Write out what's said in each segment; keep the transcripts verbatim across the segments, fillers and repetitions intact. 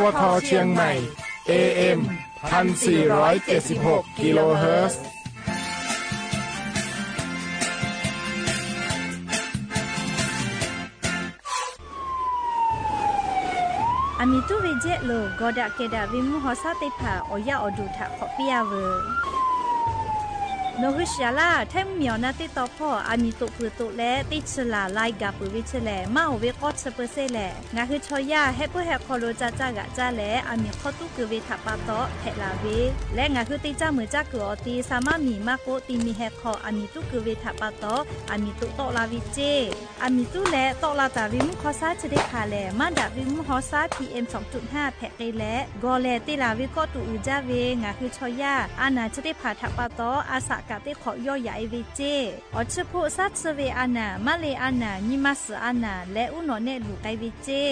วท เชียงใหม่ เอ เอ็ม พันสี่ร้อยเจ็ดสิบหก กิโลเฮิรตซ์ อะหมีตู้เวรเจ๊หล่น ก่อดะแก่ดะเวรมุ้งฮอซ้าเตยผ่า ออกยากออกดู่ถะขอบปี้อาเวย หนอหื้อเสียล่า ไทยมุ้งหมีออกหน้าเต๊ะต่อพ่อ อะหมีตกปือตกแล เต๊ะเชอหล่าลายก๋าปือเวชแหล่ มากออกเวก้อเชอเปอร์เซ็นต์แหล่ หงาหื้อชอย่า แฮะเปื้อแฮะคอโลจาจ้ากะจ้าแล อะหมีข้อตู้เกือเวถะปาต๊อ แผะหล่าเว และหงาหื้อเต๊ะจ้าเหมือจ้าเกือออตี สามารถหมีมากโก๊ะตีมีแฮะคอ อะหมีตู้เกือเวถะปาต๊อ อะหมีตกต๊อกลาเวเจ้ อะหมีตู้แลต๊อกลาต๋าเวรมุ้งฮอซ้าเชอเตยผ่าแหล่ มาดะเวรมุ้งฮอซ้า พี เอ็ม สองจุดห้า แผะเกยแล ก่อแหล่เตยหล่าเวก้อตูอื่นจ้าเว หงาหื้อชอย่า อาหนาเชอเตยผ่าถะปาต๊อ อาสะกะเต๊ะขอดย่อหยาเอเวเจ้ อ๋อเชอโพะซ้าเชอเวอาหนา มะเร็งอาหนา งินมาเสืออาหนา และอู้หนอแนะหลู่ไกเวเจ้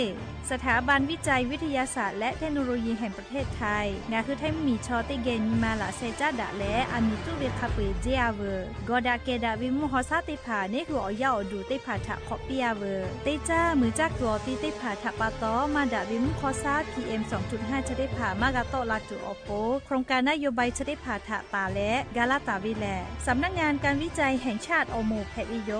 สถาบันวิจัยวิทยาศาสตร์และเทคโนโลยีแห่งประเทศไทย หงาหื้อไทยมุ้งหมีชอเต๊ะแก่งงินมาหละแซจ้าดะแล อะหมีตู้เวรคาเป๋ยเจ๊อาเวย ก่อดะแก่ดะเวรมุ้งฮอซ้าเตยผ่า เน้นหื้อออกยากออกดู่เตยผ่าถะขอบปี้อาเวย เต๊ะจ้าเหมือจ้าเกือออตีเตยผ่าถะปาต๊อ มาดะเวรมุ้งฮอซ้า พี เอ็ม สองจุดห้า เชอเตยผ่า มากาต๊อกลาจู๋ออกโป๊ โครงการนโยบายเชอเตยผ่าถะป่าและ กาลาต๋าเวแหล่ สำนักงานการวิจัยแห่งชาติออกหมู่แผะเวโย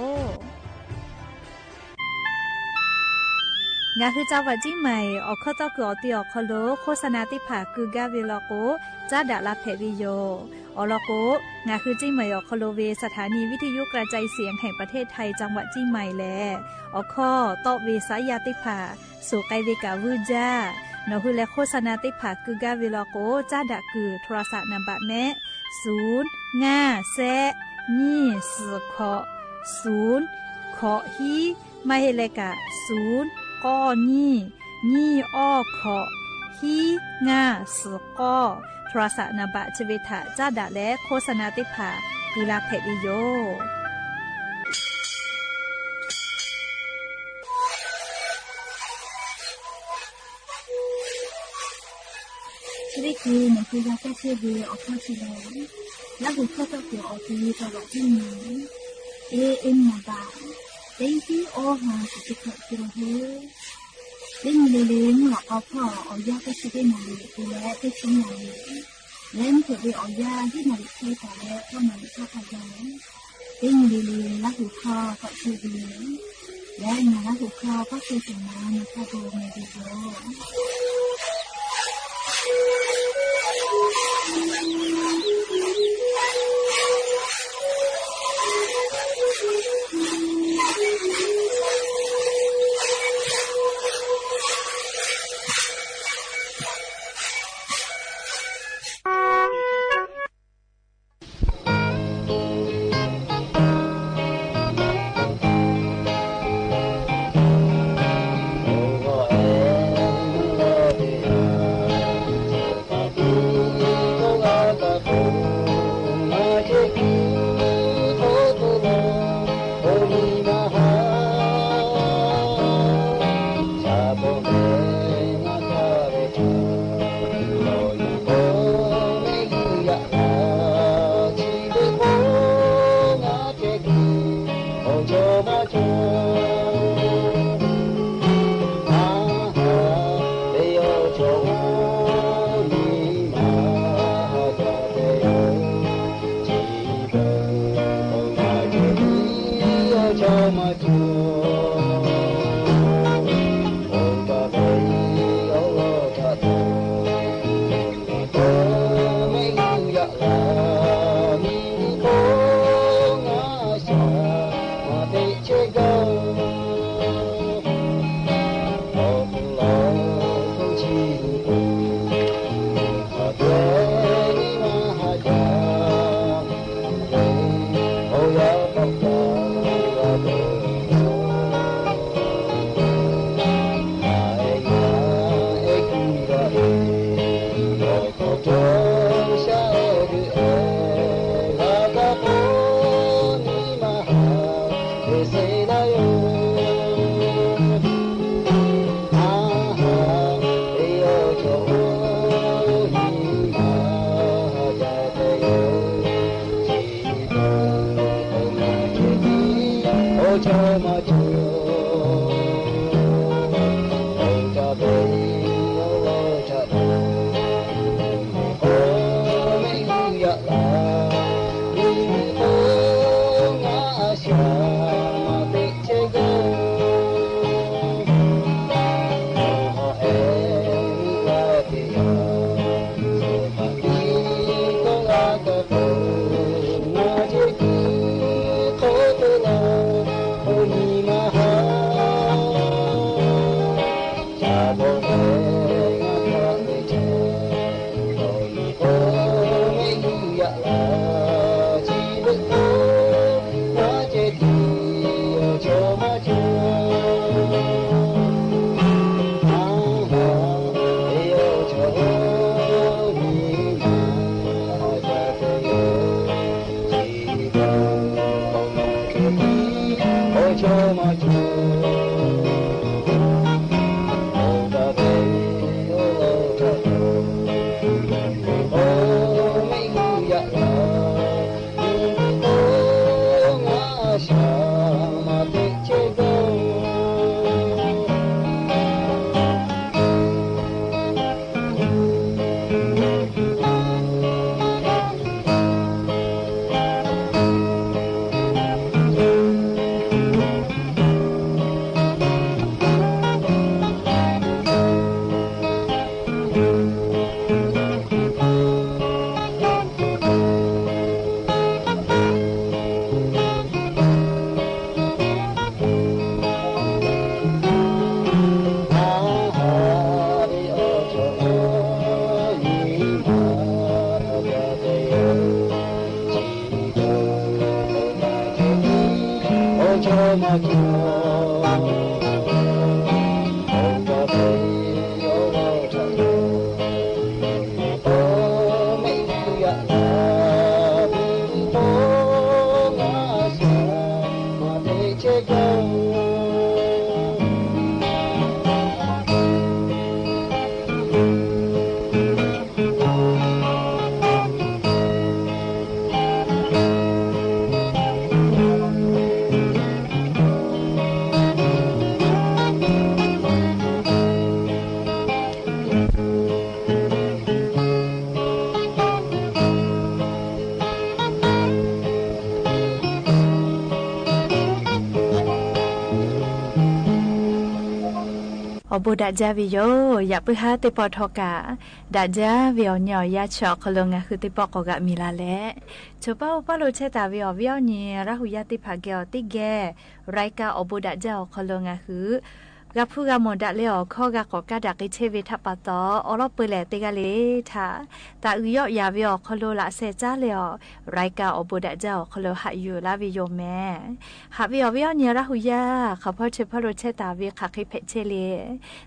หงาหื้อจังหวัดเจียงใหม่ ออกข้อต๊อกเกือออตีออกคอโล โฆษณาเตยผ่ากือก้าเวลอโก๊ะ จ้าดะลาแผะเวโย ออลอโก๊ะ หงาหื้อเจียงใหม่ออกคอโลเว สถานีวิทยุกระจายเสียงแห่งประเทศไทยจังหวัดเจียงใหม่แล ออกข้อต๊อกเวซ้ายยาเตยผ่า สูไกเวก๋าวื้อจ้า หนอหื้อแลโฆษณาเตยผ่ากือก้าเวลอโก๊ะ จ้าดะกือโทรศัพท์นามบัตรแมะ ศูนย์ ห้า แซะ ยี่ สี่ เคาะ ศูนย์ เคาะ ฮี ไม่เฮเลกะ ศูนย์ ก้อ ยี่ ยี่ อ้อ เคาะ ฮี ห้า สี่ ก้อ โทรศัพท์นามบัตรเชเวถะจ้าดะและโฆษณาเตยผ่า กือลาแผะเวโย ชีวิตคือหนึ่งคือยาแก้เครียดดีออกข้อชีแล และหัวข้อเจ้าเกี่ยวออกคือตลอดที่มี เอ เอ็ม หนึ่งบาท เต็งที่โอฮาสิบเจ็ดกิโลเฮิรตซ์ เล่นเลเลงหลอกเอาพ่อเอายาแก้เครียดได้หน่อย ดูแลได้ชิ้นหน่อย และไม่เกิดไปเอายาที่หน่อยใช้ต่อและก็หน่อยชอบเอายา เล่นเลเลงและหัวข้อก็คือดี และงานหัวข้อก็คือสิ่งนั้นก็ดูในวิดีโอ အိုဘိးဒၣ်ကၠၢ်ဝံၤယိာ်, ယၣ်ပုၢ်ဟၣ်သ့ၣ်ပီၣ်ထီၣ်ကၣ် ဒၣ်ကၠၢ်ဝံၤအီၤ နံၣ်အီၤယါဆၢ ဟီၣ်ခိၣ်လၢငါဟုသ့ၣ်ပီၣ်ကိးဂၤမံၤလၢ်လဲၣ်. ဆိပာ်အိၣ်ပီၣ်လိာ်ဆဲးတၢ်ဝံၤအီၤ ဝံၤအီၤနံၣ် ရၢ်ဟူယါသ့ၣ်တဖၣ် ကဲအီၤတ့ၢ်ဂဲၤ ရၢၢ်ကၢၣ်အိုဘိးဒၣ်ကၠၢ်ဟီၣ်ခိၣ်လၢငါဟု ဂၤဖုဂၤမိၢ်ဒၣ်လဲအီၤ ခီဂၤကီၢ်ကၢ်ဒၣ်က့ၤဆဲးဝံၤထးပာ်တီၢ် အိၣ်လီၤပှဲၤလဲၣ်တ့ၢ်ဂၤလံထး တၢ်အုၣ်ယီၣ်ယၤဝံၤအီၤ ဟီၣ်ခိၣ်လၢအစဲးကၠၢ်လဲအီၤ ရၢၢ်ကၢၣ်အိုဘိးဒၣ်ကၠၢ်ဟီၣ်ခိၣ်လၢဟးယူၤလၢ်ဝံၤယိာ်မဲာ် ဟးဝံၤအီၤ ဝံၤအီၤနံၣ် ရၢ်ဟူယါ ခီဖီဆိပာ်လိာ်ဆဲးတၢ်ဝံၤ ခးဃ့ဖဲးဆဲးလံ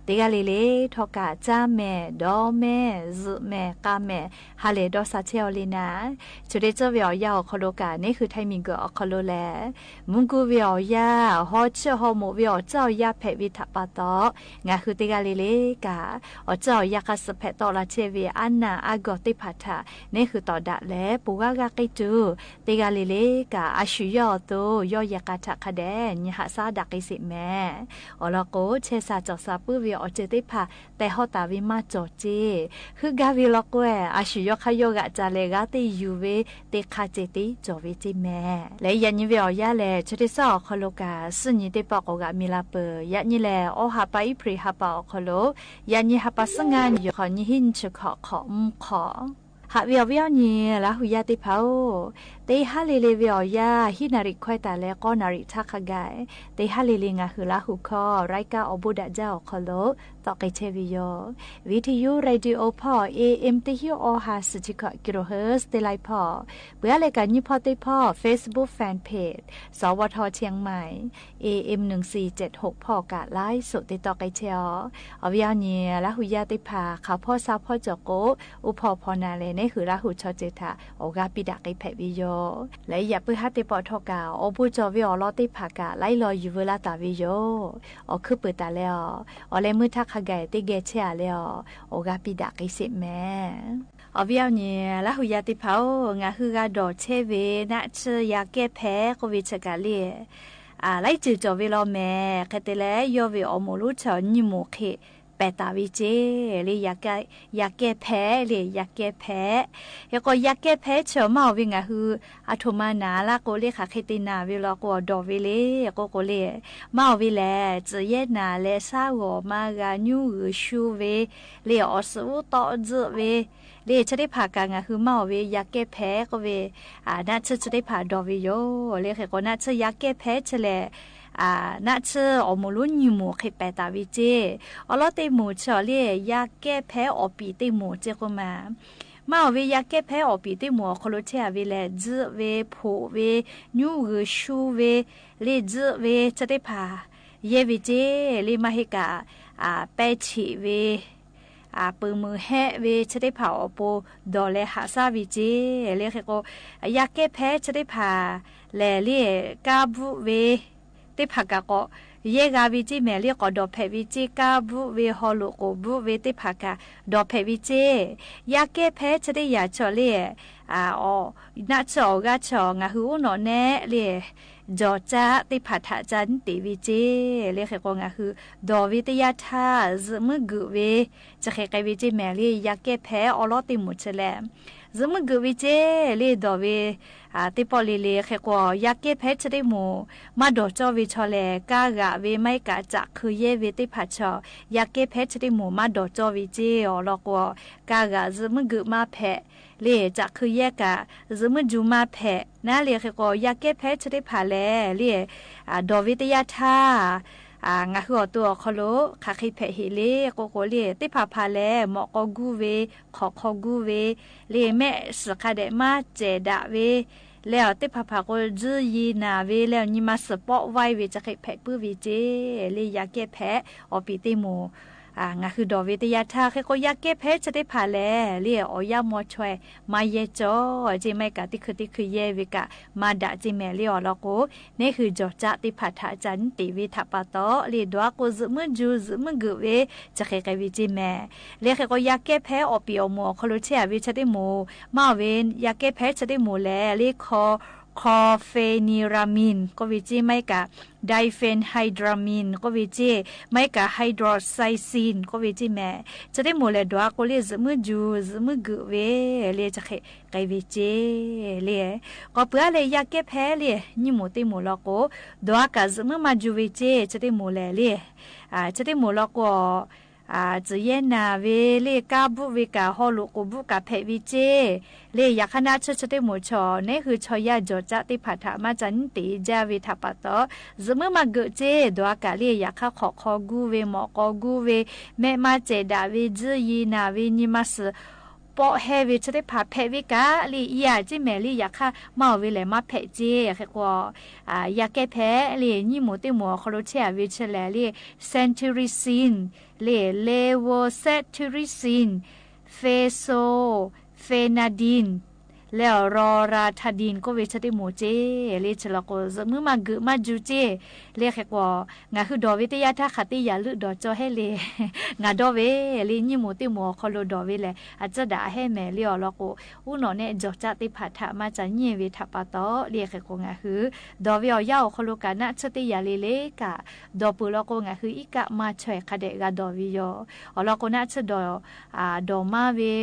တ့ၢ်ဂၤလံလံ ထီၣ်ကၣ် ကၠၢ်မဲာ် ဒီးမဲာ် ဇုးမဲာ် ကၣ်မဲာ် ဟးလဲၤဒီးစးဆဲးအီၤလံနၤ ဆိတ့ၢ်ကၠၢ်ဝံၤအီၤယါဟီၣ်ခိၣ်လၢကၣ် န့ၣ်ဃုထၢၣ်မံၤဂၢၢ်ဟီၣ်ခိၣ်လၢလဲၣ် မုၢ်ကူဝံၤအီၤယါ ဟီၣ်ဆၢၣ်ဟီၣ်မိးဝံၤအီၤ ကၠၢ်အီၤယါဖဲးဝံၤထးပာ်တီၢ် ငါဟုတ့ၢ်ဂၤလံလံကၣ် အီၤကၠၢ်အီၤယါကးစးဖဲးတီၣ်လၢဆဲးဝံၤ အနၢ်အါဂီၢ်သ့ၣ်တဖၣ်ထး န့ၣ်ဃုတီၢ်ဒၣ်လဲာ် ပူၤဂၤဂၤက့ၤတုၤ တ့ၢ်ဂၤလံလံကၣ် အဆူၣ်ယီၣ်အသိး ယီၣ်ယဲၢ်ကးထးခါဒဲး နံၣ်ဟးဆါဒၣ်က့ၤစ့ၢ်မဲာ် အိၣ်လီၤကိး ဆဲးစၢ်ကၠီၣ်စၢ်ပုၢ်ဝံၤအီၤ ကၠၢ်သ့ၣ်တဖၣ် တဲဟီၣ်တၢ်ဝံၤမၤကၠီၣ်စ့ၢ် ဟုၣ်ဂၤဝံၤလီၤကွဲၢ် အဆူၣ်ယီၣ်ခါယီၣ်ဂာ်ကၠၢ်လဲၣ် ဂၤသ့ၣ်ယူၤဝဲ သ့ၣ်ခါစ့ၢ်သ့ၣ်ကၠီၣ်ဝဲစ့ၢ်မဲာ် လၢယၤနံၣ်ဝံၤအီၤယါလဲၣ် ဆိတ့ၢ်ကၠၢ်ဟီၣ်ခိၣ်လၢကၣ် စူၣ်နံၤသ့ၣ်တဖၣ်ကိးဂၤမံၤလၢ်ပၢၢ် ယၤနံၣ်လဲၣ် အီဟးပၤအ့ဖြ့ၣ်ဟးပၤအီၣ်ခိၣ်လၢ ယၤနံၣ်ဟးပၤစူၣ်နံၤ ယိၤခီၣ်နံၣ်ဟံၣ်နံၣ်ဆၢၣ်ခီၣ် ခီၣ်မုၢ်ခီၣ် ဟးဝံၤအီၤ ဝံၤအီၤနံၣ် လၢဟူယါသ့ၣ်တဖၣ်ဧၢ တ့ၢ်ဟါလံလံဝံၤအီၤယါ ဟံၣ်နၣ်ရံၣ်ခွဲးတၢ်လၢ ဃိးနၣ်ရံၣ်ထးခါဂၤ တ့ၢ်ဟါလံလံ ငါဟုလၢဟူခီ ရၢၢ်ကၢၣ်အိုဘိးဒၣ်ကၠၢ်ဟီၣ်ခိၣ်လၢ သီၣ်က့ၤဆဲးဝံၤယိာ် ဝံထယူ ရေၣ်ဒံဢိဖီ AM တဟံၣ်အီဟး သၢဆံခီၣ် ကံၣ်ရူၣ်ဟၢၣ် တ့ၢ်လၢဖီ ပှၤလၢကၣ်ညံၣ်ဖီသ့ၣ်တဖၣ် Facebook Fan Page စဝထ เชียงใหม่ AM หนึ่งสี่เจ็ดหก ဖီကၣ် ไลฟ์สด သ့ၣ်သီၣ်က့ၤဆဲးအီၤ အီၤဝံၤအီၤနံၣ် လၢဟူယါသ့ၣ်တဖၣ် ခးဖီဆါဖီကၠီၣ်ကိး အိၣ်ဖီၣ်ဖီၣ်နၤလဲၣ် န့ၣ်ဃုလၢဟူဆီစၢၤထး အိၣ်ဂၤပံးဒၣ်က့ၤဖဲးဝံၤယိာ် လၢယၤပုၢ်ဟၣ်သ့ၣ်ပီၣ်ထီၣ်ကၣ် အိၣ်ဘိးကၠီၣ်ဝံၤအီၤလီၤသ့ၣ်တဖၣ်ကၣ် လၢလီၤယူၤဝဲလၢတၢ်ဝံၤယိာ် အီၤခုပၢၢ်တၢ်လဲအီၤ အီၤလဲၤမုၢ်ထးခါဂၤ သ့ၣ်ဂဲၤဆဲးအါလဲအီၤ အိၣ်ဂၤပံးဒၣ်က့ၤစ့ၢ်မဲာ် အီၤဝံၤအီၤနံၣ် လၢဟူယါသ့ၣ်တဖၣ်ဧၢ ငါဟုဂၤဒီးဆဲးဝဲ နၢ်ဆၢယၤကဲဖဲး ကိးဝံၤဆၢကၣ်လံ လၢစၢၤကၠီၣ်ဝံၤလီၤမဲာ် ခဲတဲလဲၣ် ယီၢ်ဝံၤအီၣ်မိၢ်လူထၢၣ် နံၣ်မိၢ်ဃ့ ပဲာ်တၢ်ဝံၤစ့ၢ် လၢယၤကဲဖဲး လၢယၤကဲဖဲး ဟဲကိး ယၤကဲဖဲးဆၢ မၤအီၣ်ဝံၤ ငါဟု အထိၣ်မၤနၢ်လၢကိးလံ ခးဃ့တ့ၢ်နၢ်ဝံၤလီၤ ကိးအီၤဒီးဝံၤလံ ကိးကိးလံ မၤအီၣ်ဝံၤလဲၣ် စၢၤယဲၢ်နၢ်လဲၤဆါဂီၢ် မၤဂၤ ညူဂုာ်ဆူဝဲ လၢအီၣ်စူးတီးစၢၤဝဲ လၢဆၢသ့ၣ်တဖၣ်ကၣ် ငါဟုမၤအီၣ်ဝံၤ ယၤကဲဖဲး ကိးဝံၤ နၢ်ဆၢဆၢသ့ၣ်တဖၣ်ဒီးဝံၤယိာ် လၢဃ့ကိး နၢ်ဆၢယၤကဲဖဲးဆၢလဲၣ် နၢ်ဆၢအီၣ်မိၢ်လူနံၣ်မိၢ်ဃ့ ပဲာ်တၢ်ဝံၤစ့ၢ် အီၣ်လီၤသ့ၣ်မိၢ်ဆၢလံ ယၤကဲဖဲးအီၣ်ပံာ်သ့ၣ်မိၢ်စ့ၢ်ကိးမး မၤအီၣ်ဝံၤ ယၤကဲဖဲးအီၣ်ပံာ်သ့ၣ်မိၢ်အီၣ်ခိၣ်လိာ်ထဲအဝံၤလဲၣ် စၢၤဝဲ ဖိးဝဲ ညူဂုာ်ဆူဝဲ လၢစၢၤဝဲ ဆၢသ့ၣ်တဖၣ် ယဲၢ်ဝံၤစ့ၢ် လၢမၤဟ့ၣ်ကၣ် ပဲဆံးဝဲ ပုၢ်မုၢ်ဟဲဝဲ ဆၢသ့ၣ်တဖၣ်အီၣ်ပိာ်ဒီးလဲၤဟးဆါဝံၤစ့ၢ် လၢဃ့ကိး ယၤကဲဖဲးဆၢသ့ၣ်တဖၣ် လဲၣ်လၢ ကါဘူးဝဲ သ့ၣ်တဖၣ်ကၣ်ကိး ယဲၢ်ဂၤဝံၤစ့ၢ်မဲာ် လၢကိးဒီးဖဲးဝံၤစ့ၢ် ကါဘူးဝဲ ဟီၣ်လိာ်ကိးဘူးဝဲ သ့ၣ်တဖၣ်ကၣ် ဒီးဖဲးဝံၤစ့ၢ် ယၤကဲဖဲးဆၢသ့ၣ်ယၤဆၢလံ အီၣ် နၢ်ဆၢအီၣ်ဂၤဆၢ ငါဟုအိၣ်နီၣ်နဲလံ ကၠီၣ်ကၠၢ်သ့ၣ်တဖၣ်ထးကၠၢ်နတ့ၢ်ဝံၤစ့ၢ် လၢဃ့ကိး ငါဟု ဒီးဝံၤတယါထါ စၢၤမုၢ်ဂုာ်ဝဲ ဆၢဃ့ကဲဝံၤစ့ၢ်မဲာ် လၢယၤကဲဖဲးအီၣ်လီၤသ့ၣ်မိၢ်ဆၢလဲၣ် စၢၤမုၢ်ဂုာ်ဝံၤစ့ၢ် လၢဒီးဝံၤ သ့ၣ်ပီၣ်လံလံ ဃ့ကိး ယၤကဲဖဲးဆၢသ့ၣ်မိၢ် မၤဒီးကၠီဝံၤဆၢလဲၣ် ကါဂၤဝဲ မၤဟ့ၣ်ကၣ် ကၠးခုယဲၢ်ဝဲသ့ၣ်တဖၣ်ဆၢ ယၤကဲဖဲးဆၢသ့ၣ်မိၢ် မၤဒီးကၠီဝံၤစ့ၢ် အီၣ်လီၤကိး ကါဂၤ စၢၤမုၢ်ဂုာ်မၤဖဲး လၢ ကၠးခုယဲၢ်ကၣ် စၢၤမုၢ်စူၤမၤဖဲး နၤလၢဃ့ကိး ယၤကဲဖဲးဆၢသ့ၣ်တဖၣ်လဲၣ် လၢ ဒီးဝံၤတယါထါ ငါဟုအီၣ်တိၢ်အီၣ်ခိၣ်လိာ် ခးဃ့ဖဲးဟ့ၣ်လံ ကိးကိးလံ သ့ၣ်တဖၣ်ဖးလဲၣ် မီၣ်ကီၢ်ကူဝဲ ခီၣ်ခီၣ်ကူဝဲ လၢမဲာ်စၢၤခါဒဲး မၤစဲးဒၣ်ဝဲ လႄႈ တ့ၢ်ဖးဖး ကိးဒ်ယံၤနာ်ဝဲ လႄႈ ယံၤမၤစၢၤ ပော့ဝဲဝဲ ကၠီၣ်ဃ့း ဖဲးပုၢ်ဝဲၢ်ကၠီ လႄႈ ယၤကဲၣ်ဖဲး အီၣ်ပံးတ့ၢ်မူၤ အၢ ငါဟုးဒီးဝဲတယါထါ ဃ့ၢ်ဃိး ယၤကဲၣ်ဖဲး ဆၢတ့ၢ်ဖးလဲၣ် လၢ အီၣ်ယၣ်မီထွဲ မၤယဲၢ်ကၠီ ကၠီ မ့ၢ်ကး တံၢ်ခုတံၢ်ခုယဲၢ်ဝဲကး မၤဒၣ်ကၠီ မ့ၢ်လၢအီၤလီၤကိး နဟ့ၣ်ဂီၤစၢ်တ့ၢ်ဖးထး အစၢ်နတ့ၢ်ဝဲထးပာ်တီ လၢ ဒွးကိး ယိာ်မုၢ်ယူၤ ယိာ်မုၢ်ဂုာ်ဝဲ ကၠီၣ်ဃ့း ဃ့းဝဲကၠီ မ့ၢ် လၢ ဃ့ၢ်ဃိး ယၤကဲၣ်ဖဲး အီၣ်ပံးအီၣ်မူၤ အခီၣ်လိာ်ဆဲး အဝဲဆၢတ့ၢ်မူၤ မၤအီၣ်ဝဲ ယၤကဲၣ်ဖဲး ဆၢတ့ၢ်မူၤလဲၣ် လၢ ခီ ခီၣ်ဖဲၣ်နံႇရႃႇမိၼ်ႇ ကိးဝဲကၠီ မ့ၢ်ကး ဒၢႆႇဖဲၣ်ႇ ဟၢႆႇဒြီႇမိၼ်ႇ ကိးဝဲကၠီ မ့ၢ်ကး ဟၢႆႇဒြီႇသၢႆႇသိၼ်ႇ ကိးဝဲကၠီ မ့ၢ် ဆၢတ့ၢ်မူၤလဲၣ် ဒွးကိးလၢ ယိာ်မုၢ်ယူၤ ယိာ်မုၢ်ဂုာ်ဝဲ လၢ ကၠီၣ်ဃ့း ဃ့းဝဲကၠီ လၢ ကိးပှၤလၢ ယၤကဲၣ်ဖဲး လၢ ညံၣ်မူၤတ့ၢ်မူၤလီၤကိး ဒွးကး ယိာ်မုၢ်မၤယူၤဝဲကၠီ ဆၢတ့ၢ်မူၤလဲၣ် လၢ အၢ ဆၢတ့ၢ်မူၤလီၤကိး အၢ စၢၤယဲၢ်နၤဝဲ လၢ ကါဘူးဝဲကး ဟီၣ်လူးကိးဘူးကး ဖဲးဝဲကၠီ လၢ ယၤခါနၢ်ဆၢ ဆၢတ့ၢ်မူၤဆီ နဟ့ၣ်ဂီၤစၢ် ယၤကဲၣ်ဖဲး တ့ၢ်ဖးထး မၤစၢ်နတ့ၢ်ဝဲထးပာ်တီ ယိာ်မုၢ်မၤဂုာ်ကၠီ ဒွးကးလၢ ယၤခါခီၣ် ခီၣ်ဂူာ်ဝဲ မီၣ်ကီၢ်ဂူာ်ဝဲ မ့ၢ်မၤစဲးဒၣ်ဝဲ ယိာ်ယံၤနာ်ဝဲ ယံၤမၤစၢၤ ပော့ဟဲဝဲ ဆၢတ့ၢ်ဖး ဖဲးဝဲကး လၢ အံၤ ကၠီ မ့ၢ်လၢ ယၤခါမၤအီၣ်ဝဲလဲၣ် မၤဖဲးကၠီ ဃ့ၢ်ဃိး အၢ ယၤကဲၣ်ဖဲး လၢ ညံၣ်မူၤတ့ၢ်မူၤ အခီၣ်လိာ်ဆဲး အဝဲဆၢလဲၣ် လၢ စဲၣ်ထူၣ်ရံၣ်သိၼ်ႇ လၢ လၢဝ်း စဲၣ်ထူၣ်ရံၣ်သိၼ်ႇ ဖဲၣ်သိၣ် ဖဲၣ်နႃႇဒိၼ်ႇ လၢ ရီႇရႃႇထႃႇဒိၼ်ႇ ကိးဝဲဆၢတ့ၢ်မူၤကၠီ လၢ ဆၢလီၤကိး ယိာ်မုၢ်မၤဂုာ်မၤယူၤကၠီ လၢ ဃ့ၢ်ဃိး ငါဟုးဒီးဝဲတယါထါ ဃးတယါလုၢ်ဒီးကၠီဟဲလၢ ငါဒီးဝဲ လၢ ညံၣ်မူၤတ့ၢ်မူၤ အခီၣ်လိာ်ဒီးဝဲလဲၣ် အစၢ်ဒၣ်အဟဲ မ့ၢ်လၢအီၤလီၤကိး အူနီၣ်နဲ ဂီၤစၢ်တ့ၢ်ဖးထး မၤစၢ်နတ့ၢ်ဝဲထးပာ်တီ လၢ ဃ့ၢ်ဃိး ငါဟုး ဒီးဝဲအီၤ ယၣ်အီၤ ခီၣ်လိာ်ကး နၢ်ဆၢတ့ၢ်ယၤလၢလၢကး ဒီးပၢၢ်လီၤကိး ငါဟုး အံၤကး မၤထွဲခါဒဲး ဂၤဒီးဝဲယီၤ အီၤလီၤကိး နၢ်ဆၢဒီး အၢ ဒီးမၤဝဲ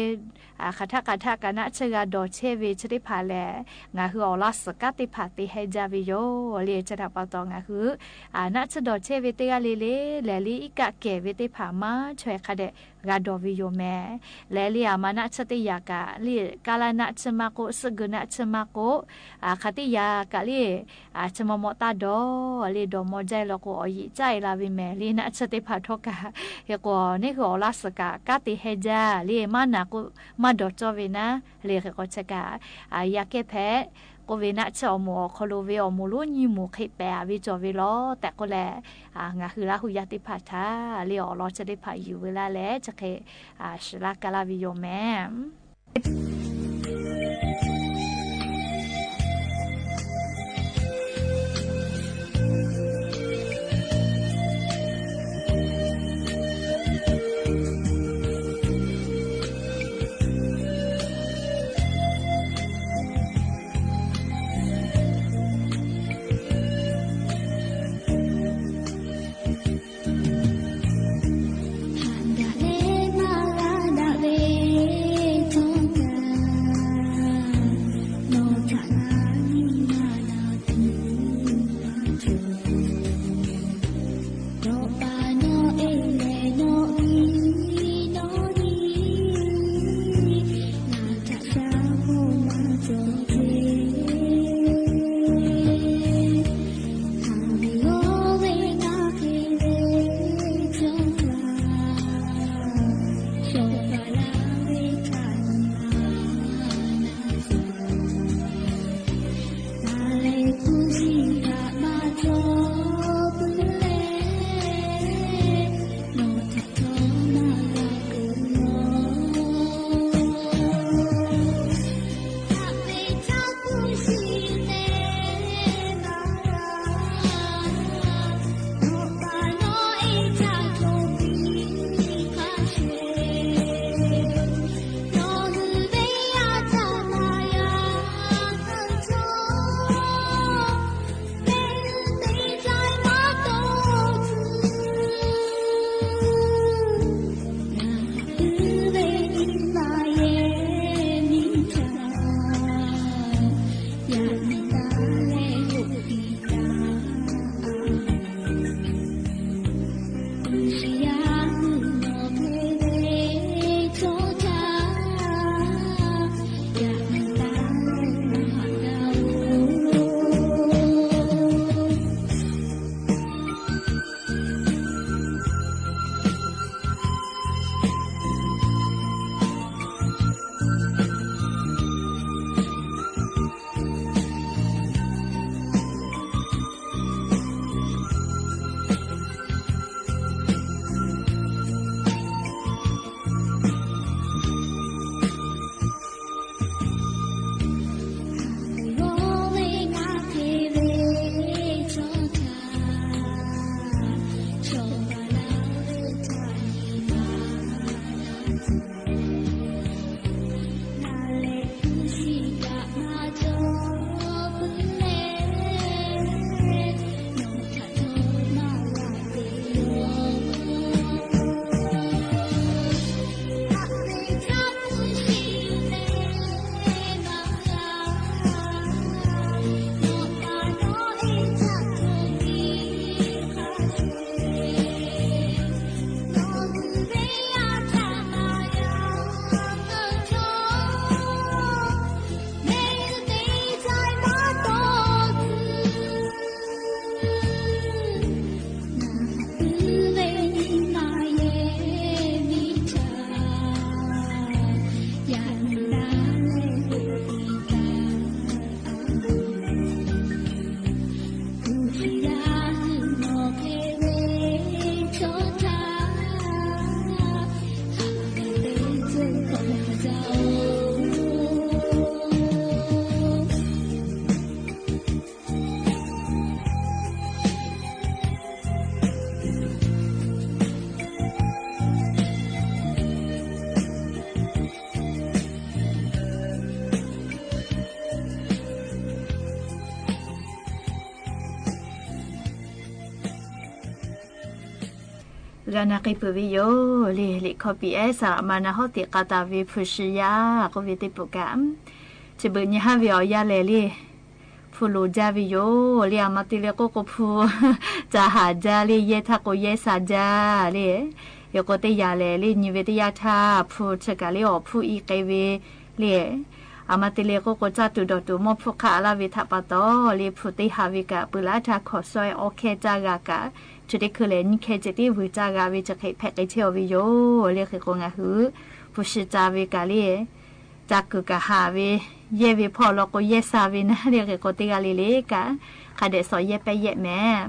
အၢ ဃးထးဃးထး ကးနၢ်ဆၢ ဂၤဒီးဆဲးဝဲ ဆၢတ့ၢ်ဖးလဲၣ် ငါဟုး အီၣ်လၢစကးတ့ၢ်ဖး တ့ဟဲကၠီဝဲယီၤ လၢ ဆၢထးပာ်တီ ငါဟုး အၢ နၢ်ဆၢဒီးဆဲးဝဲတဂၤလၢလၢ လဲၣ် လၢ အံၤကး ကဲဝဲတ့ၢ်ဖး မၤထွဲခါဒဲး ဂၤဒီးဝဲယီၤ မ့ၢ် လဲၣ် လၢ အမၤနၢ်ဆၢတ့ၢ်ယၤကး လၢ ကါလၢနၢ်ဆၢမၤကိး စ့ၢ်ကီးနၢ်ဆၢမၤကိး အၢ ဃးတယါကးလၢ အၢ ဆၢမီၢ်မီၢ်တၢ်ဒီး လၢ ဒီးမီၢ်ကၠီလီၤကိး အီၣ်ယံာ်ကၠီလၢဝဲ မ့ၢ်လၢ နၢ်ဆၢတ့ၢ်ဖးထီၣ်ကး ဃ့ၢ်ဃိး နဟုး အီၣ်လၢစကး ကးတ့ဟဲကၠီ လၢ မၤနၢၤကိး မၤဒီးကၠီဝဲနၤ လၢ ဃ့ၢ်ဃိး ဆၢကး အၢ ယၤကဲၣ်ဖဲး ကိးဝဲ နၢ်ဆၢအီၤမူၤ အခီၣ်လိာ်ဝဲအီၤမူၤ လၢညံၣ်မူၤဃ့းပဲး အဝဲကၠီဝဲလီၤ တၢ်ကိးလဲၣ် အၢ ငါဟုးလၢဟူးယၤတ့ၢ်ဖးထး လၢ အီၣ်လီၤဆၢတ့ၢ်ဖး ယုၢ်ဝဲလၢလဲၣ် ဆၢဃ့း အၢ စှၤလၢကါလၢဝဲယီၤ မ့ၢ် ဂၤနာ်က့ၤပၢၢ်ဝဲယိၤလံ, လံာ်ခီပီၣ်အဲၣ် စရမၤနၢ်ဟီၣ်သ့ၣ် ဃာ်တၢ်ဝဲဖုးရှုံယါ ကီၢ်ဝဲသ့ၣ်ပူၤကး, တဘျီညါဟါဝဲအီၤယါလဲၣ်လံ, ဖုးလိာ်ဒၣ်ဝဲယိၤလံ, အမၤတ့ၢ်လၢကိၣ်ကိၣ်ဖုး တၢ်ဟးဒၣ်လံ, ယဲၢ်ထးကိးယဲၢ်ဆးဒၣ်လံ, ယကိးတ့ၢ်ယၤလဲၣ်လံ, နံၤဝဲတယၢ်ထး ဖုးဆၢကးလံ အီၣ်ဖုးအံၤကဲဝဲလံ, အမၤတ့ၢ်လၢကိၣ်ကိၣ် တၢ်တူၢ်ဒီးတူၢ် မီၢ်ဖုးခးအလၢ်ဝဲထးပာ်တီၢ်လံ, ဖုးတ့ၢ်ဟးဝဲကး ပၢၢ်လၢအထးခီၣ်စီအီခဲတၢ်ဂၤကး, ထုးတ့ၢ်ခဲလၢာ် နံၣ်ခဲဆံးတ့ၢ် ဝုၤတၢ်ဂၤဝဲ တဃ့ဖဲးဃ့ထဲအီၤဝဲယိၤလံ, ဃ့ကိးငါဟု ဖုးရှုံတၢ်ဝဲကးလံ တၢ်ကူၣ်ကဟးဝဲ ယဲၢ်ဝဲဖီၣ်လီၤကိးယဲၢ်ဆးဝဲနၤလံ, ဃ့ကိးတ့ၢ်ဂၤလံလံကး, ဃးဒဲးစီၤယဲၢ်ပဲယဲၢ်မဲာ်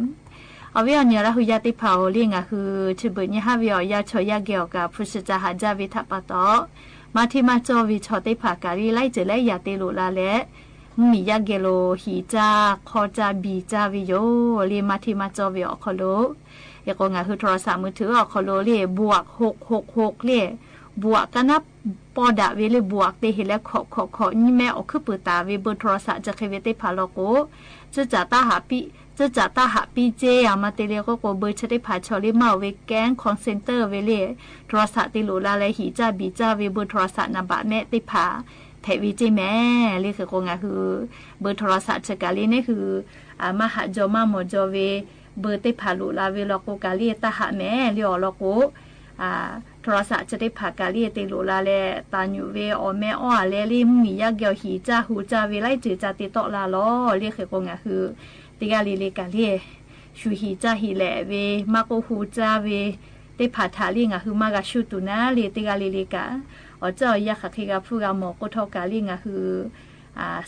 အဝဲအီၤနံၤလၢဟူယါသ့ၣ်တဖၣ်အအိၣ်လံ, ငါဟု တဘျီညါဟါဝဲအီၤ ယါဆီၣ်ယါကဲၤအီၤကး ဖုးရှုံတၢ်ဟးဒၣ်ဝဲထးပာ်တီၢ်, မၤထံမၤကၠီဝဲဆီၣ်သ့ၣ်တဖၣ်ကးလံ, လၢတၢ်လၢယၤတ့ၢ်လိာ်လၢလဲၣ်, မုၢ်မံၤယါကဲၤလိာ် ဟံၣ်တၢ်ခီတၢ်ဘံၣ်တၢ်ဝဲယိၤလံ, မၤထံမၤကၠီဝဲအီၤခီလိာ်, ယကိးငါဟု โทรศัพท์มือถือ အီၤခီလိာ်လံ, ဘှး ဟူး ဟူး ဟူးလံ, ဘှးကနၣ်ပီၣ်ဒၣ်ဝဲလံ, ဘှးတ့ၢ်ဟ့ၣ်လၢ ခီၣ် ခီၣ် ခီၣ် နံၣ်မဲာ်အီၤခုၣ်ပၢၢ်တၢ်ဝဲ ဘၢ โทรศัพท์ တဃ့ဝဲသ့ၣ်တဖၣ်လီၤကိး, ကၠၢ်တၢ်ဟးပံၣ် ကၠၢ်တၢ်ဟးပံၣ်က့ၤ အမၤတ့ၢ်လၢကိၣ်ကိၣ် ဘၢဆၢသ့ၣ်တဖၣ်ဆီၣ်လံ မၤဝဲကဲ call center ဝဲလံ, โทรศัพท์ တ့ၢ်လိာ်လၢလဲၣ် ဟံၣ်တၢ်ဘံၣ်တၢ်ဝဲ ဘၢ โทรศัพท์ နံပါတ်မဲာ်သ့ၣ်တဖၣ် ဖဲးဝဲက့ၤမဲာ်လံ, ဃ့ကိးငါဟု ဘၢ โทรศัพท์ ဆၢကးလံန့ၣ်ဟု အမၤဟးကၠီမၤမီၣ်ကၠီဝဲ ဘၢသ့ၣ်တဖၣ်လိာ်လၢဝဲလီၤကိးကးလံ တၢ်ဟးမဲာ်လံအီၤလီၤကိး, โทรศัพท์ ဆၢသ့ၣ်တဖၣ်ကးလံ တ့ၢ်လိာ်လၢလဲၣ် တၢ်ညိးဝဲအီၣ်မ့ၢ်အီၣ်အလဲလံ, မုၢ်မံၤယါကဲၤအီၤ ဟံၣ်တၢ်ဟူးတၢ်ဝဲ လၢတၢ်တ့တီလၢလီၤလံ, ဃ့ကိးငါဟု တ့ၢ်ဂၤလံလံကးလံ ဆူၣ်ဟံၣ်တၢ်ဟံၣ်လဲၣ်ဝဲ မၤကိၣ်ဟူးတၢ်ဝဲသ့ၣ်တဖၣ်ထးလံ, ငါဟုမၤဂၤဆူၣ်တူာ်နၤလံ တ့ၢ်ဂၤလံလံကး, အီၤကၠၢ်အီၤယါဃးဃ့ဂၤဖုဂၤမီၢ်ကိၣ်ထီၣ်ကးလံ ငါဟု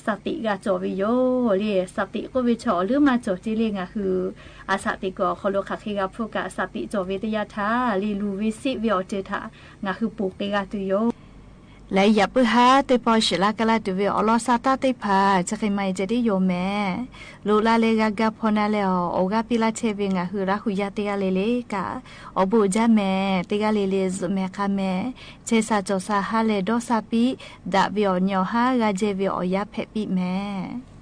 စးသံးဂၤကၠီဝဲယိၤလံ, စးသံးကိးဝဲဆီၣ်အီၤလၢမၤကၠီတ့ၢ်လံ ငါဟု အစးသံးကီးအီၤခီလိာ် ဃးဃ့ဂၤဖုကး စးသံးကၠီဝဲတယါထးလံ လူၤဝဲစံးဝဲအီၤတ့ၢ်ထး, ငါဟုပိာ်ဃ့ဂၤတုၤယိၤ လၢယၤပုၢ်ဟါ တ့ၢ်ပီၣ်ဆှံလၢကလၢတုၤဝဲအီၤလီၤ စးတၢ်သ့ၣ်တဖၣ် ဆၢဃ့မၤအံၤကဲၤတ့ၢ်ယိၤမဲာ်, လိာ်လၢလဲၣ်ဂၤဂၤဖီနၤလဲၣ်အီၤ အိၣ်ဂၤပံလၢထဲဝဲ ငါဟုလၢဟူယါတ့ၢ်ဂၤလံလံကး, အိၣ်ဘူးကၠၢ်မဲာ် တ့ၢ်ဂၤလံလံ စူၢ်မဲာ်ခါမဲာ်, ဆဲးစၢ်ကၠီၣ်စၢ်ဟါလဲၣ် ဒီးစၢ်ပံ ဒၣ်ဝဲအီၤညီဟါ ဂၤကဲၤဝဲအီၤယါဖဲးပံမဲာ်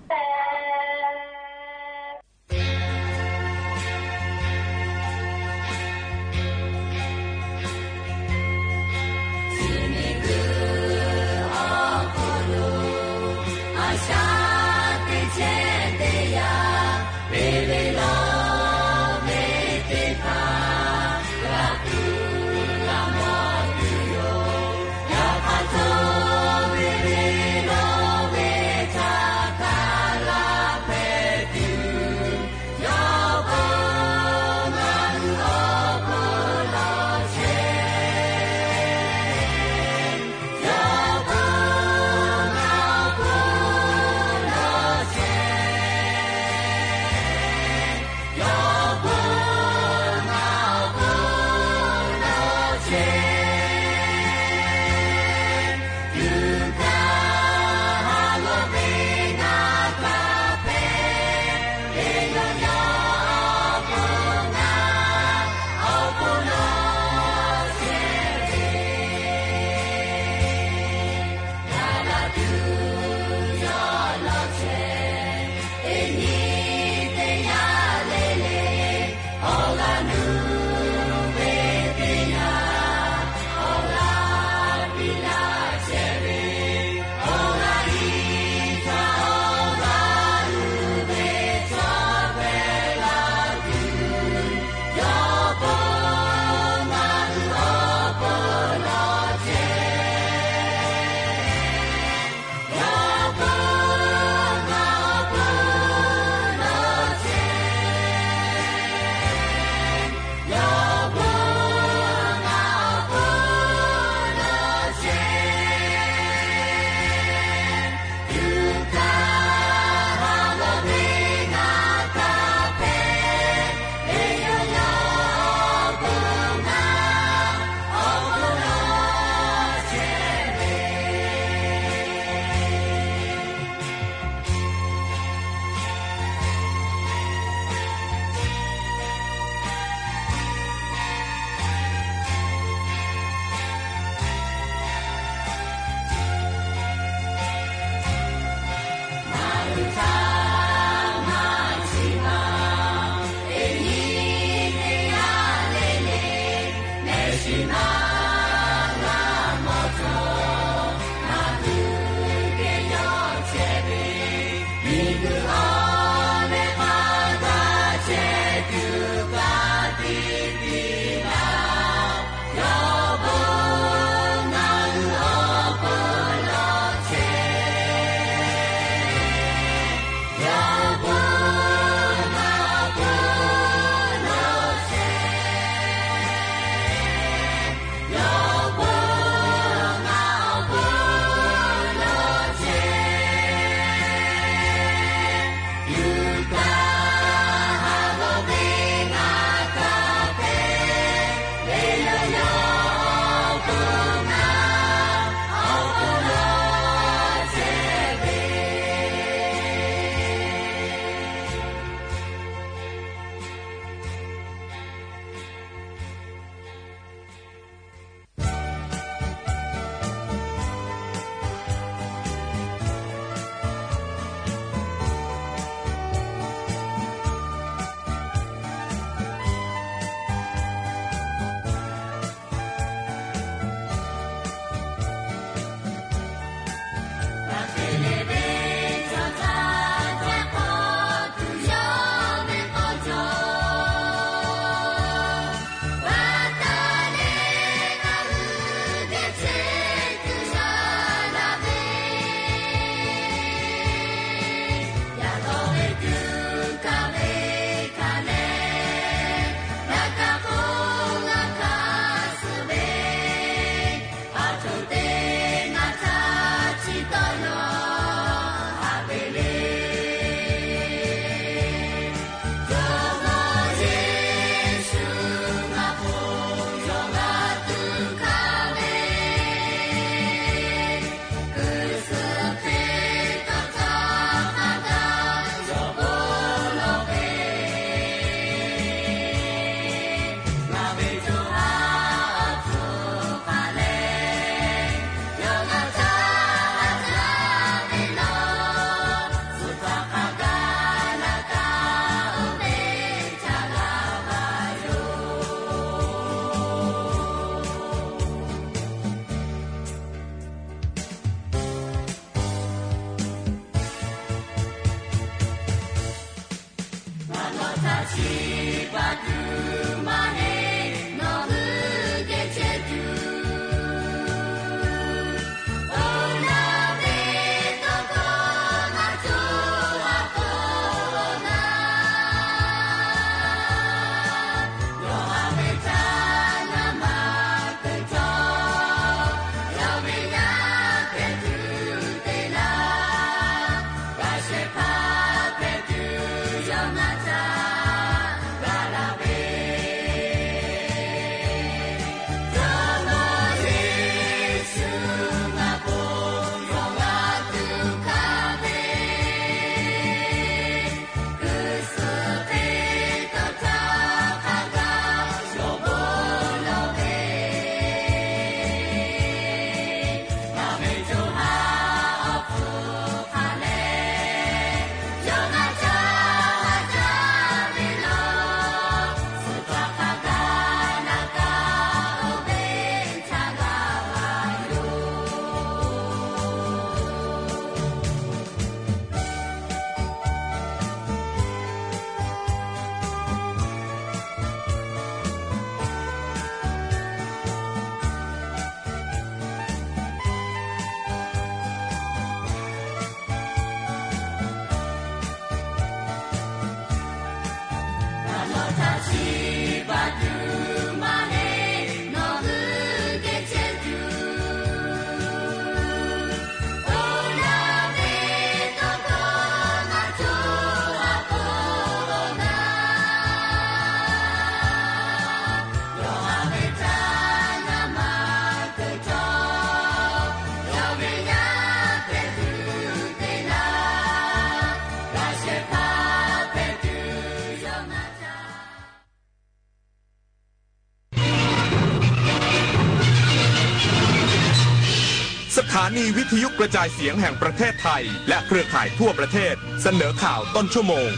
สถานีวิทยุกระจายเสียงแห่งประเทศไทย และเครือข่ายทั่วประเทศ เสนอข่าวต้นชั่วโมง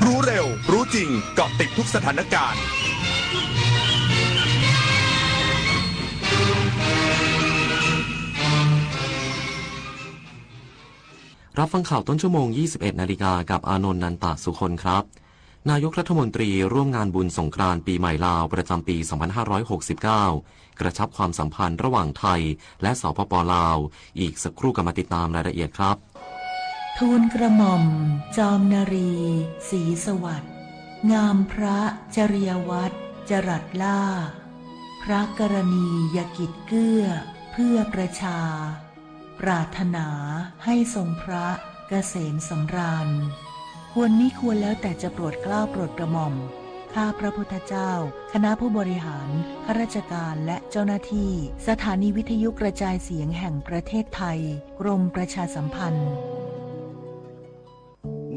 รู้เร็ว รู้จริง เกาะติดทุกสถานการณ์ รับฟังข่าวต้นชั่วโมง ยี่สิบเอ็ดนาฬิกา กับอานนท์ นันตะสุคนครับ นายกรัฐมนตรีร่วมงานบุญสงกรานต์ปีใหม่ลาวประจำปี สองพันห้าร้อยหกสิบเก้า กระชับความสัมพันธ์ระหว่างไทยและ สปป ลาว อีกสักครู่กลับมาติดตามรายละเอียดครับ ทูลกระหม่อมจอมนรี ศรีสวัสดิ์ งามพระจริยวัตรจรัสล่า พระกรณียกิจเกื้อเพื่อประชา ปรารถนาให้ทรงพระเกษมสำราญ ควรมิควรแล้วแต่จะโปรดเกล้าโปรดกระหม่อม ข้าพระพุทธเจ้า คณะผู้บริหาร ข้าราชการ และเจ้าหน้าที่ สถานีวิทยุกระจายเสียงแห่งประเทศไทย กรมประชาสัมพันธ์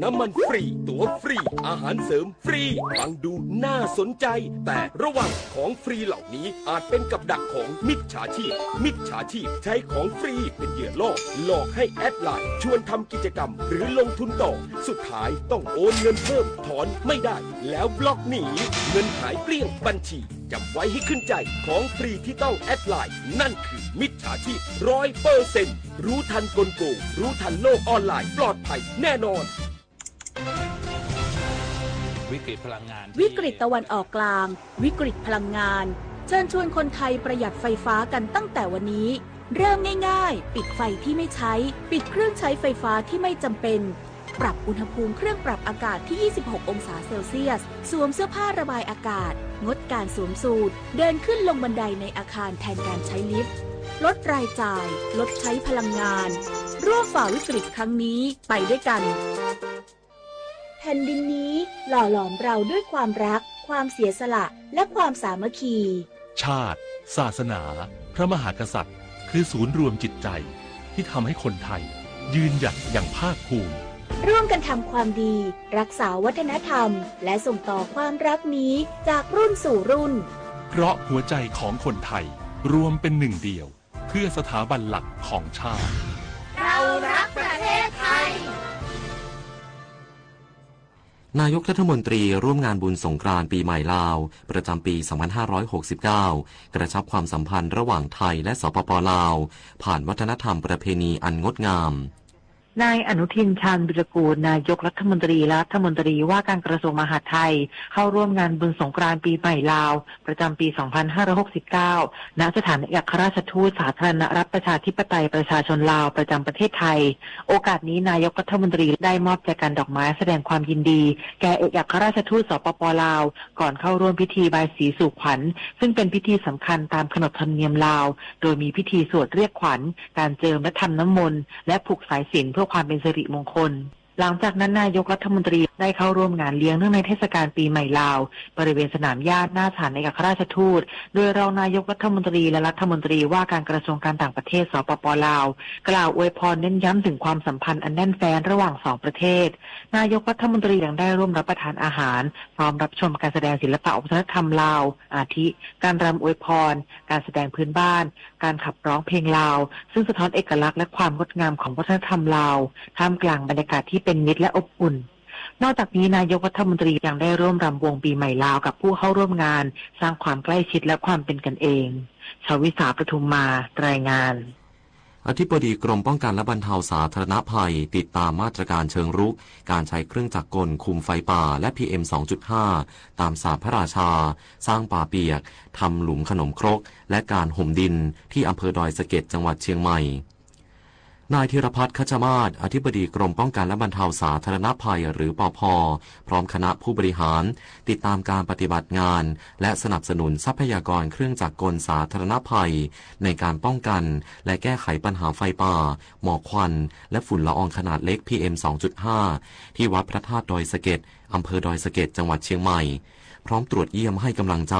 น้ำมันฟรี ตั๋วฟรี อาหารเสริมฟรี ฟังดูน่าสนใจ แต่ระวัง ของฟรีเหล่านี้อาจเป็นกับดักของมิจฉาชีพ มิจฉาชีพใช้ของฟรีเป็นเหยื่อล่อ หลอกให้แอดไลน์ชวนทำกิจกรรมหรือลงทุนต่อ สุดท้ายต้องโอนเงินเพิ่ม ถอนไม่ได้ แล้วบล็อกหนี เงินหายเกลี้ยงบัญชี จำไว้ให้ขึ้นใจ ของฟรีที่ต้องแอดไลน์ นั่นคือมิจฉาชีพร้อยเปอร์เซ็นต์ รู้ทันกลโกง รู้ทันโลกออนไลน์ ปลอดภัยแน่นอน วิกฤตพลังงานที่ วิกฤตตะวันออกกลาง วิกฤตพลังงาน เชิญชวนคนไทยประหยัดไฟฟ้ากันตั้งแต่วันนี้ เริ่มง่ายๆ ปิดไฟที่ไม่ใช้ ปิดเครื่องใช้ไฟฟ้าที่ไม่จำเป็น ปรับอุณหภูมิเครื่องปรับอากาศที่ ยี่สิบหก องศาเซลเซียส สวมเสื้อผ้าระบายอากาศ งดการสวมสูท เดินขึ้นลงบันไดในอาคารแทนการใช้ลิฟต์ ลดรายจ่าย ลดใช้พลังงาน ร่วมฝ่าวิกฤตครั้งนี้ไปด้วยกัน แผ่นดินนี้หล่อหลอมเราด้วยความรัก ความเสียสละ และความสามัคคี ชาติ ศาสนา พระมหากษัตริย์ คือศูนย์รวมจิตใจ ที่ทำให้คนไทย ยืนหยัดอย่างภาคภูมิ ร่วมกันทำความดี รักษาวัฒนธรรม และส่งต่อความรักนี้จากรุ่นสู่รุ่น เพราะหัวใจของคนไทย รวมเป็นหนึ่งเดียว เพื่อสถาบันหลักของชาติ เรารักประเทศไทย นายกรัฐมนตรีร่วมงานบุญสงกรานต์ปีใหม่ลาว ประจำปี สองพันห้าร้อยหกสิบเก้า กระชับความสัมพันธ์ระหว่างไทยและ สปป ลาว ผ่านวัฒนธรรมประเพณีอันงดงาม นายอนุทิน ชาญวีรกูร นายกรัฐมนตรีและรัฐมนตรีว่าการกระทรวงมหาดไทย เข้าร่วมงานบุญสงกรานต์ปีใหม่ลาว ประจำปี สองพันห้าร้อยหกสิบเก้า ณ สถานเอกอัครราชทูตสาธารณรัฐประชาธิปไตยประชาชนลาว ประจำประเทศไทย โอกาสนี้นายกรัฐมนตรีได้มอบแจกันดอกไม้แสดงความยินดี แก่เอกอัครราชทูต สปป ลาว ก่อนเข้าร่วมพิธีบายศรีสู่ขวัญ ซึ่งเป็นพิธีสำคัญตามขนบธรรมเนียมลาว โดยมีพิธีสวดเรียกขวัญ การเจิมและทำน้ำมนต์ และผูกสายสิญจน์เพื่อความเป็นสิริมงคล หลังจากนั้นนายกรัฐมนตรีได้เข้าร่วมงานเลี้ยงเนื่องในเทศกาลปีใหม่ลาว บริเวณสนามหญ้าหน้าสถานเอกอัครราชทูต โดยรองนายกรัฐมนตรีและรัฐมนตรีว่าการกระทรวงการต่างประเทศ สปป ลาว กล่าวอวยพรเน้นย้ำถึงความสัมพันธ์อันแน่นแฟ้นระหว่างสองประเทศ นายกรัฐมนตรียังได้ร่วมรับประทานอาหาร พร้อมรับชมการแสดงศิลปะวัฒนธรรมลาว อาทิ การรำอวยพร การแสดงพื้นบ้าน การขับร้องเพลงลาว ซึ่งสะท้อนเอกลักษณ์และความงดงามของวัฒนธรรมลาว ท่ามกลางบรรยากาศที่เป็นมิตรและอบอุ่น นอกจากนี้นายกรัฐมนตรียังได้ร่วมรำวงปีใหม่ลาวกับผู้เข้าร่วมงาน สร้างความใกล้ชิดและความเป็นกันเอง ชวิสา ประทุมมา รายงาน อธิบดีกรมป้องกันและบรรเทาสาธารณภัย ติดตามมาตรการเชิงรุก การใช้เครื่องจักรกลคุมไฟป่าและ พีเอ็ม สองจุดห้า ตามศาสตร์พระราชา สร้างป่าเปียก ทำหลุมขนมครก และการห่มดิน ที่อำเภอดอยสะเก็ด จังหวัดเชียงใหม่ นายธีรพัฒน์ คัชมาศ อธิบดีกรมป้องกันและบรรเทาสาธารณภัย หรือ ปภ พร้อมคณะผู้บริหาร ติดตามการปฏิบัติงาน และสนับสนุนทรัพยากรเครื่องจักรกลสาธารณภัย ในการป้องกัน และแก้ไขปัญหาไฟป่า หมอกควัน และฝุ่นละอองขนาดเล็ก พีเอ็ม สองจุดห้า ที่วัดพระธาตุดอยสะเก็ด อำเภอดอยสะเก็ด จังหวัดเชียงใหม่ พร้อมตรวจเยี่ยมให้กำลังใจ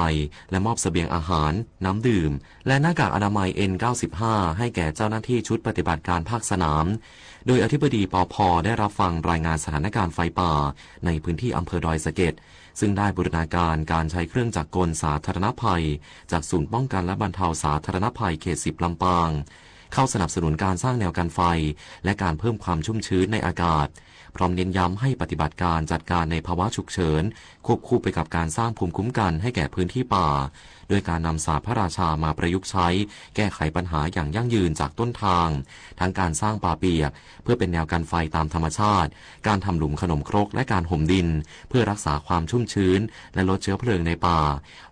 และมอบเสบียงอาหาร น้ำดื่ม และหน้ากากอนามัย เอ็น เก้าสิบห้า ให้แก่เจ้าหน้าที่ชุดปฏิบัติการภาคสนาม โดยอธิบดี ปภ ได้รับฟังรายงานสถานการณ์ไฟป่า ในพื้นที่อำเภอดอยสะเก็ด ซึ่งได้บูรณาการการใช้เครื่องจักรกลสาธารณภัย จากศูนย์ป้องกันและบรรเทาสาธารณภัยเขตสิบ ลำปาง เข้าสนับสนุนการสร้างแนวกันไฟ และการเพิ่มความชุ่มชื้นในอากาศ พร้อมเน้นย้ำให้ปฏิบัติการจัดการในภาวะฉุกเฉิน ควบคู่ไปกับการสร้างภูมิคุ้มกันให้แก่พื้นที่ป่า ด้วยการนำศาสตร์พระราชามาประยุกต์ใช้ แก้ไขปัญหาอย่างยั่งยืนจากต้นทาง ทั้งการสร้างป่าเปียก เพื่อเป็นแนวกันไฟตามธรรมชาติ การทำหลุมขนมครก และการห่มดิน เพื่อรักษาความชุ่มชื้น และลดเชื้อเพลิงในป่า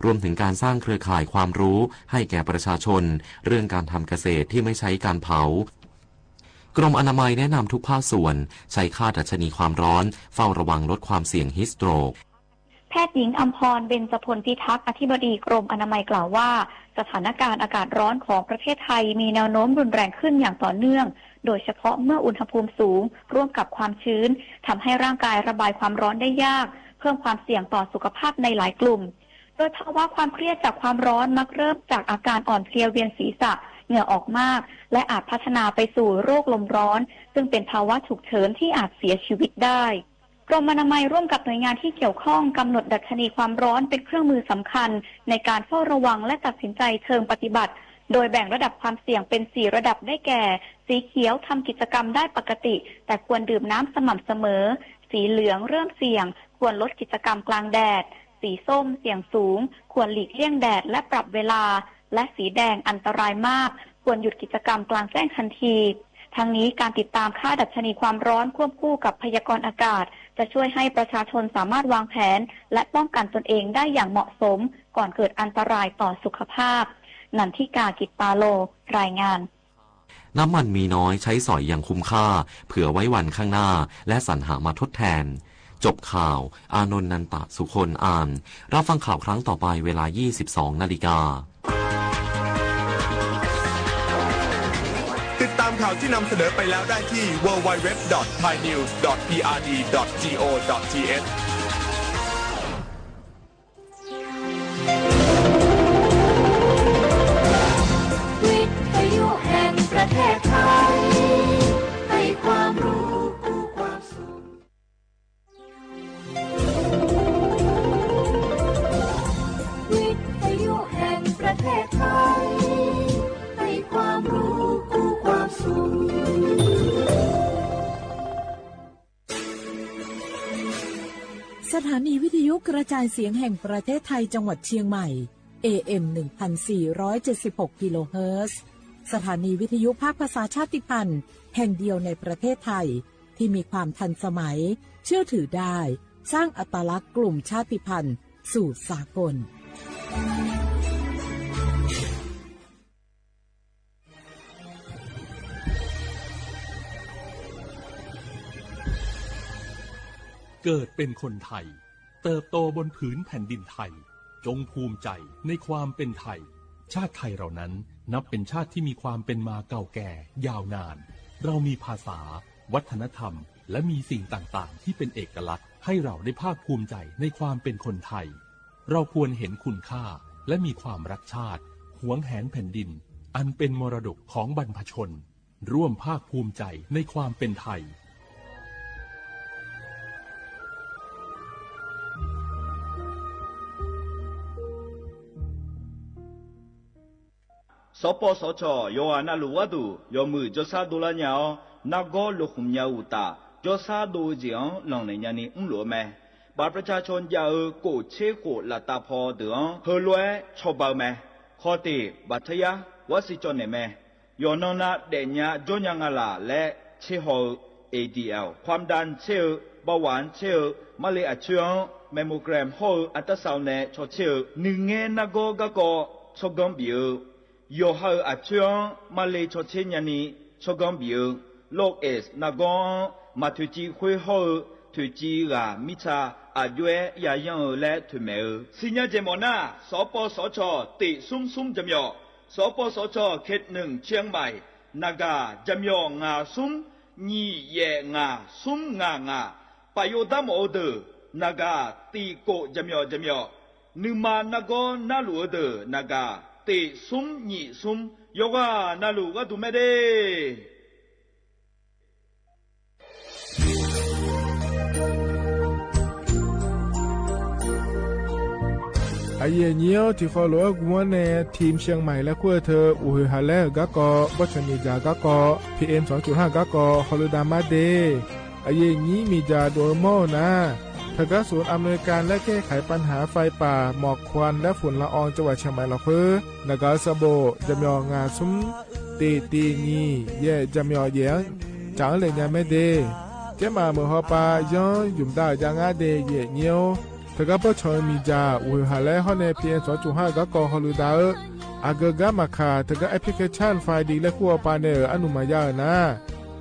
รวมถึงการสร้างเครือข่ายความรู้ให้แก่ประชาชน เรื่องการทำเกษตรที่ไม่ใช้การเผา กรมอนามัยแนะนำทุกภาคส่วน ใช้ค่าดัชนีความร้อน เฝ้าระวังลดความเสี่ยงฮีทสโตรก แพทย์หญิงอำพร เบญจพลพิทักษ์ อธิบดีกรมอนามัยกล่าวว่า สถานการณ์อากาศร้อนของประเทศไทยมีแนวโน้มรุนแรงขึ้นอย่างต่อเนื่อง โดยเฉพาะเมื่ออุณหภูมิสูง ร่วมกับความชื้น ทำให้ร่างกายระบายความร้อนได้ยาก เพิ่มความเสี่ยงต่อสุขภาพในหลายกลุ่ม โดยภาวะความเครียดจากความร้อนมักเริ่มจากอาการอ่อนเพลียเวียนศีรษะ เหงื่อออกมาก และอาจพัฒนาไปสู่โรคลมร้อน ซึ่งเป็นภาวะฉุกเฉินที่อาจเสียชีวิตได้ กรมอนามัยร่วมกับหน่วยงานที่เกี่ยวข้องกำหนดดัชนีความร้อนเป็นเครื่องมือสำคัญในการเฝ้าระวังและตัดสินใจเชิงปฏิบัติ โดยแบ่งระดับความเสี่ยงเป็นสี่ระดับได้แก่ สีเขียวทำกิจกรรมได้ปกติ แต่ควรดื่มน้ำสม่ำเสมอ สีเหลืองเริ่มเสี่ยง ควรลดกิจกรรมกลางแดด สีส้มเสี่ยงสูง ควรหลีกเลี่ยงแดดและปรับเวลา และสีแดงอันตรายมาก ควรหยุดกิจกรรมกลางแจ้งทันที ทั้งนี้การติดตามค่าดัชนีความร้อนควบคู่กับพยากรณ์อากาศ จะช่วยให้ประชาชนสามารถวางแผน และป้องกันตนเองได้อย่างเหมาะสม ก่อนเกิดอันตรายต่อสุขภาพ นันทิกา กิตตาโล รายงาน น้ำมันมีน้อยใช้สอยอย่างคุ้มค่า เผื่อไว้วันข้างหน้า และสรรหามาทดแทน จบข่าว อานนท์ นันตะสุคน อ่าน รับฟังข่าวครั้งต่อไปเวลา ยี่สิบสองนาฬิกา ติดตามข่าวที่นำเสนอไปแล้วได้ที่ ดับเบิลยู ดับเบิลยู ดับเบิลยู ดอท ไทยนิวส์ ดอท พีอาร์ดี ดอท จี โอ ดอท ที เอช วิทยุแห่งประเทศไทย ให้ความรู้คู่ความสุข วิทยุแห่งประเทศไทย ให้ความรู้คู่ความสุข สถานีวิทยุกระจายเสียงแห่งประเทศไทยจังหวัดเชียงใหม่ เอ เอ็ม หนึ่งพันสี่ร้อยเจ็ดสิบหก กิโลเฮิรตซ์ สถานีวิทยุภาคภาษาชาติพันธุ์แห่งเดียวในประเทศไทย ที่มีความทันสมัย เชื่อถือได้ สร้างอัตลักษณ์กลุ่มชาติพันธุ์สู่สากล เกิดเป็นคนไทย เติบโตบนผืนแผ่นดินไทย จงภูมิใจในความเป็นไทย ชาติไทยเรานั้นนับเป็นชาติที่มีความเป็นมาเก่าแก่ยาวนาน เรามีภาษา วัฒนธรรม และมีสิ่งต่างๆ ที่เป็นเอกลักษณ์ ให้เราได้ภาคภูมิใจในความเป็นคนไทย เราควรเห็นคุณค่า และมีความรักชาติ หวงแหนแผ่นดิน อันเป็นมรดกของบรรพชน ร่วมภาคภูมิใจในความเป็นไทย สปสช ယွၤအနၢ်လိၤဝဲဒိၣ် ယွၤမုၢ် ကၠီဆါဒိလါညါအီၤ နၢ်ကီၢ်လိာ်ဃုာ်ညါအူတၢ် ကၠီဆါဒိဝဲက့ၤအီၤ လီၤနဲၣ်ညါနံၤ အူလီၤမဲ ဘၣ်ပြၢ်ဆါၡိၣ်ယၤအၢ ကိၣ်ဆ့ကိၣ်လၢတၢ်ဖီဒုးအီၤ ဟၢလွဲဆီၣ်ဘၢမဲ ခီၣ်တ့ၢ် ဘၣ်ထယါ ဝါစံၣ်ကၠီၣ်နဲၣ်မဲ ယွၤနီၢ်နၢ်ဒဲးညါ ကၠီညါငါလၢ် လၢဆ့ဟီၣ်အၢ A D Lความดันဆ့အၢ เบาหวานဆ့အၢ မါလ့အဆၢအီၤ mammogramဟီၣ်အၢ ultrasoundနဲၣ်ဆီၣ်ဆ့အၢ နုၣ်ငဲနၢ်ကီၢ်ကၢ်ကီၢ် ဆီၣ်ကီဘံၣ်အၢ ယိၤဟၢအၣ်ဆၢအီၤ မါလ့ဆီၣ်ဆ့ညါနံၤ ဆီၣ်ကီဘံၣ်အၢ โรคเอดส์ နၢ်ကီၢ် မၤထုးကၠံဃွ့ဟီၣ်အၢ ထုးကၠံဂၤမံဆါ အၣ်ယွဲယၤယၢၢ်အၢ လၢထုးမဲာ်အၢ စံၣ်ညါကဲမီၣ်နၢ် สปสช เจ็ดศูนย์ศูนย์ ယမီၣ် สปสช เขตหนึ่งเชียงใหม่ နဂါ ယမီၣ် ငါးศูนย์ နှစ် ယဲၢ် ငါး ศูนย์ ငါး ငါး ပာ်ယိၣ်ဒါမီၣ်အၢဒၢး နဂါ တစ်ကို ယမီၣ် ယမီၣ် နုၢ်မၤနၢ်ကီၢ်နၢ်လိၤအၢဒၢး နဂါ တစ် ศูนย์ နှစ် ศูนย์ ယွၤကနၢ်လိၤဝဲဒိၣ်မဲဒၣ် အယိၣ်ညိ ထံၣ်ဃီလိာ်ဝဲဂီၤမီၣ်န့ၣ် ထံၣ်ရှၢၣ်မဲာ်လၢခူၣ်ထၢၣ် အိၣ်ဟ့ၣ်ဟးလဲအဂၤကီၢ် ဘီၣ်ဆၣ်မ့ၢ်ယၤဂၤကီၢ် PM สองจุดห้า ဂၤကီၢ် ဟီၣ်လူၤဒၣ်မးဒၣ် အယိၣ်ညိ မ့ၢ်ယၤဒိၣ်မီၣ်နၤ တဂၤ ศูนย์อำนวยการและแก้ไขปัญหาไฟป่า หมอกควันและฝุ่นละออง จังหวัดเชียงใหม่ လီၤဃုာ် နဂါ สปสช ယမီၣ် ငါး ศูนย์ တစ် တစ် နှစ် ယဲၢ် ယမီၣ် ယဲၢ် ကၠီလဲၣ်ညါမဲဒၣ် ကဲမးမုၢ်ဟီၣ်ပၢ် ယွၤယုၢ်မဒါယါငါဒၣ် ယိၣ်ညိ တဂၤ ဘီၣ်ဆၣ်မ့ၢ်ယၤ အိၣ်ဟ့ၣ်ဟးလဲဟီၣ်န့ၣ် PM สองจุดห้า ဂၤကီၢ် ဟီၣ်လူၤဒၣ်အၢ အဂၤကီၢ်မၤခး တဂၤ application ဖးဒိၣ်လၢခူၣ်အပၢ်န့ၣ် အနုၢ်မၤယါအၢနၤ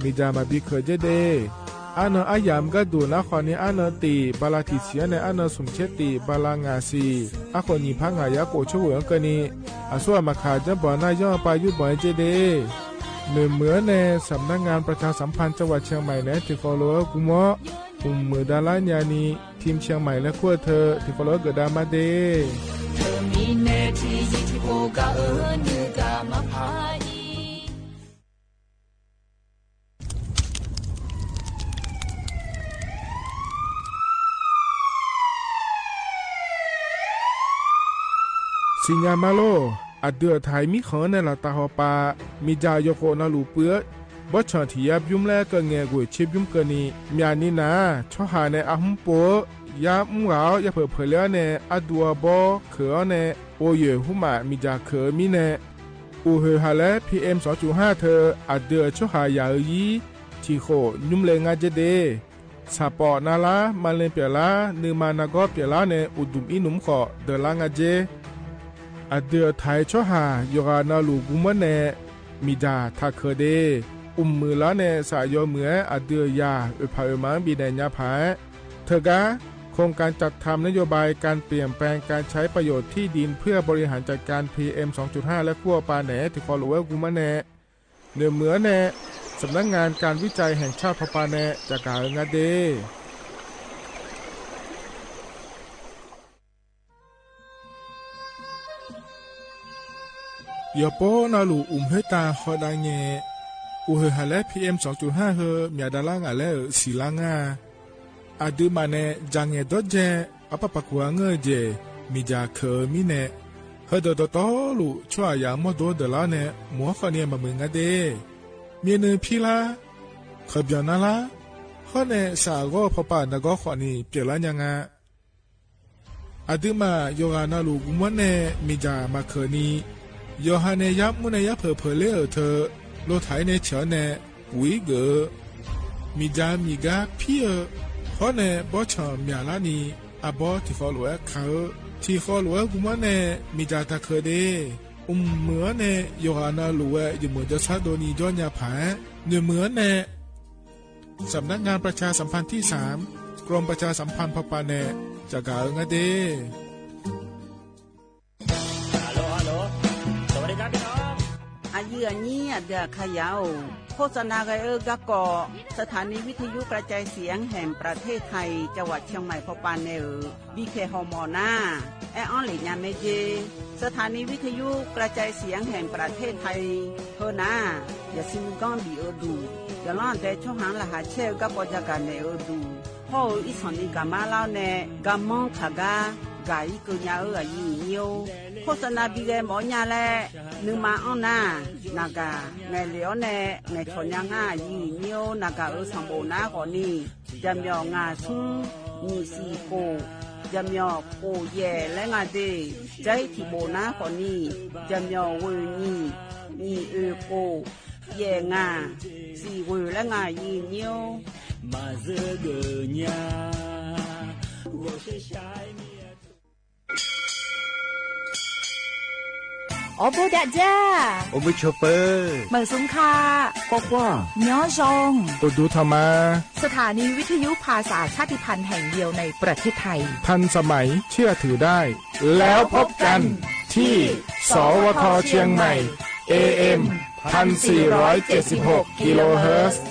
မ့ၢ်ယၤမၤဘံခၢၣ်ကဲဒၣ် အါနၢအါယၢ်မ့ၢ်ကဲဒိၣ်နၤ ဃိးနံၣ် အါနၢတ့ၢ် ဘၤလးတံၢ်ဆံးအါန့ၣ် အါနၢ ศูนย์ ဆဲးတ့ၢ် ဘၤလး ငါး ဆံး အဃိ ညိၣ်ဖး ငါး ယၤကိၣ်ဆိဝဲအကၢၢ်နံၣ် အစိအမၤခး ကၠီဘီၣ်နၤ ယွၤပၢ်ယုၢ်ဘီၣ်ကဲဒၣ် မုၢ်မုၢ်အၢန့ၣ် สำนักงานประชาสัมพันธ์จังหวัดเชียงใหม่ န့ၣ် ထံၣ်ဃီလိာ်ဝဲဂီၤမီၣ် မုၢ်မုၢ်ဒၣ်လါညါနံၤ ထံၣ်ရှၢၣ်မဲာ်လၢခူၣ်ထၢၣ် ထံၣ်ဃီလိာ်ဝဲကၢၣ်ဒၣ်မးဒၣ် စံၣ်ညါမးလီၤ အဒုးအထၢၣ်မံဃီန့ၣ် လၢတၢ်ဟီၣ်ပၢ် မ့ၢ်ယၤယိၣ်ဃိၣ်နၢ်လူၢ်ပှဲၤ ဘီၣ်ဆၣ်ထံၣ်ယါဘျုးလဲၣ် ကငဲၤကွံာ်ဆ့ဘျုးကၢၢ်နံၣ် မ့ၢ်အနံၤနၤ ဆီဟၣ်န့ၣ် အဟူးပိာ် ယါမုၢ်ဂၤ ယါဖၢၣ်ဖၢၣ်လၢန့ၣ် အဒူအဘီ ခၢၣ်အီၤန့ၣ် အိၣ်ယဲၢ်ဟူးမး မ့ၢ်ယၤခၢၣ်မံန့ၣ် အိၣ်ဟ့ၣ်ဟးလဲ PM สองจุดห้า ထၢၣ် အဒုးအဆီဟၣ်ယၤအၢယံၤ ထံၣ်ဃိၣ်ညွံလဲငါကဲဒၣ် ဆၣ်ပီၣ်နါလါ မါလ့ပၠဲးလါ နုၢ်မၤနၢ်ကီၢ်ပၠဲးလါန့ၣ် အိၣ်ဒုၣ်အံၤနုၢ်ဃိၣ် ဒၢးလါငါကဲ အဒုးအထၢၣ်ဆီဟၣ် ယိၤဂၤနၢ်လူၢ်ဂီၤမီၣ်န့ၣ် မ့ၢ်ယၤထးခၢၣ်ဒၣ် အိၣ်မုၢ်လါန့ၣ် စးယီၤမုၢ်ဧဲ အဒုးယၤ အုၣ်ဖးအုၣ်မၤဘံၣ်နဲၣ်ညါဖးဧဲ ထၢၣ်ကါ โครงการจัดทำนโยบายการเปลี่ยนแปลงการใช้ประโยชน์ที่ดินเพื่อบริหารจัดการ PM สองจุดห้า လၢခူၣ်အပၢ်န့ၣ် ထံၣ်ဃီလိာ်ဝဲဂီၤမီၣ်န့ၣ် နၢၤမုၢ်အၢန့ၣ် สำนักงานการวิจัยแห่งชาติ ဖီပၢ်န့ၣ် ကၠးကၤအၢငါဒၣ် ယီၤပီနၢ်လူၢ်အိၣ်မုာ်တၢ်ဟီၣ်ဒၣ်ငဲၢ် အိၣ်ဟ့ၣ်ဟးလဲ PM สองจุดห้า ဟၢ မ့ၢ်ဒၣ်လါငါလဲၣ် စံးလါငါ အဒုးမးန့ၣ် ကၠးငဲၢ်ဒီးကဲ အပၢ်ပာ်ကွၢ်အါဂီၢ်ကဲ မ့ၢ်ယၤခၢၣ်မံန့ၣ် ဟၢဒီးတီတီလူၢ် ဆီဟၣ်ယၤမီၢ်ဒိဒၢးလါန့ၣ် မုၢ်ဟီၣ်ဃိးနံၣ်မၤမုၢ်ငါဒၣ် မ့ၢ်နုၤဖံလါ ခၢၣ်ပၠီၣ်နါလါ ဃိန့ၣ် စးအဂီၢ်ဖီပၢ်နၢ်ကီၢ်ဃိးနံၣ် ပၠဲးလါညါငါ အဒုးမး ယိၤဂၤနၢ်လူၢ်ဂီၤမီၣ်န့ၣ် မ့ၢ်ယၤမၤခၢၣ်နံၣ် ယီၤဟၣ်န့ၣ် ယါမူန့ၣ် ယါဖုၣ်ဖုၣ်လ့ဧၢ ထၢၣ်လိာ်ထၢၣ်အံၤန့ၣ် ဆၢၣ်န့ၣ် ဝံၤဂ့ၤဧၢ မ့ၢ်ဒၣ်မ့ၢ်ဂၤဖံးဧၢ, ဖီန့ၣ် ဘီဆၣ်မျၢ်လါနံၤ အဘီထံၣ်ဃီလိာ်ဝဲခါဧၢ, ထံၣ်ဃီလိာ်ဝဲဂီၤမီန့ၣ် မ့ၢ်ဒၣ်တၢ်ခဲဒၣ်, အိၣ်မုာ်အီၤန့ၣ် ယီၤဟၣ်နၢ်လိာ်ဝဲ ယမိၢ်ဒိဆါဒိၣ်နံၤဒီးညါဖး, နွံမုာ်အီၤန့ၣ် สำนักงานประชาสัมพันธ์ที่สาม กรมประชาสัมพันธ์พป.เนี่ย จะกล่าวเองนะเด้ အယုၢ်အညိ အဒုးခါယၢ်ဧိၤ, โฆษณาဂ့ၤဧၢ ကၢ်ကီး สถานีวิทยุกระจายเสียงแห่งประเทศไทย จังหวัดเชียงใหม่ พป.เนี่ยဧိၤ ဘံၣ်ခဲၣ်ဟီၣ်မီၢ်နၤ, အဲၣ်အီၤလၢညါမ့ၢ်က့ၤ สถานีวิทยุกระจายเสียงแห่งประเทศไทย ဟၢနၤ, ယစံးမုၢ်ကီၢ်ဘံၣ်အၢဒူၣ်, ယလီၤတဲာ်ဆီဟၣ်လၢဟးဆဲးဧၢ ကၢ်ကီး ကၠၢ်ကၣ်နဲၣ်အၢဒူၣ်, ဟီၣ်ဧၢ အံသီၣ်နံၤကၤမါလီၤန့ၣ် ကၤမီခးဂၤ ကၤအံၤကၢညါဧၢ အယုၢ်အညိ โฆษณาဘံၣ်ဂ့ၤမီၢ်ညါ လဲၣ်, နုမၤအီၤနၤ, နၤဂၤ, ငဲၤလံအီၤနဲၣ် နဲၣ်ဆီၣ်ညါငါ ယုၢ်ညိ နၤဂၤဧၢ ဆီၣ်ဘိၣ်နၤဃီနံၤ, ယမီၢ်ငါဆူ နံၣ်သံၣ်ကိၣ်, ယမီၢ်ကိၣ်ယဲၢ်လၢငါဒ့ၣ်, ကၠဲထံၣ်ဘိၣ်နၤဃီနံၤ, ယမီၢ်ဝ့ၢ်နံၣ်, နံၣ်အ့ၣ်ကိၣ်, ယဲၢ်ငါ, သံၣ်ဝ့ၢ်လၢငါ ယုၢ်ညိ အိၣ်ဘူးဒၣ်ဒၣ်, အိၣ်မုာ်ဆိးပၢၤ, မၢၢ်စုံခါ, ကွၢ်ကွၢ်, ညီယွင်, အိၣ်ဒူထီၣ်မး, สถานีวิทยุภาษาชาติพันธุ์แห่งเดียวในประเทศไทย ทันสมัย เชื่อถือได้ แล้วพบกันที่ สวท เชียงใหม่ เอเอ็ม พันสี่ร้อยเจ็ดสิบหก กิโลเฮิรตซ์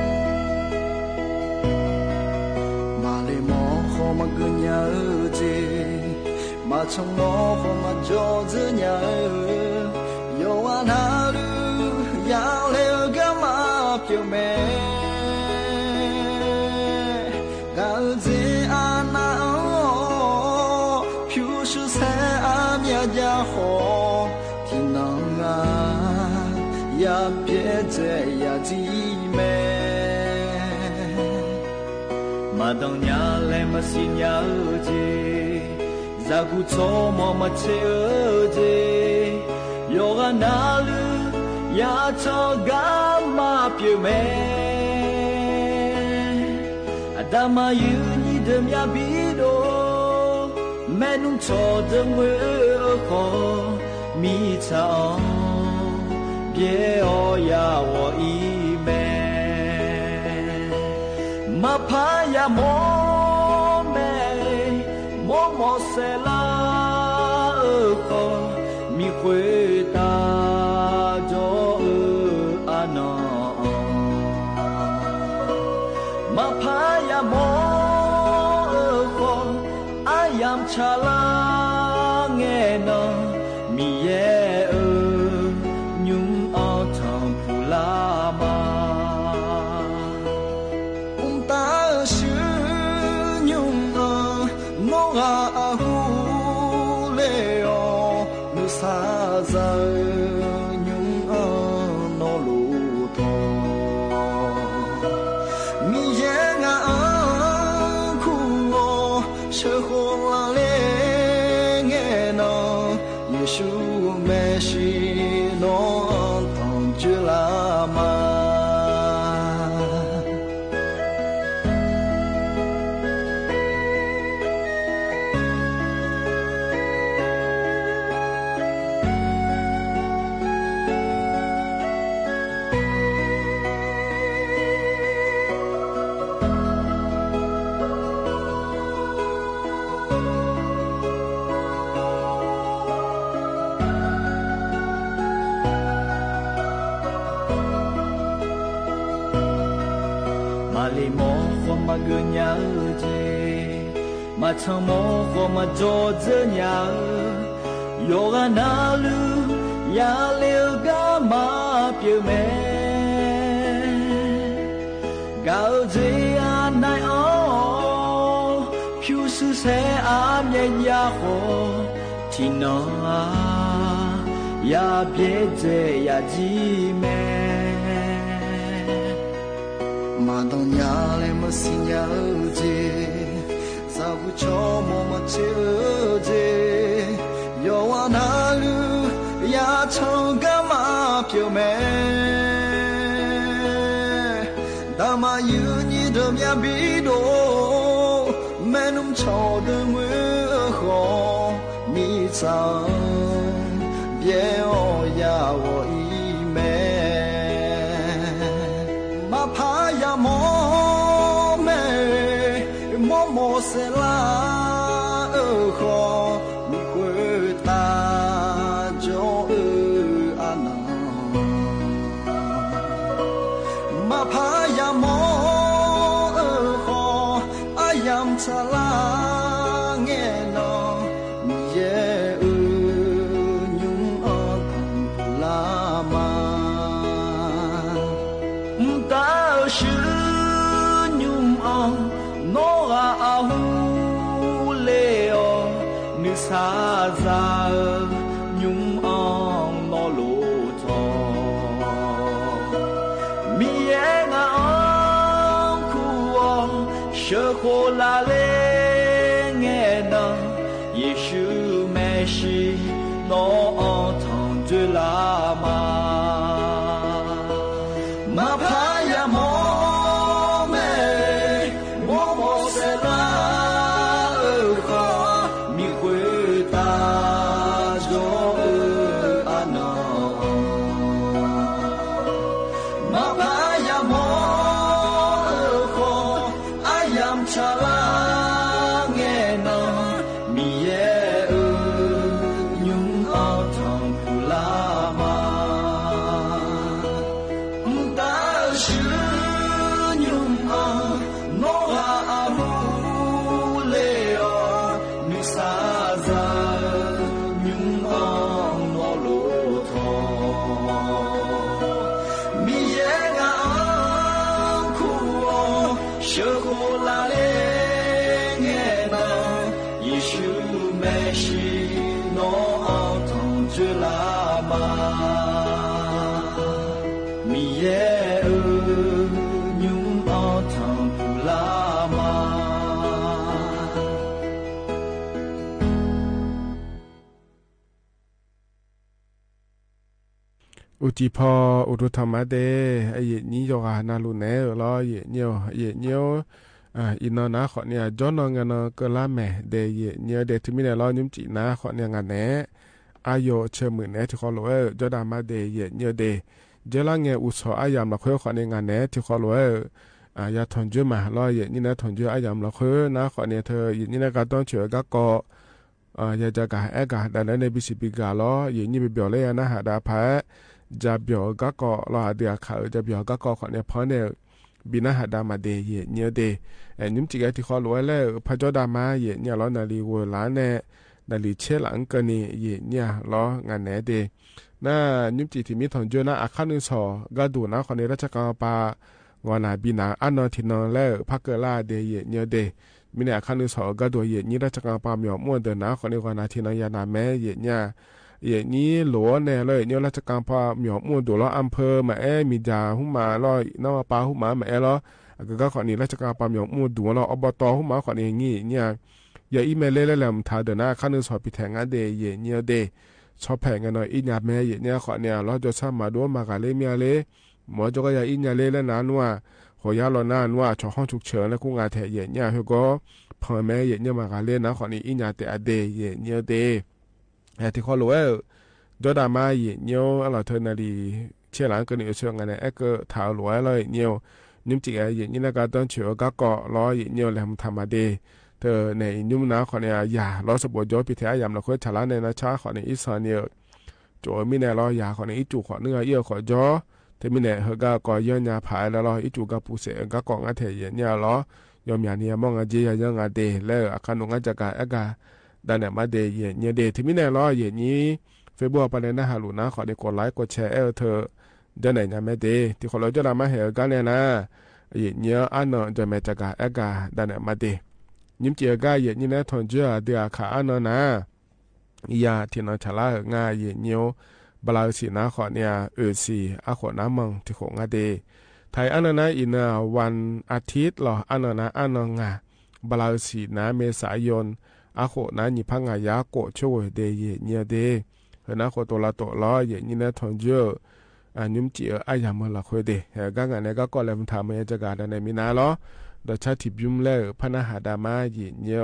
မၤလ့ၢ်မီၢ်ဃီမၤကၢၢ်ညါဧၢက့, မၤဆၢၣ်နီၤဃီမၤကၠီၣ်စၢၢ်ညါဧၢ, ယွၤအနၢ်လုၢ် ယၤလဲၤဧၢ ကမၤပျၢၤမဲ ဂၤဧၢ စ့အနၢ်ဧၢ, ဖၠူစူဆဲအမံၤယၤဃီ, ထံၣ်နၤ ယပျဲၢ်စဲယၤဒ်အံၤမဲ, မၤဒိးညါလဲၣ် မၤစံၣ်ညါဧၢက့, စၢ်ကူၣ်ထီၣ်မီၢ်မၤဆဲးဧၢက့, ယွၤ နလူ ယၤထီၣ်ဂၤမၤပျၢၤမဲ အတၢ်မၤယုၢ်ညိဒၢမၠၣ်ဘံဒိၣ် မဲနုၢ်ထီၣ်တမှဲအဃိ မံဆၣ်အီၤ ပျဲအီၤယၤဝီၤအံၤမဲ မၤဖးယၤမိၢ်မဲ မိၢ်မိၢ်စဲးလါအဃိ မံဃုာ်တၢ်ဒီးအအၢအနီၢ် မၤဖးယၤမိၢ်အဃိ အယံၤဆၣ်လၢငဲနီၤ မံယဲၢ်အၢ ညုၣ်အီၣ်ထီၣ်ပူၤလၢ်မး အုၣ်တၢ်အၢၣ်ဆူညုၣ်အီၣ် နီၢ်ဂၤအဟူးလဲအီၤ မုၢ်ဆါစၢ်အၢ ညုၣ်အီၣ်နီၢ်လိၣ်ထီၣ် မံယဲၢ်ငါအၢၣ်ခူၣ်အီၤ ဆၢဃိလၢ်လၢငဲနီၤ ယ့ၣ်ၡူးမဲာ်ဆှံ နီၢ်အီၣ်ထီၣ်စၢၤလၢ်မး မၤလ့မိၢ်ဃိမၤဂၢၢ်ညါဧၢက့ မၤထီၣ်မိၢ်ဃိမၤဒီသဒၢညါဧၢ ယွၤဂၤနၤလူ ယၤလဲၤဂၤမၤပျၢၤမဲ ကးအၢက့အနၢ်အီၤ ဖၠူစူဆဲအါမံယါဃိ ထံၣ်နီၢ်ဧါ ယၤဘျဲၣ်ဒဲးယၤဒ်မဲ မၤဒီးညါလဲၣ်မုၢ်ဆ့ၣ်ညါဧၢက့ စၢ်ဘူၣ်ဆိမိၢ်မၤဆ့ၣ်ဧၢက့ ယွၤဂၤနၤလူ ယၤထီၣ်ဂၤမၤပျၢၤမဲ တၢ်မၤယုၢ်ညိဒၢမၠၣ်ဘံဒိၣ် မဲနုၢ်ထီၣ်တမှဲအဃိ မံဆၣ် ပျဲအီၤယၤဝီၤအံၤမဲ မၤဖးယၤမိၢ်မဲ မိၢ်မိၢ်စဲးလါအဃိ မံဃုာ်တၢ်ဒီးအၢအနီၢ် မၤဖးယၤမိၢ်အဃိ အယံၤဆၣ်လၢငဲနီၤ မံယဲၢ်အၢ ညုၣ်အီၣ်ထီၣ်ပူၤလၢ်မး တၢ်အၢၣ်ဆူညုၣ်အီၣ် နီၢ်ဂၤအဟူးလဲအီၤ မုၢ်ဆါစၢ်အၢ ညုၣ်အီၣ်နီၢ်လိၣ်ထီၣ် မံယဲၢ်ငါအၢၣ်ခူၣ်အီၤ ဆၢဃိလၢ်လၢငဲနီၤ ယ့ၣ်ၡူးမဲာ်ဆှံ နီၢ်အီၣ်ထီၣ်စၢၤလၢ်မး မၤဖးယၤမိၢ်မဲ မိၢ်မိၢ်စဲးလါအဃိ မံဃုာ်တၢ်ဒီးအၢအနီၢ် မၤဖးယၤမိၢ်အဃိ အယံၤဆၣ်လၢငဲနီၤ မံယဲၢ်အၢ ညုၣ်အီၣ်ထီၣ်ပူၤလၢ်မး တၢ်အၢၣ်ဆူညုၣ်အီၣ် နီၢ်ဂၤအဟူးလဲအီၤ မုၢ်ဆါစၢ်အၢ ညုၣ်အီၣ်နီၢ်လိၣ်ထီၣ် မံယဲၢ်ငါအၢၣ်ခူၣ်အီၤ ဆၢဃိလၢ်လၢငဲနီၤ ယ့ၣ်ၡူးမဲာ်ဆှံ နီၢ်အီၣ်ထီၣ်စၢၤလၢ်မး မံယဲၢ်အၢ ညုၣ်အီၣ်ထီၣ်ပူၤလၢ်မး จีพออุทุธรรมะเด อะ เยะนี้ยอร์กานาลูแหนลอ เยะนี้ เยะนี้ อ่า อินนอนาขอเนีย จอร์นนอเงนอเกอราแหมเด เยะนี้เด ถือมีแหนลอ ยุ้มจีนาขอเนีย งาแหน อาโยเชิญหมื่นแหน ถือขอโหลเออ จอร์ดามาเด เยะนี้เด เจอละแงอุสออายามละเคยขอเนีย งาแหน ถือขอโหลเออ อ่า ยาถอนเจอมาลอ เยะนี้นะ ถอนเจออายามละเคยนาขอเนีย เธอ เยะนี้นะ กาต้องเฉยกาก็ เอ่อ ยาจะกาแอะกา ดังนั้นในบีซีบีกาลอ เยะนี้ไปเบียวเลยนะ หาดาพา จะเบียวกาก็ลอ หาเดือขา จะเบียวกาก็ขอเนีย เพราะเนี่ย บีนาหาดามาเด เยะนี้เด เอ่อ ยุ้มจีกา ถือขอโหลเออ แล้ว พระจอร์ดามา เยะนี้ลอ นาลีเวลาเนี่ย นาลีเชษหลังเกินนี่ เยะนี้ลอ งาแหนเด นา ยุ้มจีถือมีถอนเจอนา อาคารนึ่งสอง กาดูนาขอเนีย ราชการปา งอนาบีนา อะนอทีนอแล้ว พระเกอราเด เยะนี้เด มีในอาคารนึ่งสอง กาดู เยะนี้ ราชการปา เหมียวม่วนเดินนาขอเนีย งอนาทีนอ ยานาแม้ เยะนี้ เยะนี้โหลแหนเลย เยะนี้ ราชการปา เหมียวม่วนดูลอ อำเภอมาแอ มีจาหุมาลอ น้ำประปาหุมามาแอลอ อะ กาขอเนีย ราชการปา เหมียวม่วนดูลอ อบต หุมาขอเนีย อย่างนี้เนี่ย ยาอี้แม่เล่ แล้วแหลมทาเดินนา อาคารนึ่งสอง ปีแถงงาเด เยะนี้เด ชอแผงกันหน่อย อี้ยาแม่ เยะนี้ขอเนียลอ จอซ้ำมาดู มากาเล่ เมียเล่ หมอจกยาอี้ยาเล่ แล้วนานัว หัวยาลอนานัว ชอห้องฉุกเฉิน แล้วกู้งาแถ เยะนี้ เฮอก็ เพิ่นแม่ เยะนี้ มากาเล่ นาขอเนีย อี้ยาเตอะเด เยะนี้เด เอ่อ ถือขอโหลเออ จอร์ดามา เยะนี้ อะลอ เธอ นาลีเชษหลังเกินนี่ เออ เชิญงาแหน แอะเกอถาโหลเออ ลอ เยะนี้ ยุ้มจีกา เยะนี้นะ กาต้องเฉยกาก็ลอ เยะนี้ แหลมทามาเด เธอ ในยุ้มนาขอเนีย ยาลอ สะบวกจอ ปีแถงอายามละเคย ชาละในนาชาขอเนีย อี้สอนเนี่ย โจมีแหนลอ ยาขอเนีย อี้จูขอนึ่ง เอี้ยขอจอ เธอมีแหน เฮอกาก็ย้อนยาผายแล้วลอ อี้จูกาปูเสกาก็งาแถ เยะนี้ลอ ยอมยาเนี่ย มองอาเจย ยายังอาเด แล้วอาคารหนุงอาจจะกาแอะกา ดันแหนมาเด เยะนี้เด ถือมีแหนลอ เยะนี้ เฟซบุ๊กปาเนนาฮาลูนาขอเนีย กดไลก์ กดแชร์ เออ เธอ เดี๋ยวไหนยาแม่เด ถือขอโหลจอร์ดามา เหอะกาเนี่ยนา เยะนี้ อะนอ จอแม่จะกาแอะกา ดันแหนมาเด ยุ้มจีกา เยะนี้นะ ถอนเจอเดือขา อะนอนา ยาทีนอชาละ เฮองา เยะนี้ บลาอือสีนาขอเนีย อือสี อะโขน้ำเมิง ถือโขงาเด ไทย อะนอนา อินเนอร์ วันอาทิตย์ลอ อะนอนา อะนองา บลาอือสีนา เมษายน อะโขน้ำ หยี่สิบห้างายา โกะโชเวยเด เยะนี้เด เฮอนา โขโตลาโตะลอ เยะนี้นะ ถอนเจอ อ่า ยุ้มจีเออ อายามเมินละเคยเด เฮอกางาแหนกาก็แหลมทามา ยาจะกา ดันแหนมีนาลอ ดอชาทิพย์ยุ้มแล้ว พระนาหาดามา เยะนี้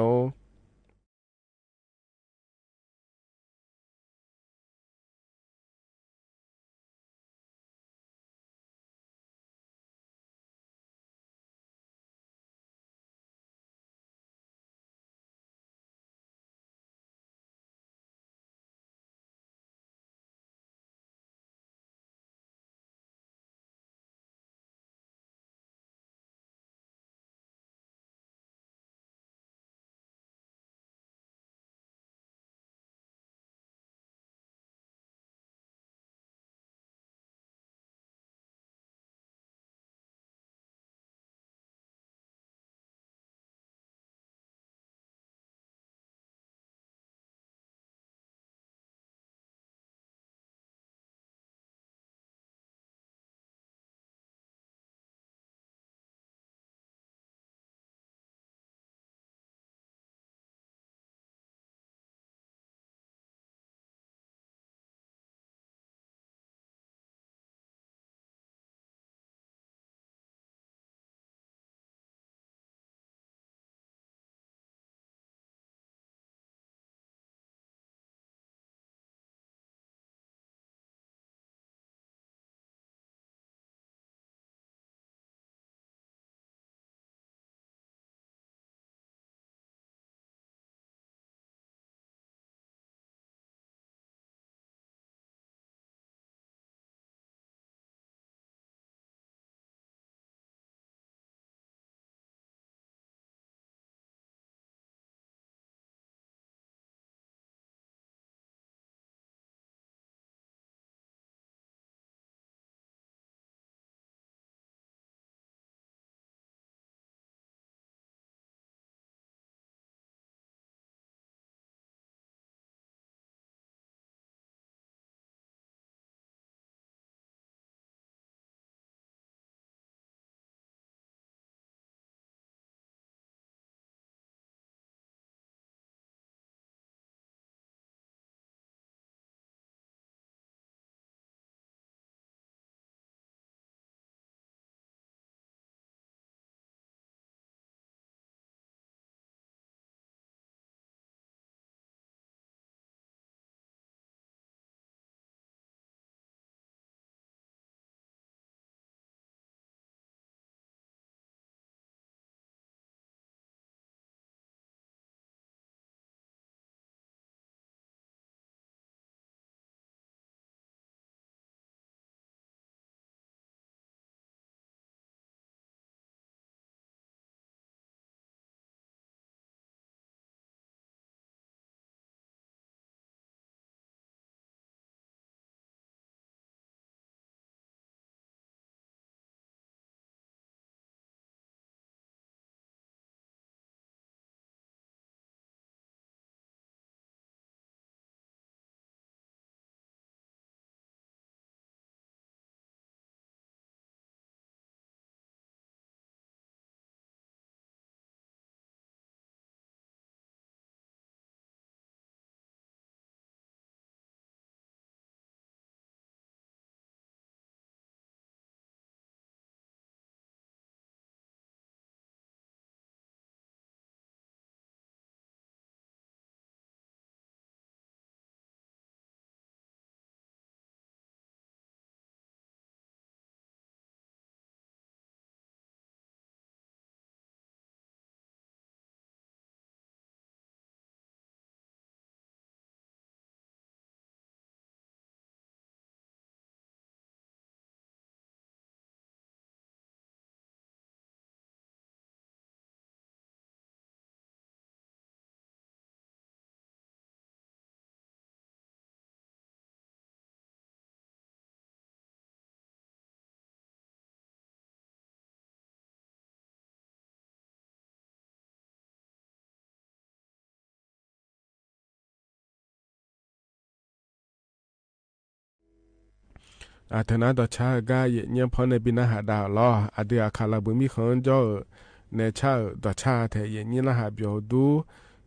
အၢ တၢ်နာ် ဒိးဆါ ၵၢ်ယဲၢ်နံၣ် ဖီၣ်န့ၢ် ဘိးနၢ်ဟးဒါလီၤ. အဒုးအခးလၢဘုမံၣ်ဃုၣ် ကၠီၣ်ဧၢ နဲဆၣ်ဧၢ ဒိးဆါ ထဲယဲၢ်နံၣ် နၢ်ဟးပျီၤဒူ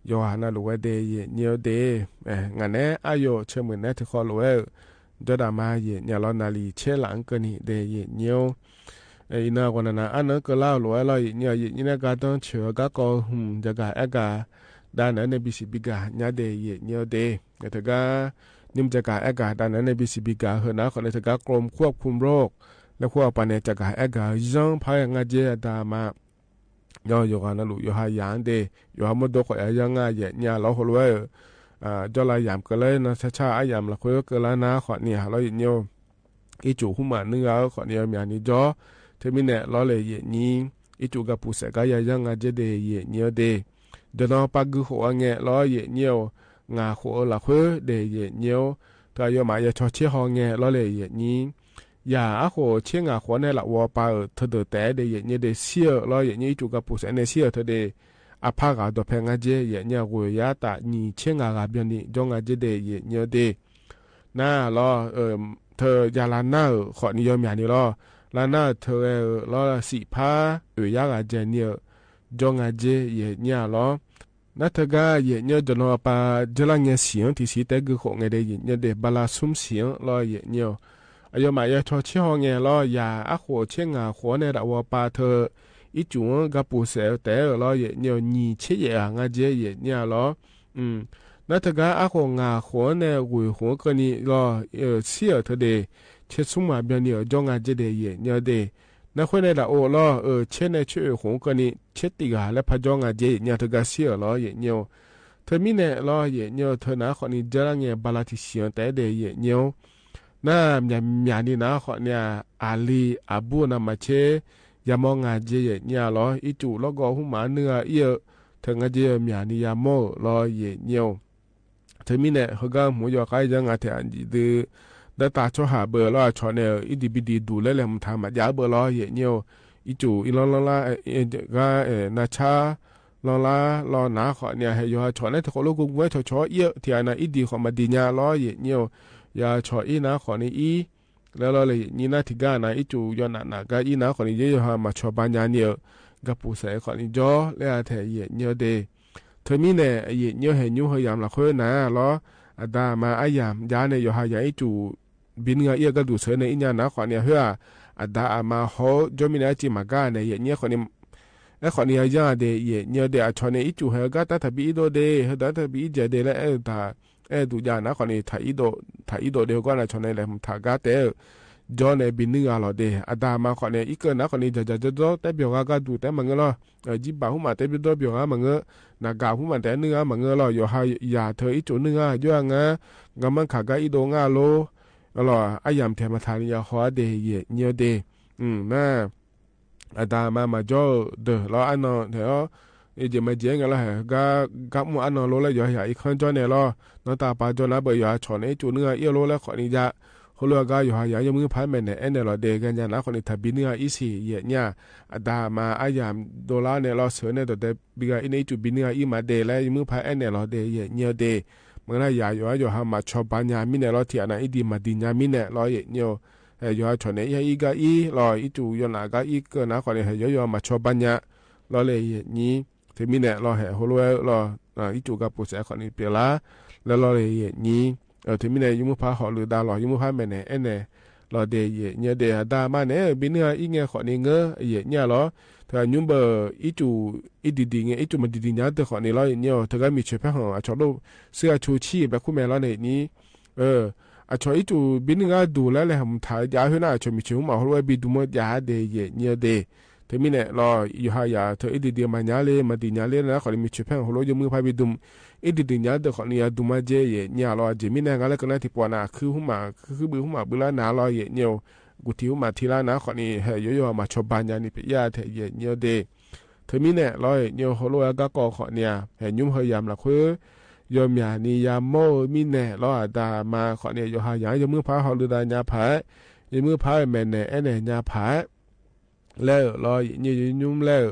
ယွၤနၢ်လိာ်ဝဲဒၣ် ယဲၢ်နံၣ်ဒၣ်. အဲ ငါနဲ အါယိာ် ဆၢမုၢ်နဲ ထုးဃီလိာ်ဝဲဧၢ, ကၠီၣ်ဒၣ်မါ ယဲၢ်နံၣ်လီၤ နၣ်လီၤဆဲးလၢအကၢၢ်နံၣ်ဒၣ် ယဲၢ်နံၣ်ဧၢ. အဲ အံၤနၢ် ကွၢ်နၢ်နၢ် အါနၢ် ကၢၢ်လၢလိာ်ဝဲလီၤ ယဲၢ်နံၣ်ဧၢ. ယဲၢ်နံၣ် နၢ်ကၢ်တၢ်ဆၢ ကၢ်ကီၢ် ဟုၣ် ကၠီၣ်ကၢ်အဲၣ်ကၢ် ဒါနၢ် နဲဘံၣ်စံးဘံၣ်ကၢ် ညါဒၣ် ယဲၢ်နံၣ်ဒၣ်. အဲ တဂၤ နံၣ်ကၠီၣ်ကၢ်အဲၣ်ကၢ် ဒါနၢ် နဲဘံၣ်စံးဘံၣ်ကၢ် ဟဲနၢ် ဃိးနံၣ် တဂၤ กรมควบคุมโรค လၢဃိာ်ပၤနဲ ကၠီၣ်ကၢ်အဲၣ်ကၢ် ယင်းဖးယံာ် ငါကၠီၣ် အတၢ်မၤ ယွၤ ယွၤနၢ်လိာ် ယွၤဟါယၢ်ဒၣ် ယွၤမၢဒိၣ်ဃီ ယဲၢ်နံၣ် ယဲၢ်နံၣ်လီၤ ဟိလီၤဝဲ. အၢ ကၠီၣ်လၢယၢ်ကၢၢ်လၢ နၢ်ဆၣ်ဆၣ် အယၢ်လၢဃုာ် ကၢၢ်လၢနၢ် ဃိးနံၣ်လီၤ ယဲၢ်နံၣ်ဧၢ. အံၤကၠူၣ် ဟုမး နုၢ်ဂၤ ဃိးနံၣ် ယမၠၣ်နံၣ်ကၠီၣ်. တမံၤနဲၣ်လီၤလၢ ယဲၢ်နံၣ် အံၤကၠူၣ် ကၢ်ပူၤစဲး ကၢ်ယဲၢ်နံၣ် ယဲၢ်နံၣ်ဒၣ် ယဲၢ်နံၣ်ဧၢဒၣ်. ယနီၢ်ပၢ် ကုၢ်ဃိး အငဲလီၤ ယဲၢ်နံၣ်ဧၢ. ငါး ဃိး လၢဃုာ်ဒၣ် ယဲၢ်နံၣ်ဧၢ. တၢ်ယွၤမၤ ယဲၢ် ဆီဆံဃိး အငဲလီၤလၢ ယဲၢ်နံၣ်. ယၤ အဃိး ဆံငါးဃိး နဲလၢအဝီပၤဧၢ ထၢဒၢးတဲဒၣ် ယဲၢ်နံၣ်ဒၣ် စံးဧၢလီၤ ယဲၢ်နံၣ် အံၤကၠူၣ် ကၢ်ပူၤစဲး နဲစံးဧၢ ထၢဒၣ် အဖးဂၤဒီးဖဲ ငါကၠီၣ် ယဲၢ်နံၣ် အဂီၢ် ယၤတၢ် နံၣ်ဆံငါးဂၤ ဘျီနံၣ် ကၠီၣ် ငါကၠီၣ်ဒၣ် ယဲၢ်နံၣ်ဒၣ်. နၢ်လီၤ အၢ ထၢ ယၤလၢနၢ်ဧၢ ဃိးနံၣ် ယမၠၣ်နံၣ်လီၤ. လၢနၢ် ထၢဝဲဧၢလီၤ စံးဖး အၢ ယၤ ဂၤကၠီၣ်နံၣ်ဧၢ ကၠီၣ် ငါကၠီၣ် ယဲၢ်နံၣ်လီၤ. နၢ် တဂၤ ယဲၢ်နံၣ် ယနီၢ်ပၢ် ကၠီၣ်လၢငဲ စံးဧၢ ထံၣ်စံး တဲ ကုၢ်ဃိး အငဲဒၣ် ယဲၢ်နံၣ်ဒၣ် ဘၣ်လၢ ဆူမ် စံးဧၢလီၤ ယဲၢ်နံၣ်ဧၢ. အယွၤမၤ ယဲၢ် ဆီဆံဃိး အငဲလီၤ. ယၤ အဃိး ဆံငါးဃိး နဲလၢအဝီပၤ ထၢ အံၤကၠူၣ် ကၢ်ပူၤစဲး တဲလီၤ ယဲၢ်နံၣ် နံၣ်ဆံယဲၢ်ဂၤ ငါကၠီၣ် ယဲၢ်နံၣ်လီၤ. နၢ် တဂၤ အဃိး ငါးဃိး နဲ ဂီၤဃိး ကၢၢ်နံၣ်လီၤ အၢ စံးဧၢ ထၢဒၣ် ဆံဆူၣ်မး ဘျီနံၣ်ဧၢ ကၠီၣ် ငါကၠီၣ်ဒၣ် ယဲၢ်နံၣ်ဒၣ်. နၢ် ဃုာ် နဲလၢအအိၣ်လီၤ အၢ ဆံ နဲ ဆံ အၢ ဃိး ကၢၢ်နံၣ် ဆံတံၢ်ဂၤ လၢဖး ကၠီၣ် ငါကၠီၣ် ယဲၢ်နံၣ် တဂၤ စံးဧၢလီၤ ယဲၢ်နံၣ်ဧၢ. တမံၤနဲၣ်လီၤ ယဲၢ်နံၣ် ထၢနၢ် ဃိးနံၣ် ကၠီၣ်လၢငဲ ဘၣ်လၢ ထံၣ်စံးဧၢ တဲဒၣ် ယဲၢ်နံၣ်ဧၢ. နၢ် မၠၣ်နံၣ်နၢ် ဃိးနံၣ် အလံ အဘူး နၢ်မၤဆ့ ယၤမိၢ် ငါကၠီၣ် ယဲၢ်နံၣ်လီၤ. အံၤကၠူၣ် လီၢ်ကီၢ် ဟုမး နုၢ်ဂၤ အံၤဧၢ ထၢ ငါကၠီၣ် ယမၠၣ်နံၣ် ယၤမိၢ်လီၤ ယဲၢ်နံၣ်ဧၢ. တမံၤနဲၣ် ဟဲဂၤ မူယီၤ ကါယါ ငါထဲ အဒုး ဒီးတၢ်ဆီဟးဘၢလီၤ အဆီၣ်န့ၣ် အံၤဒံးဘံဒံးဒူၣ်လဲလဲၣ် မုၢ်ထါ မၤယါဘၢလီၤ ယဲၢ်နံၣ်ဧၢ. အံၤကၠူၣ် အံၤလီၤလီၤလၢ ဂၤ နၢ်ဆၣ် လီၤလၢလီၤနၢ် ဃိးနံၣ် ဟဲယွၤဆီၣ်န့ၣ် ထီၣ်ဃိးလိာ် ကိးဝဲဆီၣ်ဆီၣ် အံၤထံၣ်အနၢ် အံၤဒံးဃိး မၤဒံးညါလီၤ ယဲၢ်နံၣ်ဧၢ. ယွၤဆီၣ်အံၤနၢ် ဃိးနံၣ် အံၤ လၢလီၤလၢ ယဲၢ်နံၣ် နၢ်ထံၣ်ဂၤနၢ် အံၤကၠူၣ် ယွၤနၢ်နၢ် ကါအံၤနၢ် ဃိးနံၣ် ယဲၢ်ယွၤမၤဆီၣ်ဘၣ်ညါန့ၣ်ဧၢ. ကၢ်ပူၤစဲး ဃိးနံၣ် ကၠီၣ် လၢအထဲ ယဲၢ်နံၣ်ဒၣ်. တမံၤနဲၣ် ယဲၢ်နံၣ် ဟဲညူ ဟဲယၢ်လီၤဃုာ်နၢ်လီၤ. အဒါမၤ အယၢ် ယၤန့ၣ် ယွၤဟါယၢ် အံၤကၠူၣ် ဘံနုၢ်ဂၤ အံၤ အကါဒူၣ်ဆၢန့ၣ် အံၤညါနၢ် ဃိးနံၣ် ဟဲ အဒါအမၤ ဟီ ကၠီၣ်မံၤနဲၣ် အစံးမၤကါန့ၣ် ယဲၢ်နံၣ် ဃိးနံၣ် အဲ ဃိးနံၣ် ယၤယၢ်ဒၣ် ယဲၢ်နံၣ်ဒၣ် အဆီၣ်န့ၣ် အံၤကၠူၣ် ဟဲဂၤ တၢ်တၢ်ဘံအံၤဒိၣ်ဒၣ် ဟဲဒၣ်တၢ်ဘံအံၤယဲၢ်ဒၣ်လၢ အဲၣ်ဒိး အဲၣ်ဒိးယၤနၢ် ဃိးနံၣ် ထၢအံၤဒိး ထၢအံၤဒိးဒၣ် ဟဲဂၤနၢ် ဆီၣ်န့ၣ် လဲၤမုၢ်ထါ ဂၤတဲ ကၠီၣ်န့ၣ် ဘံနုၢ်ဂၤလီၤဒၣ်. အဒါမၤ ဃိးနံၣ် အံၤကၢၢ်နၢ် ဃိးနံၣ် ယၤယၤ ကၠီၣ် တဲဘၣ်ဂၤ ကါဒူၣ်တဲမၤငၢၢ်လီၤ. ယံဘၣ်ဟုမး တဲဘၣ်ဒီးဘၣ်ဂၤမၤငၢၢ်, နၢ်ဂၤဟုမး တဲနုၢ်ဂၤမၤငၢၢ်လီၤ. ယွၤဟါယၢ် ထၢအံၤကၠူၣ် နုၢ်ဂၤ ယွၤ ငါ ဂၤမၤခးဂၤအံၤဒိး ငါလိၤ လီၤ. အယၢ်ထဲ မုၢ်ထါန့ၣ် ယၤဟီဒၣ် ယဲၢ်နံၣ်ဒၣ်. နၢ် အဒါမၤ မၤကၠီၣ် ဒၢးလီၤ အနီၢ်ထဲ ယဲၢ်မၤကဲၤ ငါလီၤ ဟဲဂၤ ဂၤမုၢ် အနီၢ်လိၤလၢ ယွၤဟါယၢ် အံၤခီကၠီၣ်န့ၣ်လီၤ. နီၢ်တၢ်ပာ်ကၠီၣ်နၢ် ဘၣ်ယွၤဆီၣ်န့ၣ် အံၤကၠူၣ် နုၢ်ဂၤ အံၤလိၤလၢ ဃိးနံၣ် ယၤ ဟိလီၤဂၤ ယွၤဟါယၢ် ယမုၢ်ဖးမဲာ်နဲၣ် အဲၣ်နဲၣ်လီၤဒၣ် ဂၤညါနၢ် ဃိးနံၣ် ထၢဘံနုၢ်ဂၤ အံၤစံး ယဲၢ်နံၣ်. အဒါမၤ အယၢ်ဒိးလၢန့ၣ်လီၤ ဆၢန့ၣ် ဒီးတဲဘၣ်ဂၤအံၤန့ၣ် အံၤကၠူၣ် ဘံနုၢ်ဂၤ အံၤမၤဒၣ်လၢ ယမုၢ်ဖးအဲၣ်နဲၣ်လီၤဒၣ် ယဲၢ်နံၣ်ဒၣ်. မ့ၢ်ဂ့ၤ ယၤ ယွၤ ယွၤဟါမၤဆီၣ်ဘၣ်ညါမံၤနဲၣ်လီၤ ထံၣ်အနၢ် အံၤဒံးမၤဒံးညါမံၤနဲၣ်လီၤ ယဲၢ်နံၣ်. ဟဲ ယွၤဆီၣ်န့ၣ် ယၤအံၤဂၤအံၤလီၤ အံၤကၠူၣ် ယွၤနၢ်ဂၤအံၤ ကၢၢ်နၢ် ဃိးနံၣ် ဟဲ ယွၤ ယွၤမၤဆီၣ်ဘၣ်ညါလီၤလၢ ယဲၢ်နံၣ်. တမံၤနဲၣ်လီၤ ဟဲဟိလီၤဝဲလီၤ အံၤကၠူၣ် ကၢ်ပူၤစဲး ဃိးနံၣ် ပျဲလၢ လၢလီၤလၢ ယဲၢ်နံၣ်. တမံၤနဲၣ် ယမုၢ်ဖးဟီၣ်လူၤဒါလီၤ ယမုၢ်ဖးမဲာ်နဲၣ် အဲၣ်နဲၣ်လီၤဒၣ် ယဲၢ်နံၣ်ဒၣ်. အဒါမၤန့ၣ် ဘံနုၢ်ဂၤအံၤ ငဲ ဃိးနံၣ် ငၢ ယဲၢ်နံၣ်လီၤ. တၢ်ညူဘၣ် အံၤကၠူၣ် အံၤဒံးဒံး အံၤကၠူၣ် မၤဒံးဒံးညါဒၢး ဃိးနံၣ်လီၤ ယဲၢ်နံၣ်. တဂၤမ့ၢ်ဆၢဖဲဟီၣ် အဆီၣ်ဒိၣ် စုအဆိဆံ ဘဲခိၣ်မဲာ်လီၤန့ၣ် နံၣ် အဆီၣ်အံၤကၠူၣ် ဘံနုၢ်ဂၤဒိၣ်လၢလဲၣ် မုၢ်ထါ ယၤ ဟဲနၢ် အဆီၣ်မ့ၢ်ဆၢ ဟုမး ဟိလီၤဝဲ ဘံဒုးမီၢ်ယၤဒၣ် ယဲၢ်နံၣ်ဒၣ်. တမံၤနဲၣ်လီၤ ယွၤဟါယၢ် ထၢအံၤဒံးဒံး မၤညါလၢ မၤဒံးညါလၢ နၢ် ဃိးနံၣ် မ့ၢ်ဆၢဖဲဟီၣ် ဟိလီၤ ယမုၢ်ဖးဘံဒုး အံၤဒံးဒံးညါဒၢး ဃိးနံၣ် ယၤဒုးမၤကဲ ယဲၢ်နံၣ်လီၤ. အက့မံၤနဲၣ် ဂၤလၢကနၣ်ထံၣ်ပှၤနၢ် ခုဟုမး ခုဟုဘုဟုမး ဘုလၢနၤလီၤ ယဲၢ်နံၣ်. ကူၣ်ထံဟုမးထံလၢနၤ ဃိးနံၣ် ဟဲ ယွၤ ယွၤမၤဆီၣ်ဘၣ်ညါန့ၣ် ပျဲထဲ ယဲၢ်နံၣ်ဒၣ်. တမံၤနဲၣ်လီၤ ယဲၢ်နံၣ် ဟိလီၤဝဲ ဂၤကီၢ် ဃိးနံၣ် ဟဲညူဟဲယၢ်မၤလီၤဃုာ် ယွၤမၠၣ်န့ၣ် ယၤမိၢ်ဧၢ မံၤနဲၣ်လီၤ အဒါမၤ ဃိးနံၣ် ယွၤဟါယၢ် ယမုၢ်ဖးဟီၣ်လူၤဒါညါဖး ယမုၢ်ဖးမဲာ်နဲၣ် အဲၣ်နဲၣ်ညါဖး လဲၣ်လီၤ ယဲၢ်နံၣ် ယညူလဲၣ်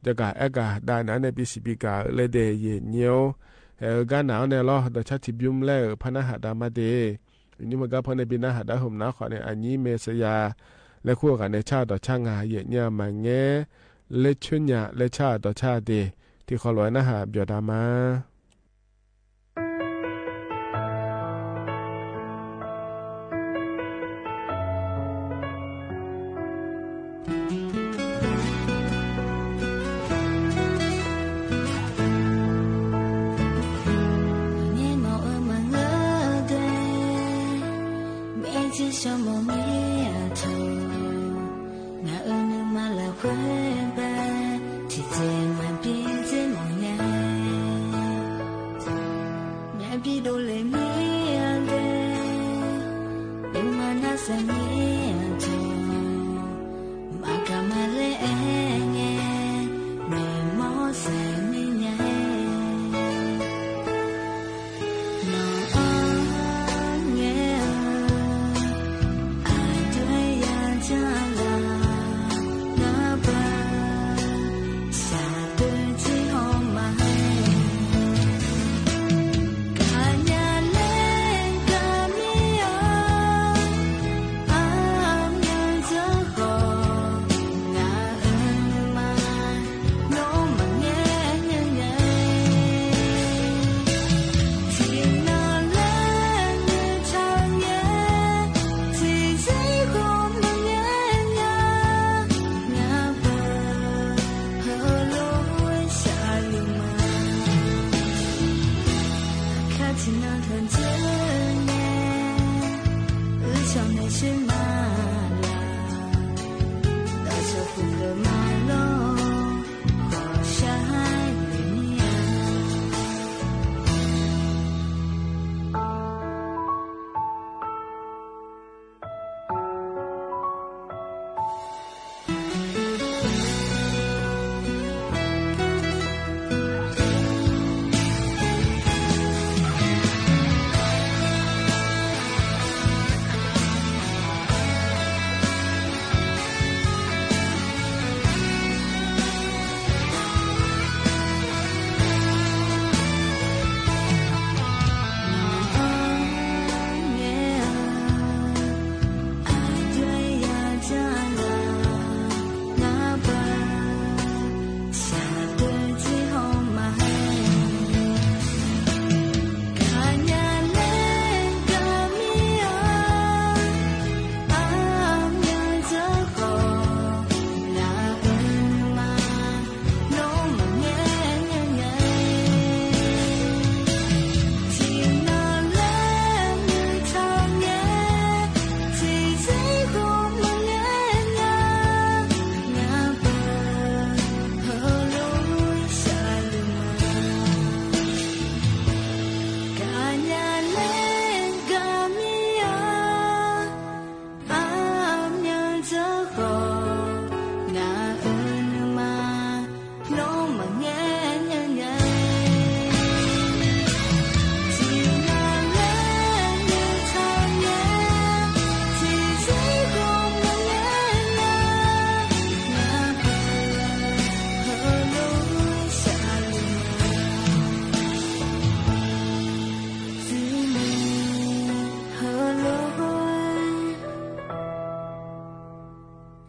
ကၠီၣ်ကၣ်အဲၣ်ကၣ် ဒါနၢ် နဲဘံစံးဘံကၣ် လဲၣ်ဒၣ် ယဲၢ်နံၣ်. ဟဲဂၤနၢ်အီၤနဲၣ်လီၤ ဒီးဆၣ်ထံဘျုးလဲၣ် ဖးနၢ်ဟးဒါမၤဒၣ် ယိုၼ်းမၢကါဖဲန့ၣ် ပီနါဟးဒၣ်ဟုမ်နါခီန့ၣ် အညိမ့ၢ်စယၤ လဲၤခူၣ်ဂာ်န့ၣ် ဆၣ်ဒီးဆၣ်ငါ ယဲၢ်ညါမၤငဲ လၢဆူညါ လၢဆၣ်ဒီးဆၣ်ဒ့ၣ် ထံၣ်ခီလီၤဝဲနၢ်ဟးပျီၤတၢ်မၤ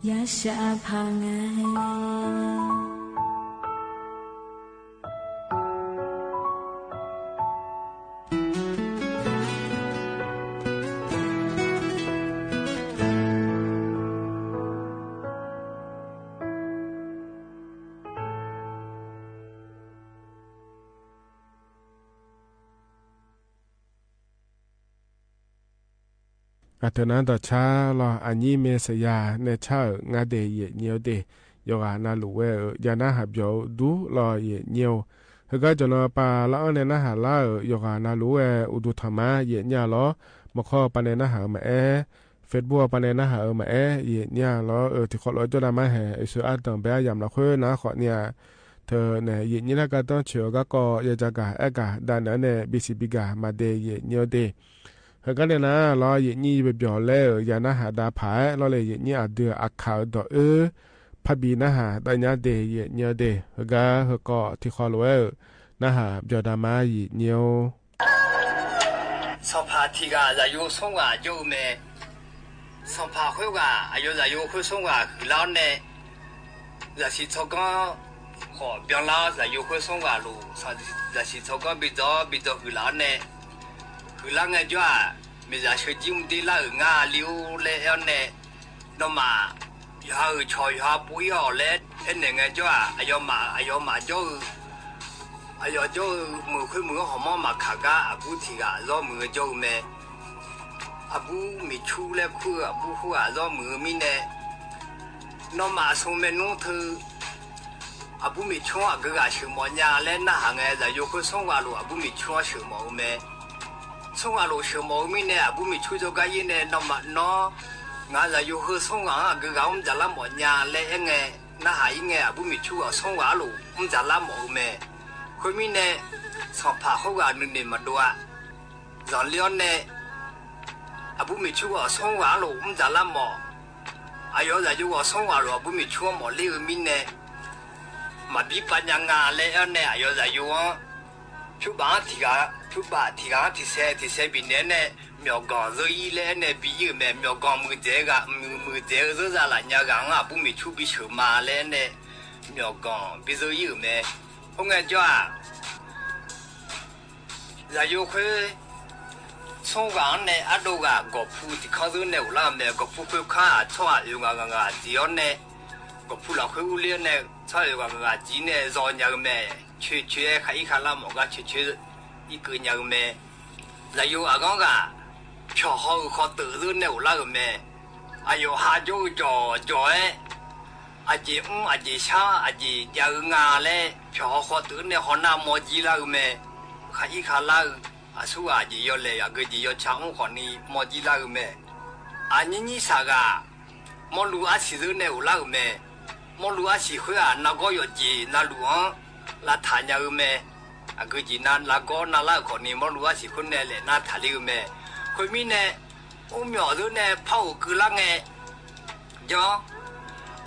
ယဆၣ်ဖးငါ အတၢ်နါဒီးဆၣ်လီၤ အညိမ့ၢ်စယၤ နဲဆၣ်ဧၢ ငါဒ့ၣ် ယဲၢ်ညိဒ့ၣ် ယွၤဂၤနၢ်လူၤဝဲဧၢ ယၤနၢ်ဟးပျီၤဒူလီၤ ယဲၢ်ညိ ဟဲကါ ကၠီၤနီၤ ပၢ်လၢအီၣ်နဲနၢ်ဟးလါဧၢ ယွၤဂၤနၢ်လူၤဝဲ အိၣ်ဒူထီၣ်မး ယဲၢ်ညါလီၤ မခီပၢ်နဲနၢ်ဟးဧၢမးအဲၣ် Facebook ပၢ်နဲနၢ်ဟးဧၢမးအဲၣ် ယဲၢ်ညါလီၤ အၢ ထံၣ်ခီလီၤဝဲကၠီၤဒၣ်မးဟဲ အံၤဆၢအါတၢ်ဘဲအယၤမးလီၤဃုနၤဃီန့ၣ် ထၢန့ၣ် ယဲၢ်ညိလၢကါတီဆၢ ကါကီ ယကၢ်ကၢ် အဲၣ်ကၢ် ဒၣ်နၢ်န့ၣ် ဘံၣ်စံးဘံၣ်ကၢ် မၤဒ့ၣ် ယဲၢ်ညိဒ့ၣ် ဟဲကါန့ၣ်နၤလီၤ ယဲၢ်ညိယပျီၤလဲၣ်ဧၢ ယၤနၢ်ဟးဒၣ်ဖးလီၤလဲၣ် ယဲၢ်ညိအဒုးအခးဒီးအၢ ဖးဘံၣ်နၢ်ဟး တၢ်ညါဒ့ၣ် ယဲၢ်ညိဒ့ၣ် ဟဲကါ ဟဲကီ ထံၣ်ခီလီၤဝဲဧၢ နၢ်ဟးပျီၤဒၣ်မး ယဲၢ်ညိ ဆၣ်ဖၣ်ထံၣ်ဂၤ ယၣ်ယိၤ သွင်ဂၤ ယိၣ်အုးမဲာ် ဆၣ်ဖၣ်ဃုဂၤ အယီၤ ယၣ်ယိၤ ဃုသွင်ဂၤ ဟုၣ်လီၤန့ၣ် ယၣ်စံၣ်ဆီၣ်ကီ ဃိးပျီလၢ ယၣ်ယိၤ ဃုသွင်ဂၤလိၤ ယၣ်စံၣ်ဆီၣ်ကီ ဘျီဒိၣ်ဘျီဒိၣ် ဟုၣ်လီၤန့ၣ် ဟုၣ်လီၤ ငဲၢ်ကၠီဧၢ မ့ၢ်ယၤဆၢကၠံမူဒ့လၢအုး ငါလံအိၣ် လၢအဲၣ်န့ၣ် နီၢ်မး ယွၤအုၣ်ဆီၣ် ယွၤပူၤအီၤလဲၣ် အဲၣ်န့ၣ် ငဲၢ်ကၠီဧၢ အယီၤမး အယီၤမးကၠီအုး အယီၤကၠီအုး မုၣ်ဃုမုၣ်ဟီၣ်မီ မၤခးကါ အဘူးထံၣ်ဂၤ လီၤမုၣ်ဂ့ၤ ကၠီအုးမဲာ် အဘူးမ့ၢ်ဆူလၢခူ အဘူးဃုဂၤ လီၤမုၣ်ဂ့ၤ မံန့ၣ် နီၢ်မး အဆိမဲာ်နူထၢ အဘူးမ့ၢ်ဆူ အကဂၤဆၢၣ်မီၣ်ညါ လၢနၢ်ဟး ငဲၢ်ယၣ်ယိၤ ဃုသွင်ဂၤလိၤ အဘူးမ့ၢ်ဆူ ဆၢၣ်မီၣ်အုးမဲာ် သွင်ဂၤလိၤ ဆၢၣ်မီၣ်အုး မံန့ၣ် အဘူးမ့ၢ်ဆူ ကၠီကါယ့န့ၣ် နီၢ်မးနီၢ် ငါယၣ်ယိၤ ဃုသွင်ဂၤ အကဂၤ အိၣ်မတၤလၢမီၣ်ညါ လၢအဲၣ် ငဲၢ်နၢ်ဟးအံၤ ငဲၢ်အဘူးမ့ၢ်ဆူ အသွင်ဂၤလိၤ အိၣ်မတၤလၢမီၣ်အုးမဲာ် ဃုမံန့ၣ် ဆၣ်ဖၣ်ဃုဂၤ နုာ်န့ၢ်မၤဒိးဧါ ယီၤလံန့ၣ် အဘူးမ့ၢ်ဆူ အသွင်ဂၤလိၤ အိၣ်မတၤလၢမီၣ် အယီၤ ယၣ်ယိၤ အသွင်ဂၤလိၤ အဘူးမ့ၢ်ဆူ မီၣ်လံအုး မံန့ၣ် မၤဘံပာ်ညါ ငါလၢအဲၣ်န့ၣ် အယီၤ ယၣ်ယိၤ ဖုဘၣ်ထံၣ်ဂၤ ဖုဘၣ်ထံၣ်ဂၤ ထံၣ်ဆဲး ထံၣ်ဆဲး ဘံၣ်နဲၣ်န့ၣ် မၠီၣ်ကီၢ် ယိယံ လၢအဲၣ်န့ၣ် ဘံယံအုးမဲာ် မၠီၣ်ကီၢ် မုၢ်ကဲဂၤ မုၢ်ကဲဂၤ ယိယံလၢညါဂၤ အဘူးမ့ၢ်ဆူ ဘံဆၢၣ်မး လၢအဲၣ်န့ၣ် မၠီၣ်ကီၢ် ဘံယိယံအုးမဲာ် အိၣ် ငဲၢ်ကၠီဧၢ ယၣ်ယိၤ ခွဲသွင်ဂၤန့ၣ် အဒိၣ်ဂၤ ဂီၢ်ဖူတံၢ်ခီ ယိန့ၣ် အိၣ်လၢအမဲာ် ဂီၢ်ဖူခွဲခါ အဆီၣ်အုးဂၤဂၤဂၤ စံၣ်အီၤန့ၣ် ဂီၢ်ဖူလၢ်ခွဲအူလ့န့ၣ် ဆီၣ်အုးဂၤဂၤဂၤ စံၣ်န့ၣ် ယီၤညါအုးမဲာ် ဆၢဆၢ ခးအံၤခးလၢမီၣ်ဂၤ ဆၢဆၢ အံၤကၢၣ်ညါအုးမဲာ် ယၣ်ယိၤ အဂီၢ်ဂၤ ဖျီၣ်ဟီၣ်အုးဃီတၢၣ် ယိန့ၣ် အိၣ်လၢအမဲာ် အယီၤဟးကၠီအုး ကၠီကၠီအဲ အစ့ၣ်အူ အစ့ၣ်ဆါ အစ့ၣ်ယၤအုး ငါလၢ ဖျီၣ်ဟီၣ်ဃီတၢၣ်န့ၣ် ဟီၣ်နၢ်မီၢ်ကံလၢအုးမဲာ် ခးအံၤခးလၢအုး အဆူအစ့ၣ် ယီၤလဲၣ် အဂ့ၢ်စ့ၣ် ယီၤဆါအူဃီၣ်နံၤ မီၢ်ကံလၢအုးမဲာ် အနံၣ်နံၣ်ဆၣ်ဂၤ မီလူအါဆံၣ် ယိန့ၣ် အိၣ်လၢအမဲာ် မီလူအါဆံၣ် ဃုဂၤ နၤကီယီၤစ့ၣ် နလူၢ်အီၤ လၢထးညါအုးမဲာ် အဂ့ၢ်စ့ၣ် နၤကီ နၤလၢအုးဃီၣ်နံၤ မီလူအါဆံၣ် ဃုန့ၣ်လဲၣ် နၤထးလံအုးမဲာ် ဃုမံန့ၣ် အိၣ်မၠီၣ် ယိန့ၣ် ဖးအိၣ်ကုလၢ ငဲၢ် ကၠီ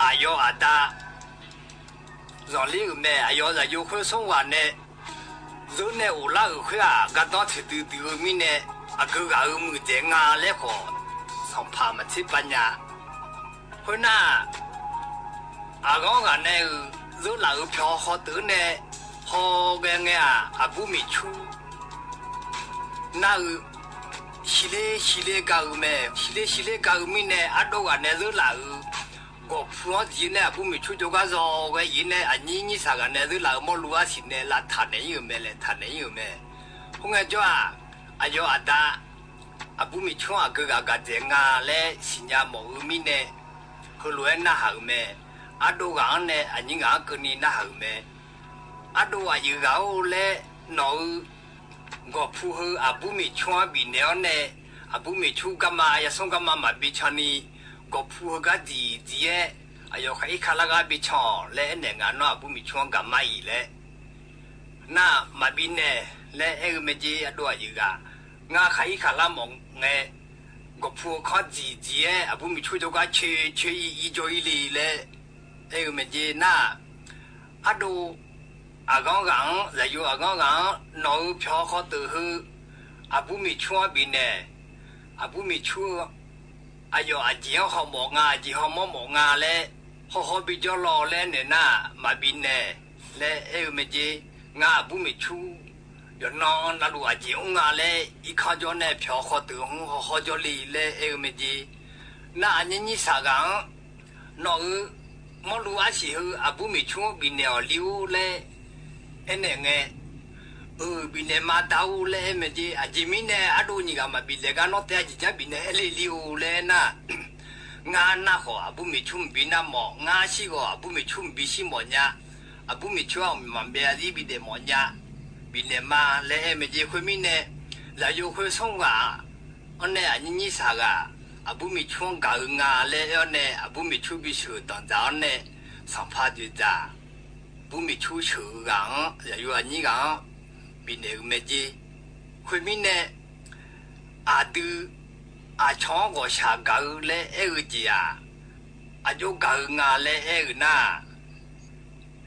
အယီၤအသး ယီၤလံအုးမဲာ် အယီၤ ယၣ်ယိၤ ခွဲသွင်ဂၤန့ၣ် ယိန့ၣ် အိၣ်လၢအုး ဃုဂၤ ကါတီထံၣ်တုၤတုၤ မံန့ၣ် အကဂၤအုး မုၢ်ကဲ ငါလၢဃီ ဆၣ်ဖၣ်မၤဆံးပာ်ညါ ဃုနၢ် အဂီၢ်ဂၤန့ၣ် ယိလၢအုး ဖျီၣ်ဟီၣ်ဃီတၢၣ်န့ၣ် ဟီၣ်ဂဲၤငဲၤဧါ အဘူးမ့ၢ်ဆူ နၢ်အုး ဆံးလ့ဆံးလ့ကၤအုးမဲာ် ဆံးလ့ဆံးလ့ကၤအုး မံန့ၣ် အဒိၣ်ဂၤန့ၣ် ယိလၢအုး ဂီၢ်ဖူအီၤ ယံၤန့ၣ် အဘူးမ့ၢ်ဆူ ကၠီကါ ယီၤဝဲ ယံၤန့ၣ် အနံၣ်နံၣ်ဆၣ်ဂၤန့ၣ် ယိလၢအုး မီလူအါဆံၣ်န့ၣ် လၢထးန့ၣ်အုးမဲာ် လဲၣ်ထးန့ၣ်အုးမဲာ် ဃုငဲၢ်ကၠီဧၢ အယီၤအသး အဘူးမ့ၢ်ဆူ အကဂၤကးစဲး ငါလၢ စံၣ်ညါမီၣ်အုး မံန့ၣ် ဟဲလိာ်ဝဲ နၢ်ဟးအုးမဲာ် အဒိၣ်ဂၤန့ၣ် အနံၣ်ဂၤ ကၢၢ်နံၤ နၢ်ဟးအုးမဲာ် အဒိၣ်အယုၢ်ဂၤအိၣ်လၢ နီၢ်အုး ဂီၢ်ဖူဟဲ အဘူးမ့ၢ်ဆူ ဘံၣ်နဲၣ်အီၤန့ၣ် အဘူးမ့ၢ်ဆူ ကမၤ ယၤ ဆိကမၤ မၤဘံၣ်ဆၣ်နံၤ ဂီၢ်ဖူဟဲ ကးစံၣ်စံၣ်အဲ အယီၤ ခးအံၤခးလၢ ကဘံၣ်ဆၣ် လၢအဲၣ်နဲၣ် ငါနီၢ် အဘူးမ့ၢ်ဆူ ကမၤအံၤလဲၣ် နၢ်မၤဘံၣ်နဲၣ် လၢအဲၣ်အုးမဲာ်က့ အဒိၣ်အယုၢ်ဂၤ ငါ ခးအံၤခးလၢ မီၣ်ငဲၢ် ဂီၢ်ဖူဟဲ ကးစံၣ်စံၣ်အဲ အဘူးမ့ၢ်ဆူ ကၠီကါ ဆၢဆၢ အံၤအံၤ ကၠီအံၤလံ လၢ အဲၣ်အုးမဲာ်က့ နၢ် အဒိၣ် အဂီၢ်ဂၤ ယၣ်ယိၤ အဂီၢ်ဂၤ နီၢ်အုး ဖျီၣ်ဟီၣ်ဃီတၢၣ်ဟဲ အဘူးမ့ၢ်ဆူ ဘံၣ်နဲၣ် အဘူးမ့ၢ်ဆူ အယီၤ အစ့ၣ်ဟီၣ်မီၣ် ငါ အစ့ၣ်ဟီၣ်မီၣ်မီၣ် ငါလၢ ဟီၣ်ဟီၣ်ဘံၣ်ကၠီလီၤ လၢအဲၣ်နဲၣ် နၢ်မၤဘံၣ်နဲၣ် လၢအဲၣ်အုးမဲာ်က့ ငါအဘူးမ့ၢ်ဆူ ယနီၢ် နလူၢ်အစ့ၣ်အူ ငါလၢ အံၤခီကၠီန့ၣ် ဖျီၣ်ဟီၣ်ဃီတၢၣ်ဟဲ ဟီၣ်ဟီၣ်ကၠီလံ လၢအဲၣ်အုးမဲာ်က့ နၢ် အနံၣ်နံၣ်ဆၣ်ဂၤ နီၢ်အုး မီလူအါဆံၣ်ဟဲ အဘူးမ့ၢ်ဆူ ဘံၣ်နဲၣ်အီၤလံအိၣ်လၢ အဲၣ်နဲၣ် ငဲၢ် အုး ဘံၣ်နဲၣ်မၤတၢ်အိၣ်လၢ အဲၣ်အုးမဲာ်က့ အစ့ၣ်မံန့ၣ် အဒိၣ်အယုၢ်ဂၤ မၤဘံၣ်နဲၣ် ကါနီၢ်တဲ အစ့ၣ်ကါ ဘံၣ်နဲၣ် အဲၣ်လံလံအိၣ်လၢ နၢ် ငါနၢ်ဃီ အဘူးမ့ၢ်ဆူ မ့ၢ်ဘံၣ်နၢ်မီၣ် ငါဆံးဃီ အဘူးမ့ၢ်ဆူ မ့ၢ်ဘံၣ်ဆံးမီၣ်ညါ အဘူးမ့ၢ်ဆူ မ့ၢ်မၤဘဲအသံ ဘံၣ်နဲၣ်မီၣ်ညါ ဘံၣ်နဲၣ်မၤ လၢအဲၣ်အုးမဲာ်က့ ဃုမံန့ၣ် ယၣ်ယိၤ ခွဲသွင်ဂၤ အီၤန့ၣ် အနံၣ်နံၣ်ဆၣ်ဂၤ အဘူးမ့ၢ်ဆူ ကၤအုး ငါလၢ အဲၣ်အုးန့ၣ် အဘူးမ့ၢ်ဆူ ဘံၣ်ဆၢၣ် တၢ်တၢ်အီၤန့ၣ် ဆၣ်ဖၣ်ဒုးတၢ် ဘူးမ့ၢ်ဆူ ဆၢၣ်ဂၤ ယၣ်ယိၤ အနံၣ်ဂၤ ဘံၣ်နဲၣ်အုးမဲာ်က့ ဃုမံန့ၣ် အဒုး အဆီၣ်ဂီၤဆၣ် ကၤအုးလၢ အဲၣ်အုးက့ဧါ အကၠိကၤအုး ငါလၢ အဲၣ်အုး နၢ်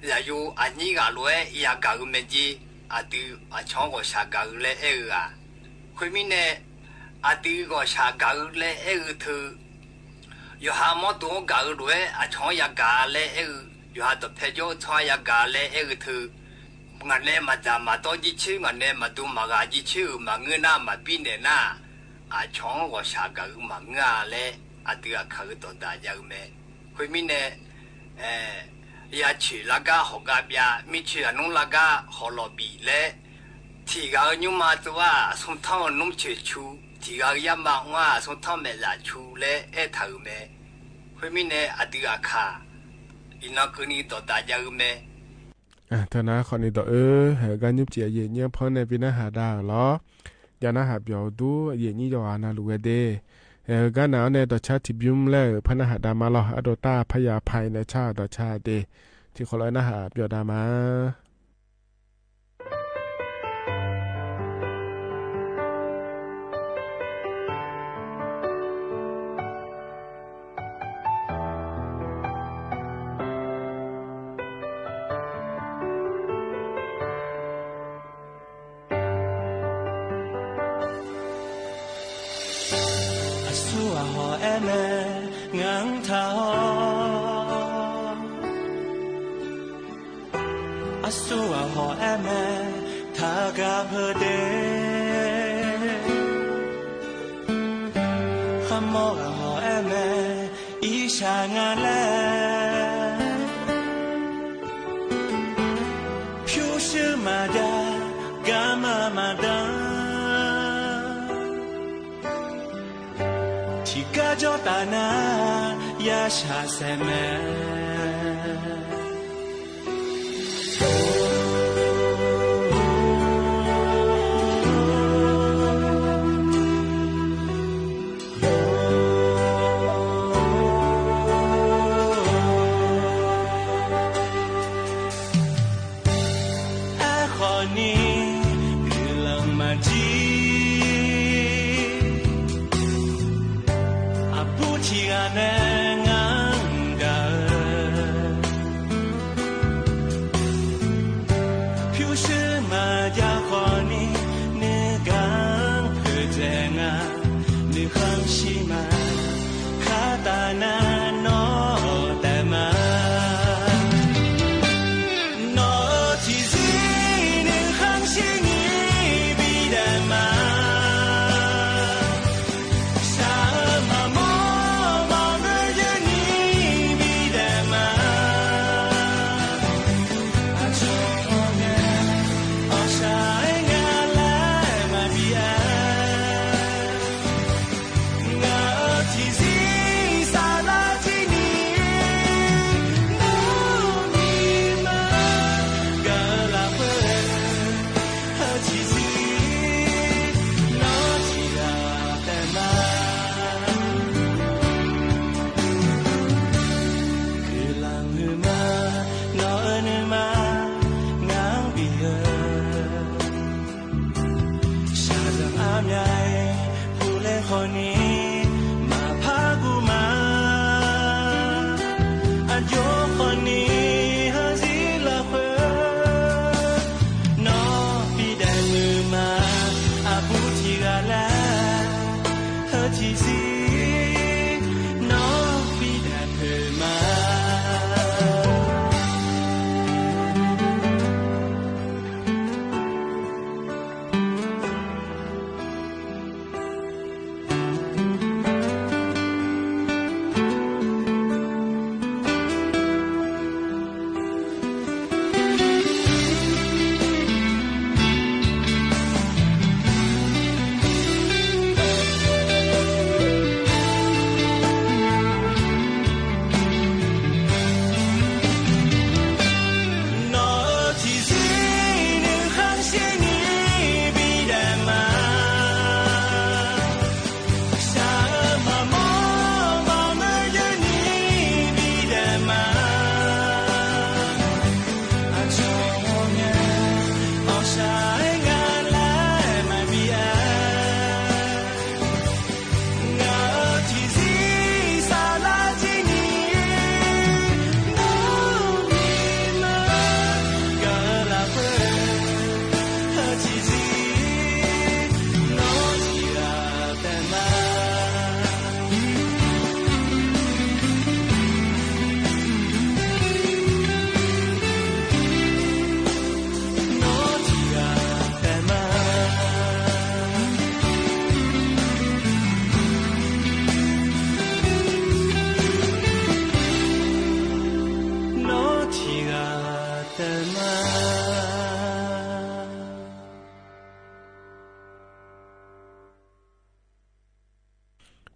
ယၣ်ယိၤ အနံၣ်ဂၤလိၤဝဲ ယၤကၤအုးမဲာ်က့ အဒုး အဆီၣ်ဂီၤဆၣ် ကၤအုးလၢ အဲၣ်အုးဧါ ခွံမံန့ၣ် အတုဂီၢ်ဆၣ်ဂာ်ဧိၤလၢအဲၣ်ဧိၤထုး, ယွၤဟးမီတူၢ်ဂာ်ဧိၤဒွဲၣ် အဆီၣ်ယၤဂာ်လၢအဲၣ်ဧိၤ, ယွၤဟးဒီးဖဲကၠိဆီၣ်ယၤဂာ်လၢအဲၣ်ဧိၤထုး, ငါနဲမၤတၢ်မၤတီယံဆူ, ငါနဲမၤဒိမၤဂာ်ယံဆူ, မၤငိုၢ်နၢ်မၤဘံနဲၣ်နၢ်, အဆီၣ်ဂီၢ်ဆၣ်ဂာ်ဧိၤမၤငါလၢ အတုအခၣ်ဧိၤဒီးတၢ်ယၤဧိၤမဲာ်. ခွံမံန့ၣ် အဲ ယၤဆ့ၣ်လၢကါဟီၣ်ကါဘျါ, မ့ၢ်ဆ့ၣ်အနူလၢကါဟီၣ်လီၤဘံၣ်လၢ ထံၣ်ဂာ်ဧိၤညိမးတဝါ အဆိထီၣ်နူဆ့ၣ်ဆူ, ထံၣ်ဂာ်ဧိၤယါမၤဝါ အဆိထီၣ်မဲာ်လၢ်ဆူလၢအဲၣ်ထၢၣ်ဧိၤမဲာ်. ခွံမံန့ၣ် အတုအခၣ် အံၤနီၢ်ကုၤနံၤဒီးတၢ်ယၤဧိၤမဲာ်. အဲ တနၤခီန့ၣ်ဒီးအၢ ဟဲဂၤညူးပစံးအယံာ်ညံဖီန့ၣ် ပနၢ်ဟးဒၣ်လီၤ. ယၤနၢ်ဟးပျီၤဒူ အယံာ်ညံယွၤအနၢ်လူၤဝဲဒၣ်. ဟဲဂၤနၤအီၤန့ၣ် ဒီးဆါထံဘျုးလၢ ဖဲနၢ်ဟးဒၣ်မးလီၤ. အဒိတၢ်ဖးယၤဖးအံၤန့ၣ် ဆါဒီးဆါဒၣ်. ထံၣ်ဃီလၢနၢ်ဟးပျီၤဒၣ်မး အစိအဟီၣ်အဲၣ်မဲာ် ငါထၢၣ်ဟီၣ်, အစိအဟီၣ်အဲၣ်မဲာ် ထးဂၤဖၢဒဲး, ဃမီအဟီၣ်အဲၣ်မဲာ် အံၤဆၣ်ငါလဲၣ်, ဖၠူစူမၤဒၣ် ဂၤမၤမၤဒၣ် ထံၣ်ကါကၠီတၢ်နါ ယၤဆၣ်စဲးမဲာ်. အဃိန့ၣ် ဂုာ်လီၤမၤကံ အဘူးထံဂၤနဲ ငါဒၣ်ဧၢ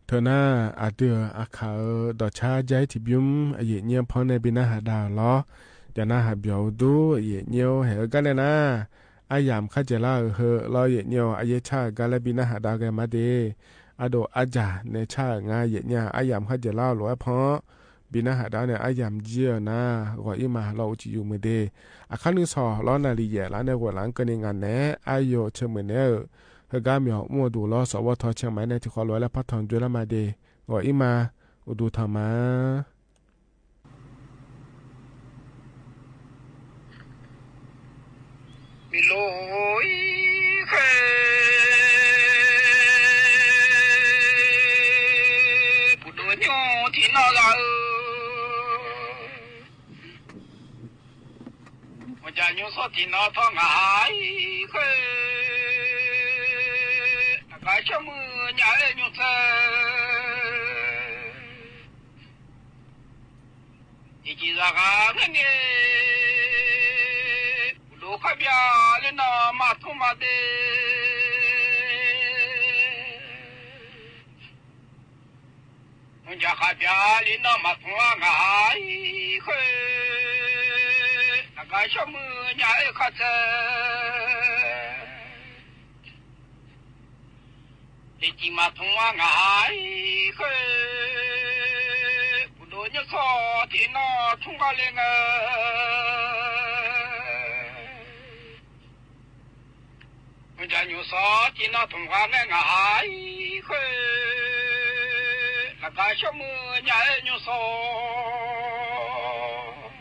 เถอะนา อาตึง อาขาว ดอกช้า ใจ๊ ถิบยุ้ม อะเหยียดเยียดพร้อมใน บีน้าหาดาวลอ จ๋านาหาเบียวดู อะเหยียดเยียด แหงเอิ้นก้าแลนา อาหยามข้าเจ๋อเล่าเหอะ ลอเหยียดเยียด อะเหยียดช้าก้าแล บีน้าหาดาวแกมาเต อาโดอาจ๋า ในช้างาเหยียดเยียด อาหยามข้าเจ๋อเล่า หลวงไอ้พ่อ บีน้าหาดาวเนี่ย อาหยามเยียดนา ก่ออี้มา ลออุจิอยู่เมือเต อะ ครั้งนึ่งสอง ลอนาลีแหย่แล้วในหัวหลังเกินในงานแหน่ อาโยเชิญเมือแหน่เออ เฮอก้าเหมียวมั่วดูลอ สวท เชียงใหม่ใน ตี้ขอรวยและพักทองจุลมาเต ก่ออี้มา อุดูเถิงมา มีโลอีเคย ผู้โดนโยงตี้นอกละเออ มันจะโยงสอดตี้นอกท้องหายเคย แล้วก็ชั่วมือหยาเอ้ยโยงเสอ อีจี๋สาขาเงินเนี่ย ดูข้าเบียร์เลยเนาะ มาทุ่งมาเต มันจะข้าเบียร์เลยเนาะ มาทุ่งหายเคย แล้วก็ชั่วมือหยาเอ้ยข้าเสอ ตี้จี๋มาทุ่งว่าหงายเคย ผู้โดนยกสอดตี้นอกทุ่งกาเลงเออ มันจะอยู่สอดตี้นอกทุ่งกาเลงหงายเคย แล้วก็ชั่วมือหยาเอ้ยอยู่สอด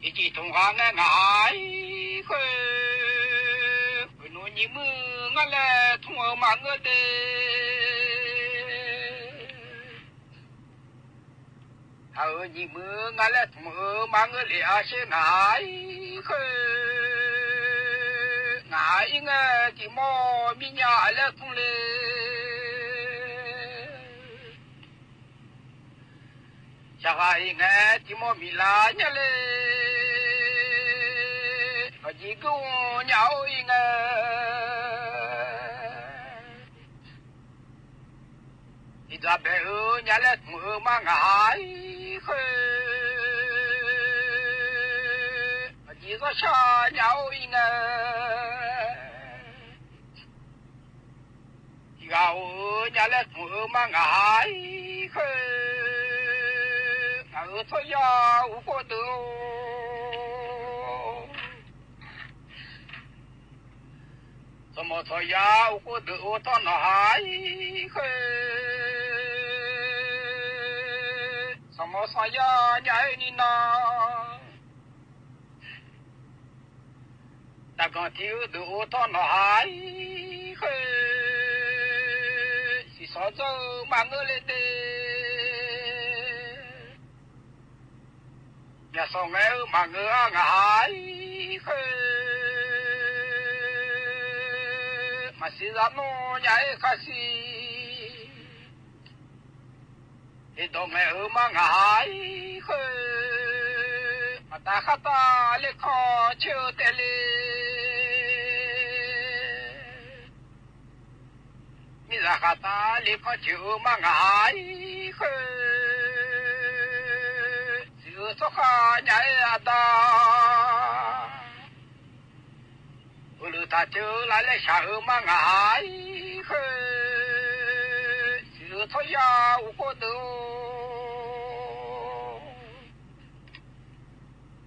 อีจี๋ทุ่งหางแง่หงายเคย ไปหนูหยิบมือหงาแลทุ่งเออมาเงอเต ถ้าเออหยิบมือหงาแลทุ่งเออมาเงอเลอาเชหงายเคย หงายอิงแงตี้หม้อมีหญ้าแลทุ่งเล จะว่าอิงแงตี้หม้อมีหลายหญ้าเล ก็ยิงกูหญ้าโออิงแง ตี้จะแบะเออหญ้าแลทุ่งเออมาหงายเคย ก็ยิงก็ชาหญ้าโออิงแง ตี้กาเออหญ้าแลทุ่งเออมาหงายเคย เออโทษยาอุโกเตอ สมอโทษยาอุโกเตอ โอโทษหนอหายเคย สมอสอยาหญ้าเอ้ยนี่นา ตะกอนตี้อือดือโอทอดหนอหายเคย สีสอเจ้ามาเงอเลยเต อย่าส่องแงอือมาเงออ่างหายเคย มาสีสามโนใหญ่ข้าสี อีดอกแม่เออมาหงายเคย มาตาข้าตาเล็กขอเชื่อแต่เล มีราคาตาเล็กขอเชื่อมาหงายเคย เสือสะขาใหญ่อาตา อือลือตาเจอหลายและฉาเออมาหงายเคย สิเออทอยาอุโกเตอ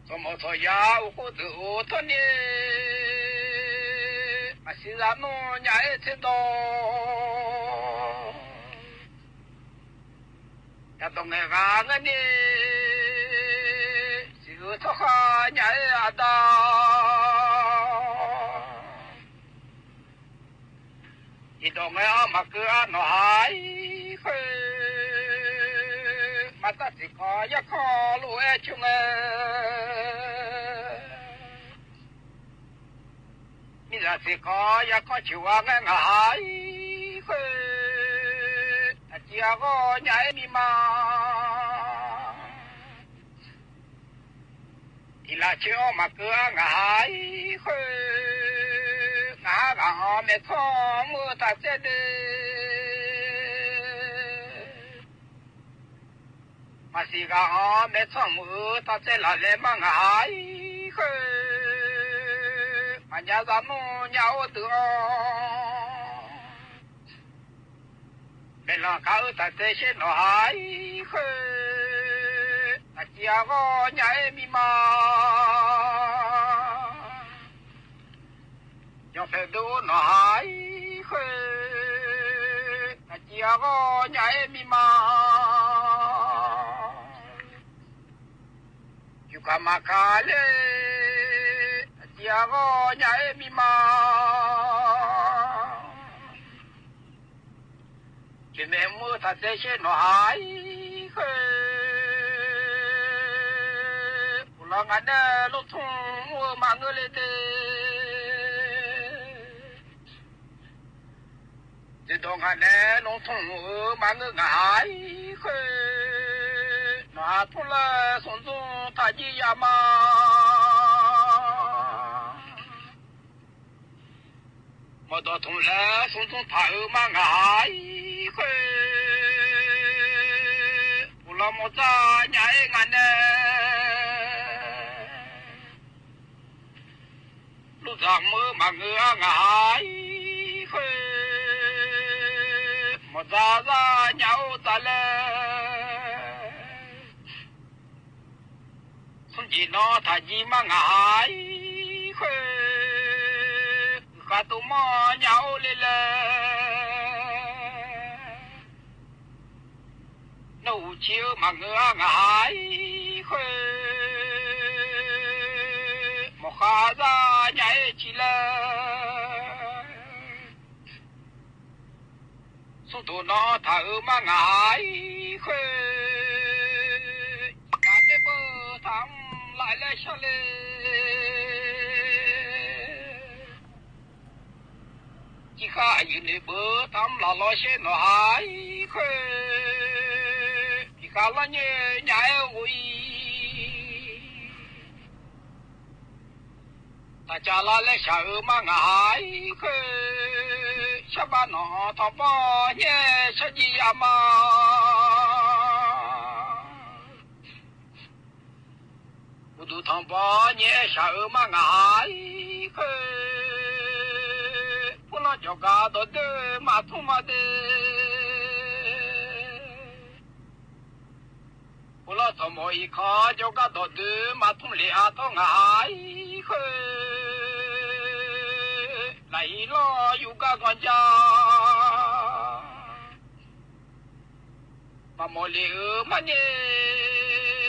สมอทอยาอุโกเตอโอทอนี่ มาสิลาโนใหญ่เทดอ จะต้องแงกาเงินนี่ สิเออทอข้าใหญ่อาตา อีดอกแงเอามาเกือหนอหายเคย มาตัดสิขอยักขอลูกแอชุงเอ มีราศีขออย่าขอชื่อว่าแง่งหายเคย อาเจียก็ใหญ่มีมา อีลาเชื่อมาเกือหงายเคย หงายหงายแม่ท้องมือตาเจดี မၤစံးဂ့ၤအီၤ မဲဆွမ်ဧၢ တၢ်စဲလးလဲမး ငါဟဲဃုာ် မၤညါစၢ်နီၢ်ညါအိၣ်တုၤအီၤ မဲလီၤကါအၢ တၢ်စဲရှဲနီၢ်ဟဲဃုာ် တၢ်စံးအဂီၢ် ညါအဲၣ်မံမၤ ယွၤဖဲဒိၣ်နီၢ်ဟဲဃုာ် တၢ်စံးအဂီၢ် ညါအဲၣ်မံမၤ ယူၢ်ကမၤခါလဲၣ် တၢ်စံးအဂီၢ် ညါအဲၣ်မံမၤ က့ၤမဲမုၢ် တၢ်စဲရှဲနီၢ်ဟဲဃုာ် ပူၤလီၤ ငါနဲၣ် လူၢ်ထူၣ်ဧၢ မၤငိုၢ်လၢ်တ့ၢ် ဒ်သိး ငါနဲၣ် လူၢ်ထူၣ်ဧၢ မၤငိုၢ် ငါဟဲဃုာ် နီၢ်ဟဲထူၣ်လၢ သူၣ်ဒူၣ်ထးယံယၤမး မ့ၢ်ဒီးထူၣ်လၢ သူၣ်ဒူၣ်ထးဧၢ မး ငါဟဲဃုာ် ပူၤလီၤ မိၢ်စၢ် ညါအဲၣ် ငါနဲၣ် လူၢ်စၢ်မုၣ် မၤငိုၢ် ငါဟဲဃုာ် မိၢ်စၢ် စၢ် ညါအိၣ်စၢ်လဲၣ် သူၣ်ယံၤနီၢ်ထးယံ မး ငါဟဲဃုာ် ဃုာ်ဃာ်တိၢ်မီၢ် ညါအိၣ်လၢ်လၢ် နီၢ်အူဆံဧၢ မၤငိုၢ် ငါဟဲဃုာ် မိၢ်ဃါစၢ် ညါအဲၣ်ဆံလဲၣ် သူၣ်ဒူၣ်နီၢ်ထးဧၢ မး ငါဟဲဃုာ် တၢ်န့ၣ်ဘၣ် ထမ်လၢ်လဲၣ် ဆၢလဲၣ် ကံဃာ်အယုၢ်န့ၣ်ဘၣ် ထမ်လၢ်လီၤရှဲနီၢ်ဟဲဃုာ် ပံၤဃာ်လီၤညဲ ညါအဲၣ်အိၣ်အံၤ တၢ်ကၢ်လၢ်လဲၣ် ဆၢဧၢ မး ငါဟဲဃုာ် ဆၢဘၣ်နီၢ်ထီၣ်ဘီၣ်ညဲ ဆၢယံယၤမး ဘူၣ်ဒူၣ်ထီၣ်ဘီၣ်ညဲ ဆၢဧၢ မး ငါဟဲဃုာ် ဖိလီၤ ကၠီၤကၤဒီးဒၢ မၤထူၣ်မၤဒၢ ဖိလီၤ စီၤမိၤအံၤခီ ကၠီၤကၤဒီးဒၢ မၤထူၣ်လံအါထီၣ် ငါဟဲဃုာ် လၢဟံၣ်လီၢ် ယူၢ်ကၤကီၢ်ကၠၢ မၤမိၢ်လံဧၢ မၤန့ၣ်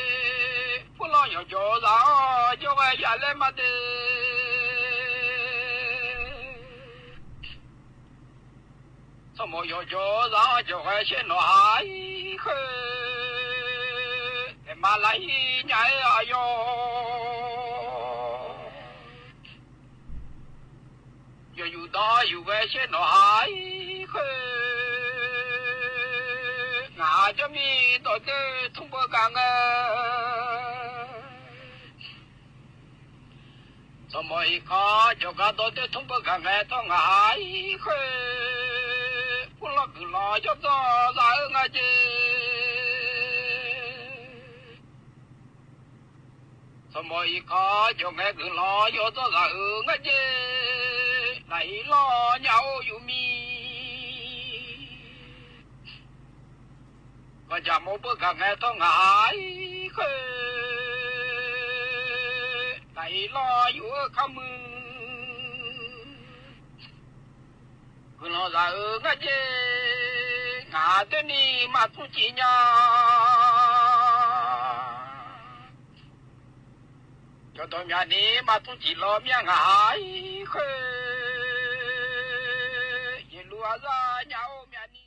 ဖိလီၤ ယီၤကၠီၤစၢ်အီၤ ကၠီၤဝဲယၤလဲၣ် မၤဒၢ စီၤမိၤယီၤကၠီၤစၢ်အီၤ ကၠီၤဝဲရှဲနီၢ်ဟဲဃုာ် မၤလၢဟံၣ် ညါအဲၣ်အယီၤ ယီၤယူၢ်ဒီးယူၢ်ဝဲရှဲနီၢ်ဟဲဃုာ် ငါဟးကၠီမံၤဒီးဒၢ ထူၣ်ဘၣ်ဂၤငဲ စီၤမိၤအံၤခီ ကၠီၤကၤဒီးဒၢ ထူၣ်ဘၣ်ဂၤငဲထီၣ် ငါဟဲဃုာ် ဖိလီၤ ဂုၢ်လီၤ ယီၤဒီးစၢ်ဧၢ ငါက့ စီၤမိၤအံၤခီ ကၠီၤငဲဂုၢ်လီၤ ယီၤဒီးစၢ်ဧၢ ငါက့ လၢဟံၣ်လီၢ် ညါအိၣ်ယူၢ်မံၤ ကီၢ်ကၠၢ်မိၢ်ဘၣ်ဂၤငဲထီၣ် ငါဟဲဃုာ် လၢဟံၣ်လီၢ် ယူၢ်ဧၢ ခါမုၢ် ဂုၢ်လီၤစၢ်ဧၢ ငါက့ ငါဒဲနံၤ မၤထူၣ်ကံညါ ကၠီၤဒီးမၠးနံၤ မၤထူၣ်ကံလီၤ မၠး ငါဟဲဃုာ် ယလူၤအစၢ် ညါအိၣ်မၠးနံၤ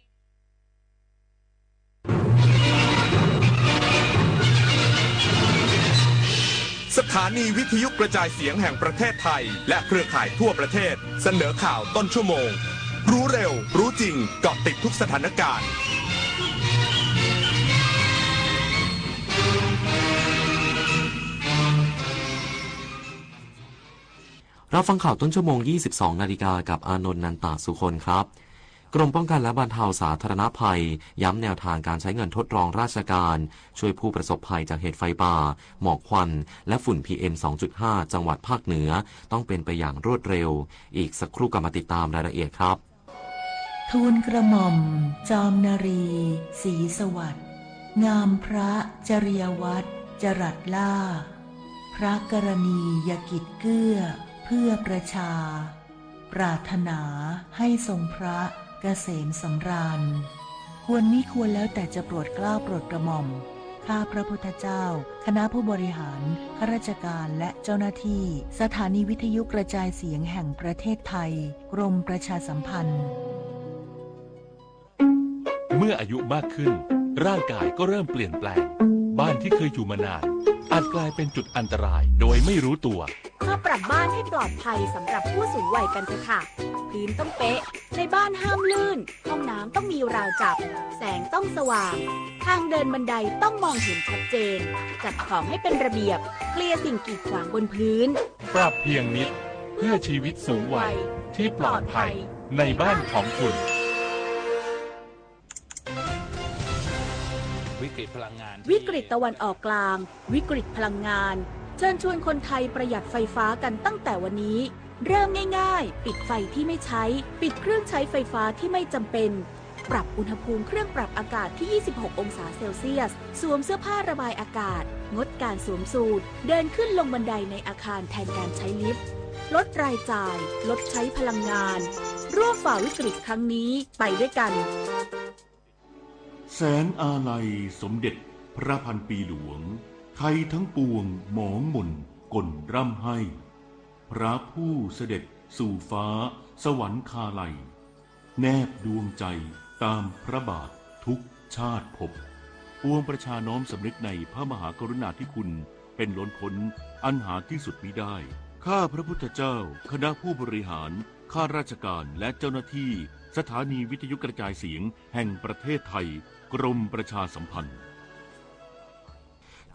สถานีวิทยุกระจายเสียงแห่งประเทศไทย และเครือข่ายทั่วประเทศ เสนอข่าวต้นชั่วโมง รู้เร็ว รู้จริง เกาะติดทุกสถานการณ์ รับฟังข่าวต้นชั่วโมง ยี่สิบสองนาฬิกา กับอานนท์ นันตาสุคนครับ กรมป้องกันและบรรเทาสาธารณภัย ย้ำแนวทางการใช้เงินทดรองราชการ ช่วยผู้ประสบภัยจากเหตุไฟป่า หมอกควัน และฝุ่น พีเอ็ม สองจุดห้า จังหวัดภาคเหนือ ต้องเป็นไปอย่างรวดเร็ว อีกสักครู่กลับมาติดตามรายละเอียดครับ ทูลกระหม่อมจอมนรี ศรีสวัสดิ์ งามพระจริยวัตรจรัสลาภ พระกรณียกิจเกื้อเพื่อประชา ปรารถนาให้ทรงพระเกษมสำราญ ควรมิควรแล้วแต่จะโปรดเกล้าโปรดกระหม่อม ข้าพระพุทธเจ้า คณะผู้บริหาร ข้าราชการ และเจ้าหน้าที่ สถานีวิทยุกระจายเสียงแห่งประเทศไทย กรมประชาสัมพันธ์ เมื่ออายุมากขึ้น ร่างกายก็เริ่มเปลี่ยนแปลง บ้านที่เคยอยู่มานาน อาจกลายเป็นจุดอันตรายโดยไม่รู้ตัว มาปรับบ้านให้ปลอดภัยสำหรับผู้สูงวัยกันเถอะค่ะ พื้นต้องเป๊ะ ในบ้านห้ามลื่น ห้องน้ำต้องมีราวจับ แสงต้องสว่าง ทางเดินบันไดต้องมองเห็นชัดเจน จัดของให้เป็นระเบียบ เคลียร์สิ่งกีดขวางบนพื้น ปรับเพียงนิด เพื่อชีวิตสูงวัยที่ปลอดภัยในบ้านของคุณ วิกฤตพลังงาน วิกฤตตะวันออกกลาง วิกฤตพลังงาน เชิญชวนคนไทยประหยัดไฟฟ้ากันตั้งแต่วันนี้ เริ่มง่ายๆ ปิดไฟที่ไม่ใช้ ปิดเครื่องใช้ไฟฟ้าที่ไม่จำเป็น ปรับอุณหภูมิเครื่องปรับอากาศที่ ยี่สิบหก องศาเซลเซียส สวมเสื้อผ้าระบายอากาศ งดการสวมสูท เดินขึ้นลงบันไดในอาคารแทนการใช้ลิฟต์ ลดรายจ่าย ลดใช้พลังงาน ร่วมฝ่าวิกฤตครั้งนี้ไปด้วยกัน แสงอาลัยสมเด็จพระพันปีหลวง ไทยทั้งปวงหมองหม่นก่นร่ำไห้ พระผู้เสด็จสู่ฟ้าสวรรคาลัย แนบดวงใจตามพระบาททุกชาติภพ ปวงประชาน้อมสำนึกในพระมหากรุณาธิคุณเป็นล้นพ้นอันหาที่สุดมิได้ ข้าพระพุทธเจ้า คณะผู้บริหาร ข้าราชการ และเจ้าหน้าที่ สถานีวิทยุกระจายเสียงแห่งประเทศไทย กรมประชาสัมพันธ์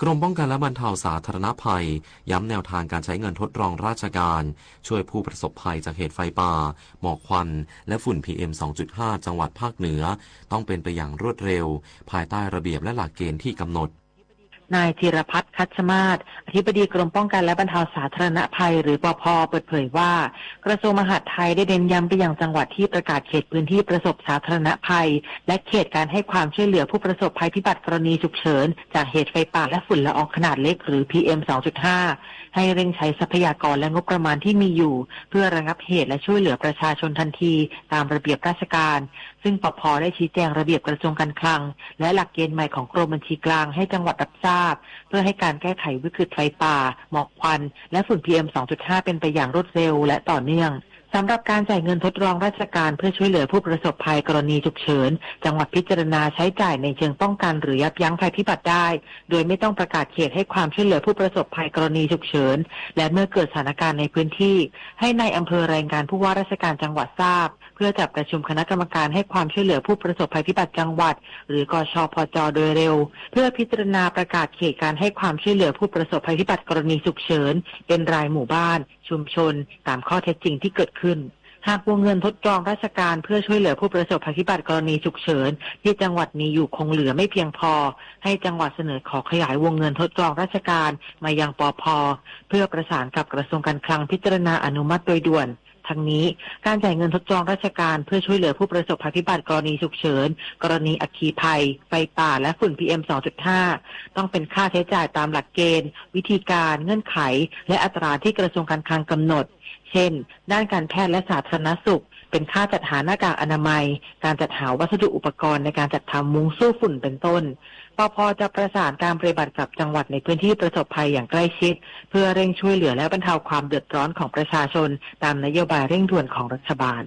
กรมป้องกันและบรรเทาสาธารณภัย ย้ำแนวทางการใช้เงินทดรองราชการ ช่วยผู้ประสบภัยจากเหตุไฟป่า หมอกควัน และฝุ่น พีเอ็ม สองจุดห้า จังหวัดภาคเหนือ ต้องเป็นไปอย่างรวดเร็ว ภายใต้ระเบียบและหลักเกณฑ์ที่กำหนด นายธีรพัฒน์ คัชมาศ อธิบดีกรมป้องกันและบรรเทาสาธารณภัย หรือ ปภ เปิดเผยว่า กระทรวงมหาดไทยได้เน้นย้ำไปยังจังหวัดที่ประกาศเขตพื้นที่ประสบสาธารณภัย และเขตการให้ความช่วยเหลือผู้ประสบภัยพิบัติกรณีฉุกเฉินจากเหตุไฟป่าและฝุ่นละอองขนาดเล็ก หรือ พีเอ็ม สองจุดห้า ให้เร่งใช้ทรัพยากรและงบประมาณที่มีอยู่ เพื่อระงับเหตุและช่วยเหลือประชาชนทันที ตามระเบียบราชการ ซึ่ง ปภ ได้ชี้แจงระเบียบกระทรวงการคลัง และหลักเกณฑ์ใหม่ของกรมบัญชีกลางให้จังหวัดรับทราบ เพื่อให้การแก้ไขวิกฤตไฟป่า หมอกควัน และฝุ่น พีเอ็ม สองจุดห้า เป็นไปอย่างรวดเร็วและต่อเนื่อง สำหรับการจ่ายเงินทดรองราชการเพื่อช่วยเหลือผู้ประสบภัยกรณีฉุกเฉิน จังหวัดพิจารณาใช้จ่ายในเชิงป้องกันหรือยับยั้งภัยพิบัติได้ โดยไม่ต้องประกาศเขตให้ความช่วยเหลือผู้ประสบภัยกรณีฉุกเฉิน และเมื่อเกิดสถานการณ์ในพื้นที่ ให้นายอำเภอรายงานผู้ว่าราชการจังหวัดทราบ เพื่อจัดประชุมคณะกรรมการให้ความช่วยเหลือผู้ประสบภัยพิบัติจังหวัด หรือ กชพจ โดยเร็ว เพื่อพิจารณาประกาศเขตการให้ความช่วยเหลือผู้ประสบภัยพิบัติกรณีฉุกเฉิน เป็นรายหมู่บ้าน ชุมชน ตามข้อเท็จจริงที่เกิดขึ้น หากวงเงินทดรองราชการเพื่อช่วยเหลือผู้ประสบภัยพิบัติกรณีฉุกเฉิน ที่จังหวัดมีอยู่คงเหลือไม่เพียงพอ ให้จังหวัดเสนอขอขยายวงเงินทดรองราชการมายัง ปภ เพื่อประสานกับกระทรวงการคลังพิจารณาอนุมัติโดยด่วน ทั้งนี้ การจ่ายเงินทดรองราชการเพื่อช่วยเหลือผู้ประสบภัยพิบัติกรณีฉุกเฉิน กรณีอัคคีภัย ไฟป่า และฝุ่น พีเอ็ม สองจุดห้า ต้องเป็นค่าใช้จ่ายตามหลักเกณฑ์ วิธีการ เงื่อนไข และอัตราที่กระทรวงการคลังกำหนด เช่น ด้านการแพทย์และสาธารณสุข เป็นค่าจัดหาหน้ากากอนามัย การจัดหาวัสดุอุปกรณ์ในการจัดทำมุ้งสู้ฝุ่น เป็นต้น ปภ จะประสานการปฏิบัติกับจังหวัดในพื้นที่ประสบภัยอย่างใกล้ชิด เพื่อเร่งช่วยเหลือและบรรเทาความเดือดร้อนของประชาชน ตามนโยบายเร่งด่วนของรัฐบาล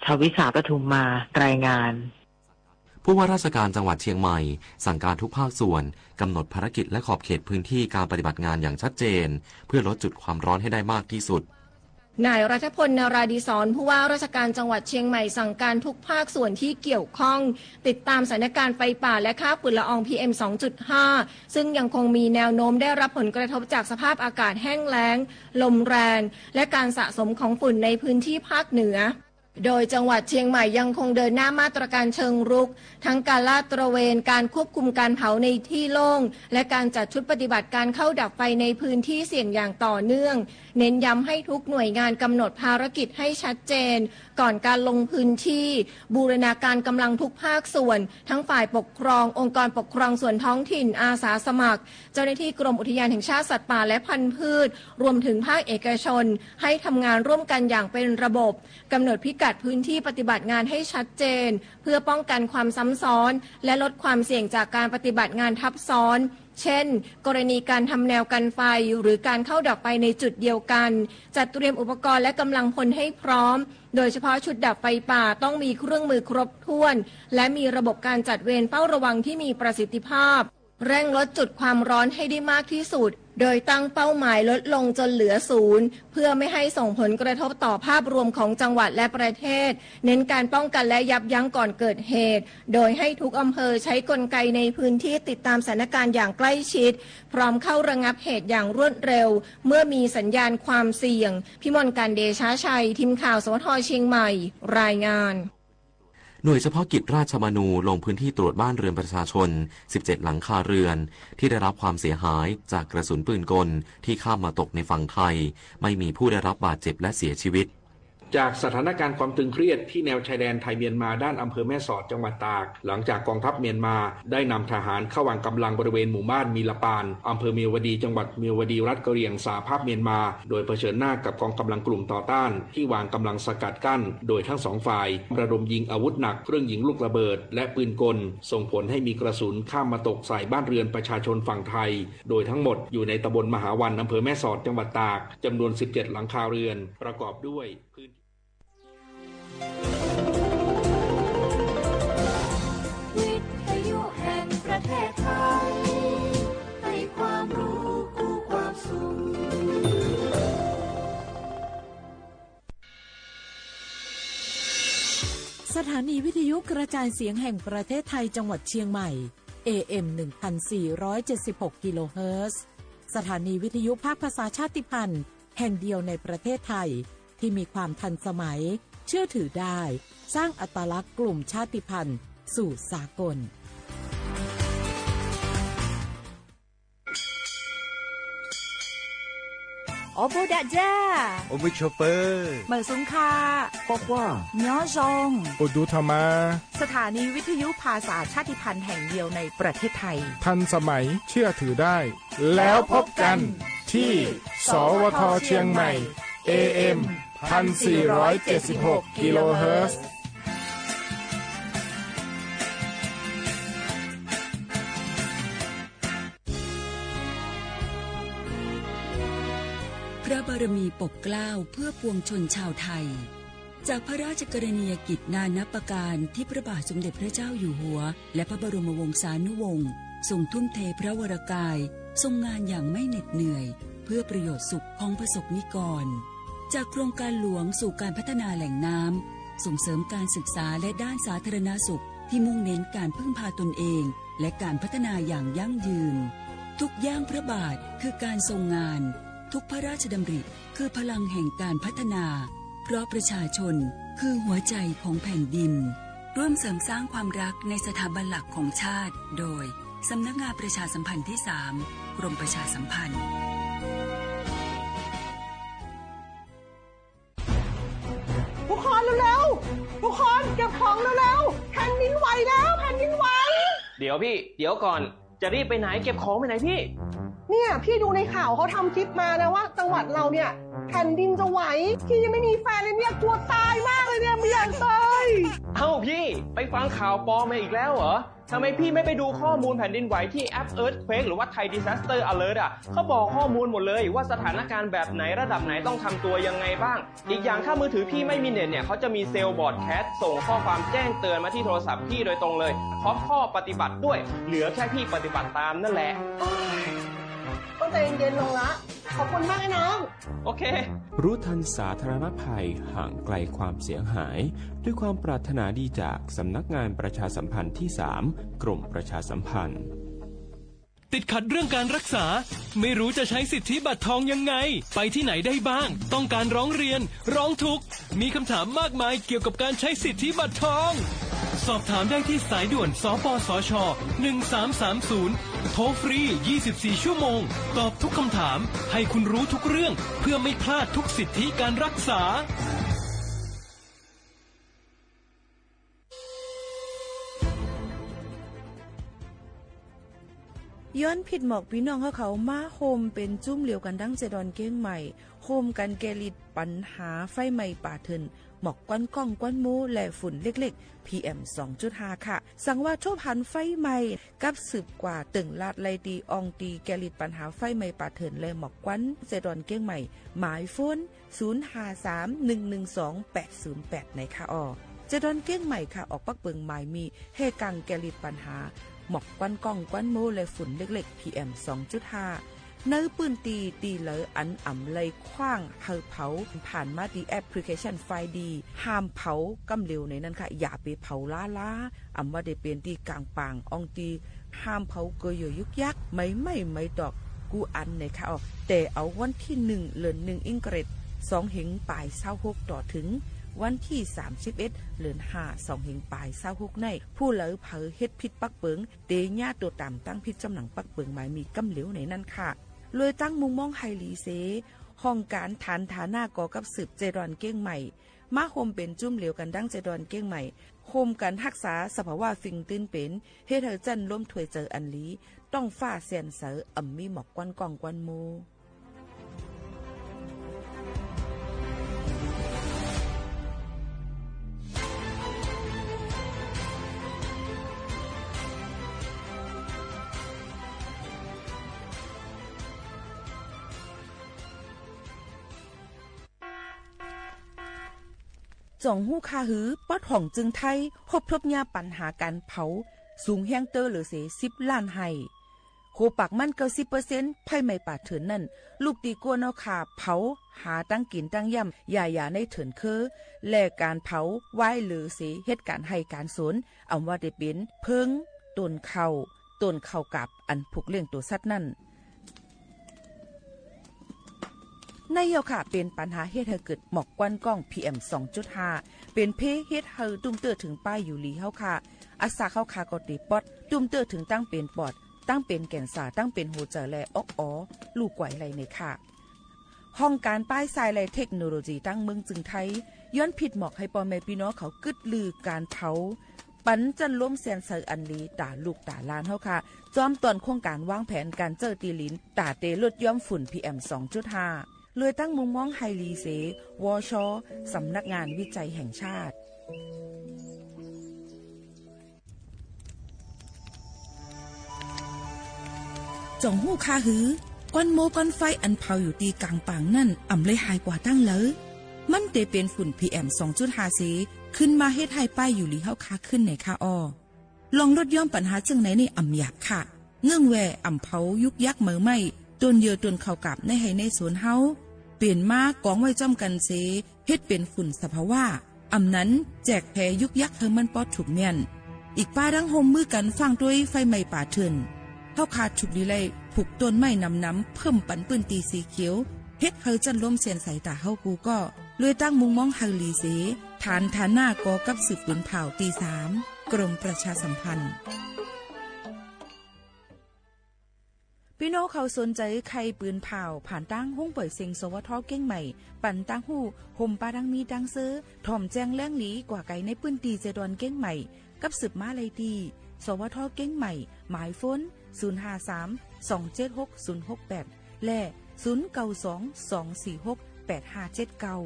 ชวิสา ประทุมมา รายงาน ผู้ว่าราชการจังหวัดเชียงใหม่ สั่งการทุกภาคส่วน กำหนดภารกิจและขอบเขตพื้นที่การปฏิบัติงานอย่างชัดเจน เพื่อลดจุดความร้อนให้ได้มากที่สุด นายรัฐพล นราดีศร ผู้ว่าราชการจังหวัดเชียงใหม่ สั่งการทุกภาคส่วนที่เกี่ยวข้อง ติดตามสถานการณ์ไฟป่าและค่าฝุ่นละออง พีเอ็ม สองจุดห้า ซึ่งยังคงมีแนวโน้มได้รับผลกระทบจากสภาพอากาศแห้งแล้ง ลมแรง และการสะสมของฝุ่นในพื้นที่ภาคเหนือ โดยจังหวัดเชียงใหม่ยังคงเดินหน้ามาตรการเชิงรุก ทั้งการลาดตระเวน การควบคุมการเผาในที่โล่ง และการจัดชุดปฏิบัติการเข้าดับไฟในพื้นที่เสี่ยงอย่างต่อเนื่อง เน้นย้ำให้ทุกหน่วยงานกำหนดภารกิจให้ชัดเจน ก่อนการลงพื้นที่ บูรณาการกำลังทุกภาคส่วน ทั้งฝ่ายปกครอง องค์กรปกครองส่วนท้องถิ่น อาสาสมัคร เจ้าหน้าที่กรมอุทยานแห่งชาติสัตว์ป่าและพันธุ์พืช รวมถึงภาคเอกชน ให้ทำงานร่วมกันอย่างเป็นระบบ กำหนดพิกัดพื้นที่ปฏิบัติงานให้ชัดเจน เพื่อป้องกันความซ้ำซ้อน และลดความเสี่ยงจากการปฏิบัติงานทับซ้อน เช่น กรณีการทำแนวกันไฟ หรือการเข้าดับไฟในจุดเดียวกัน จัดเตรียมอุปกรณ์และกำลังพลให้พร้อม โดยเฉพาะชุดดับไฟป่าต้องมีเครื่องมือครบถ้วน และมีระบบการจัดเวรเฝ้าระวังที่มีประสิทธิภาพ เร่งลดจุดความร้อนให้ได้มากที่สุด โดยตั้งเป้าหมายลดลงจนเหลือศูนย์ เพื่อไม่ให้ส่งผลกระทบต่อภาพรวมของจังหวัดและประเทศ เน้นการป้องกันและยับยั้งก่อนเกิดเหตุ โดยให้ทุกอำเภอใช้กลไกในพื้นที่ติดตามสถานการณ์อย่างใกล้ชิด พร้อมเข้าระงับเหตุอย่างรวดเร็ว เมื่อมีสัญญาณความเสี่ยง พิมลกาญจน์ เดชาชัย ทีมข่าว สวท เชียงใหม่ รายงาน หน่วยเฉพาะกิจราชมนูลงพื้นที่ตรวจบ้านเรือนประชาชน สิบเจ็ด หลังคาเรือน ที่ได้รับความเสียหายจากกระสุนปืนกลที่ข้ามมาตกในฝั่งไทย ไม่มีผู้ได้รับบาดเจ็บและเสียชีวิต จากสถานการณ์ความตึงเครียดที่แนวชายแดนไทยเมียนมาด้านอำเภอแม่สอดจังหวัดตาก หลังจากกองทัพเมียนมาได้นำทหารเข้าวางกำลังบริเวณหมู่บ้านมีละปาน อำเภอเมียวดี จังหวัดเมียวดี รัฐกะเหรี่ยงสหภาพเมียนมา โดยเผชิญหน้ากับกองกำลังกลุ่มต่อต้านที่วางกำลังสกัดกั้น โดยทั้งสองฝ่ายระดมยิงอาวุธหนัก เครื่องยิงลูกระเบิด และปืนกล ส่งผลให้มีกระสุนข้ามมาตกใส่บ้านเรือนประชาชนฝั่งไทย โดยทั้งหมดอยู่ในตำบลมหาวัน อำเภอแม่สอด จังหวัดตาก จำนวน สิบเจ็ด หลังคาเรือน ประกอบด้วยพื้นที่ วิทยุแห่งประเทศไทย ให้ความรู้คู่ความสุข สถานีวิทยุกระจายเสียงแห่งประเทศไทยจังหวัดเชียงใหม่ เอ เอ็ม หนึ่งพันสี่ร้อยเจ็ดสิบหก กิโลเฮิรตซ์ สถานีวิทยุภาคภาษาชาติพันธุ์แห่งเดียวในประเทศไทย ที่มีความทันสมัย เชื่อถือได้ สร้างอัตลักษณ์กลุ่มชาติพันธุ์สู่สากล โอโบดะจ้า โอมิโชเฟอร์ เหมยสุงคา ปอกว่า เมียวซอง โอดูธรรมา สถานีวิทยุภาษาชาติพันธุ์แห่งเดียวในประเทศไทย ทันสมัย เชื่อถือได้ แล้วพบกันที่ สวท เชียงใหม่ เอ เอ็ม พันสี่ร้อยเจ็ดสิบหก กิโลเฮิรตซ์ พระบารมีปกเกล้าเพื่อปวงชนชาวไทย จากพระราชกรณียกิจนานับประการที่พระบาทสมเด็จพระเจ้าอยู่หัว และพระบรมวงศานุวงศ์ ทรงทุ่มเทพระวรกาย ทรงงานอย่างไม่เหน็ดเหนื่อย เพื่อประโยชน์สุขของประสบนิกร จากโครงการหลวงสู่การพัฒนาแหล่งน้ำ ส่งเสริมการศึกษาและด้านสาธารณสุข ที่มุ่งเน้นการพึ่งพาตนเอง และการพัฒนาอย่างยั่งยืน ทุกย่างพระบาทคือการทรงงาน ทุกพระราชดำริคือพลังแห่งการพัฒนา เพราะประชาชนคือหัวใจของแผ่นดิน ร่วมเสริมสร้างความรักในสถาบันหลักของชาติ โดย สำนักงานประชาสัมพันธ์ที่สาม กรมประชาสัมพันธ์ ทุกคนเร็วๆ ทุกคนเก็บของเร็วๆ แผ่นดินไหวแล้ว แผ่นดินไหว เดี๋ยวพี่ เดี๋ยวก่อน จะรีบไปไหน เก็บของไปไหนพี่ เนี่ย พี่ดูในข่าวเขาทำคลิปมานะว่าจังหวัดเราเนี่ย แผ่นดินจะไหว พี่ยังไม่มีแฟนเลยเนี่ย กลัวตายมากเลยเนี่ย ไม่อยากตาย เอ้าพี่ ไปฟังข่าวปลอมมาอีกแล้วเหรอ ทำไมพี่ไม่ไปดูข้อมูลแผ่นดินไหวที่แอป Earthquake หรือว่า Thai Disaster Alert อ่ะ เขาบอกข้อมูลหมดเลยว่าสถานการณ์แบบไหนระดับไหนต้องทำตัวยังไงบ้าง อีกอย่างถ้ามือถือพี่ไม่มีเน็ตเนี่ย เขาจะมีเซลล์บรอดแคสต์ส่งข้อความแจ้งเตือนมาที่โทรศัพท์พี่โดยตรงเลย พร้อมข้อปฏิบัติด้วย เหลือแค่พี่ปฏิบัติตามนั่นแหละ โอ๊ย ก็ใจเย็นๆ ลงละ ขอบคุณมากนะน้อง โอเค รู้ทันสาธารณภัย ห่างไกลความเสียหาย ด้วยความปรารถนาดีจากสำนักงานประชาสัมพันธ์ที่สาม กรมประชาสัมพันธ์ ติดขัดเรื่องการรักษา ไม่รู้จะใช้สิทธิบัตรทองยังไง ไปที่ไหนได้บ้าง ต้องการร้องเรียน ร้องทุกข์ มีคำถามมากมายเกี่ยวกับการใช้สิทธิบัตรทอง สอบถามได้ที่สายด่วน สปสช หนึ่งสามสามศูนย์ โทรฟรี ยี่สิบสี่ ชั่วโมง ตอบทุกคำถาม ให้คุณรู้ทุกเรื่อง เพื่อไม่พลาดทุกสิทธิการรักษา ย้อนผิดหมอกปี้น้องเฮาเขามาโฮมเป๋นจุ้มเหลียวกั๋นดังเจดอนเก้งใหม่ โฮมกั๋นแก้ฤทธิ์ปัญหาไฟไหม้ป่าเถื่อน หมอกควันก้องควันโม้และฝุ่นเล็กๆ พีเอ็ม สองจุดห้า ค่ะ สังว่าทบหันไฟไหม้ กับสืบกว่าเติ่งลาดไล่ตี้อ่องตี้แก้ฤทธิ์ปัญหาไฟไหม้ป่าเถื่อนและหมอกควันเจดอนเก้งใหม่ หมายโฟน ศูนย์ห้าสาม หนึ่งหนึ่งสอง แปดศูนย์แปด ไหนค่ะอ้อ เจดอนเก้งใหม่ค่ะ ออกปักเปิงหมายมีแห่กั๋งแก้ฤทธิ์ปัญหา หมอกควันก้องควันโม้และฝุ่นเล็กๆ พีเอ็ม สองจุดห้า ในปื้นตี้ตี้เหลืออันอ่ำไล่ขว้างหื้อเผา ผ่านมาตี้แอปพลิเคชันไฟดี ห้ามเผาก้ำเหลวในนั้นค่ะ อย่าไปเผาล้าๆ อ่ำว่าได้เป๋นตี้ก๋างป่างอ่องตี้ ห้ามเผาเกอเยื่อยุกยัก ไม้ไหม้ไม้ตอก กู้อันไหนค่ะอ้อ แต่เอาวันตี้หนึ่ง เดือนหนึ่ง อิงเกรด สองเฮงป๋ายซาวหก ต่อเถิงวันตี้สามสิบเอ็ด เดือนห้า สองเฮงป๋ายซาวหก ใน ผู้ใดเผลอเฮ็ดผิดปักเปิง เต๋เยียะตั๋วต๋ามตั้งผิดจ้ำหนังปักเปิงหมายมีก้ำเหลวในนั้นค่ะ เลยตั้งมุมมองหื้อหลีเส ห้องก๋านฐานฐานะก่อกับสืบเจดอนเก้งใหม่ มาโฮมเป๋นจุ้มเหลียวกั๋นดังเจดอนเก้งใหม่ โฮมกั๋นฮักษาสภาวะฟิงตื้นเป๋น เฮ็ดหื้อจั้นลมถ้วยเจิญอันหลี ต๊องฟ้าแจ่มใส อ่ำมีหมอกควันก้องควันโม้ จ๋องฮู้ค่าหื้อ ปอดของจึงไทย ฮบทบเยียะปัญหาก๋านเผา สูงแฮงเต๊อะเหลือเส สิบล้านไฮ่ โหปากมัน เก้าสิบเปอร์เซ็นต์ ไฟไหม้ป่าเถื่อนนั้น ลุกตี้ก้นเอาค่าเผา หาตังกิ๋นตังย่ำ หญ้าหญ้าในเถินเค้อ และก๋านเผาไว้เหลือเส เฮ็ดก๋านไฮ่ก๋านสวน อ่ำว่าได้เป๋นเผิง ต้นข้าว ต้นข้าวกาบ อันผูกเลี้ยงตั๋วสัตว์นั้น ในเย้าค่ะ เป๋นปัญหาเฮ็ดหื้อเกิดหมอกควันก้อง พีเอ็ม สองจุดห้า เป๋นเป้เฮ็ดหื้อตุ้มเตื้อเถิงป้ายอยู่หลีเฮาค่ะ อัสสาเฮาค่ะก็เตะป๊อด ตุ้มเตื้อเถิงตั้งเป๋นปอด ตั้งเป๋นแกนซาร์ ตั้งเป๋นหัวใจ๋และออกออ ลู่ก๋วยไหล่ในค่ะ ห้องก๋านป้ายทรายและเทคโนโลยีตั้งเมืองจึงไทย ย้อนผิดหมอกหื้อป้อแม่ปี้น้องเขากึ๊ดลือก๋านเผา ปันจั้นลมแจ่มใสอันหลี ต๋าลูกต๋าหลานเฮาค่ะ จอมตอนโครงก๋านวางแผนก๋านเจิดตี้หลิน ต๋าเตะลดย้อมฝุ่น พีเอ็ม สองจุดห้า เลยตั้งมุมมองหื้อหลีเส วช สำนักงานวิจัยแห่งชาติ จ๋องฮู้ค่าหื้อ ควันโม้ควันไฟอันเผาอยู่ตี้ก๋างป่างนั้น อ่ำเลยหายกว่าตั้งเลิว มันเต๋เป๋นฝุ่น พีเอ็ม สองจุดห้า เส ขึ้นมาเฮ็ดหื้อป้ายอยู่หลีเฮาค่ะขึ้นไหนค่ะอ้อ ลองลดย้อมปัญหาเจิ่งไหนนี่อ่ำยากค่ะ เงื่องแว่อ่ำเผายุกยักไม้ไหม้ ต้นเยื่อต้นข้าวกาบในไฮ่ในสวนเฮา เป๋นมากองไว้จ้อมกั๋นเส เฮ็ดเป๋นฝุ่นสภาวะ อ่ำนั้นแจกแผ่ยุกยักหื้อมันปอดถูกเมี้ยน อีกป้าดังฮ่มมือกั๋นฟั่งตวยไฟไหม้ป่าเถื่อน เฮาค่ะถูกดีไล่ผูกต้นไม้หนำๆ เพิ่มปันปื้นตี้สีเขียว เฮ็ดหื้อจั้นลมแจ่มใสต๋าเฮากู้ก็ เลยตั้งมุมมองหื้อหลีเส ฐานฐานะก่อกับสืบปืนผ่าวตี้สาม กรมประชาสัมพันธ์ ปี้น้องเขาสนใจ๋ใค่ปืนผ่าว ผ่านตางห้องป่อยเซ็ง สวท เก้งใหม่ ปันตางฮู้ ฮ่มปาดังมีตางเซอ ถ่อมแจ้งแหลงหลีกว่าไก๋ในปื้นตี้เจดอนเก้งใหม่ กับสืบมาไล่ตี้ สวท เก้งใหม่ หมายโฟน ศูนย์ห้าสาม สองเจ็ดหก ศูนย์หกแปด และ ศูนย์เก้าสอง สองสี่หก แปดห้าเจ็ดเก้า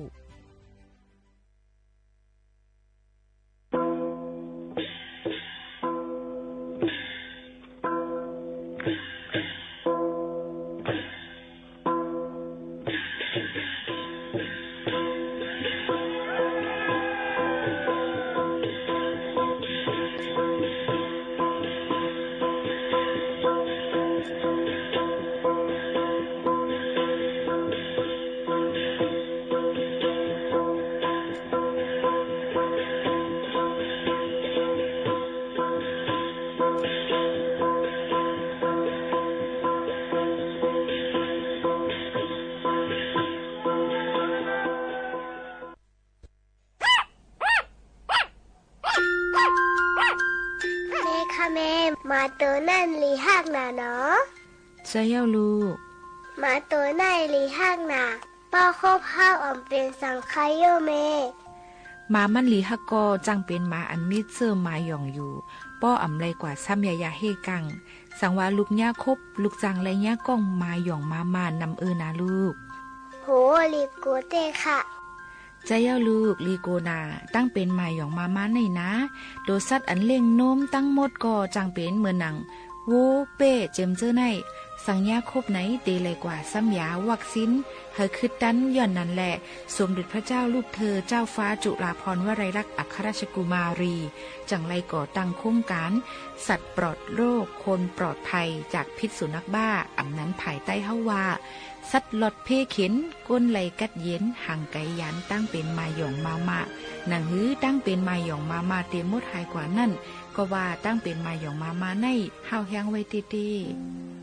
หมาโตนั้นหลีฮักหนาหนอ ใจ้เย้าลูก หมาโตนั้นหลีฮักหนา ป้อคบเฮาอ่ำเป๋นสังคายโยแม หมามันหลีฮักก็ จั้งเป๋นหมาอันมีเจื้อหมาหย่องอยู่ ป้ออ่ำไลกว่าซ้ำยาเยียะเฮ่กัง สังว่าลูกเยียะคบ ลูกจั้งไลเยียะก้องหมาหย่องหมาม่านำเออนาลูก โห หลีกั๋วแต๊ค่ะ ใจ้เย้าลูก หลีกั๋วนา ตังเป๋นหมาหย่องหมาม่าไน่นา ตั๋วสัตว์อันเลี้ยงโน้มตังหมดก็จั้งเป๋นเหมือนหนัง วัว เป้ เจียมเจ้อไน่ สังเยียะคบไหนเต๋ไลกว่าซ้ำยาวัคซีน หื้อขึดตัน ย้อนนั้นแหละ สมเด็จพระเจ้าลูกเธอ เจ้าฟ้าจุฬาภรณ์วลัยลักษณ์อัครราชกุมารี จั้งไลก่อตั้งโครงก๋าน สัตว์ปลอดโรค คนปลอดภัยจากพิษสุนัขบ้า อ่ำนั้นผายใต้เฮ้าว่า สัตว์หลอดเพ่เข็ญ ก้นไลกัดเย็น ห่างไก๋ยานตังเป๋นหมาหย่องหมาม่า หนังหื้อตังเป๋นหมาหย่องหมาม่าเต๋หมดหายกว่านั้น ก็ว่าตังเป๋นหมาหย่องหมาม่าไน่ ห้าวแฮ้งไว้เต๊ๆ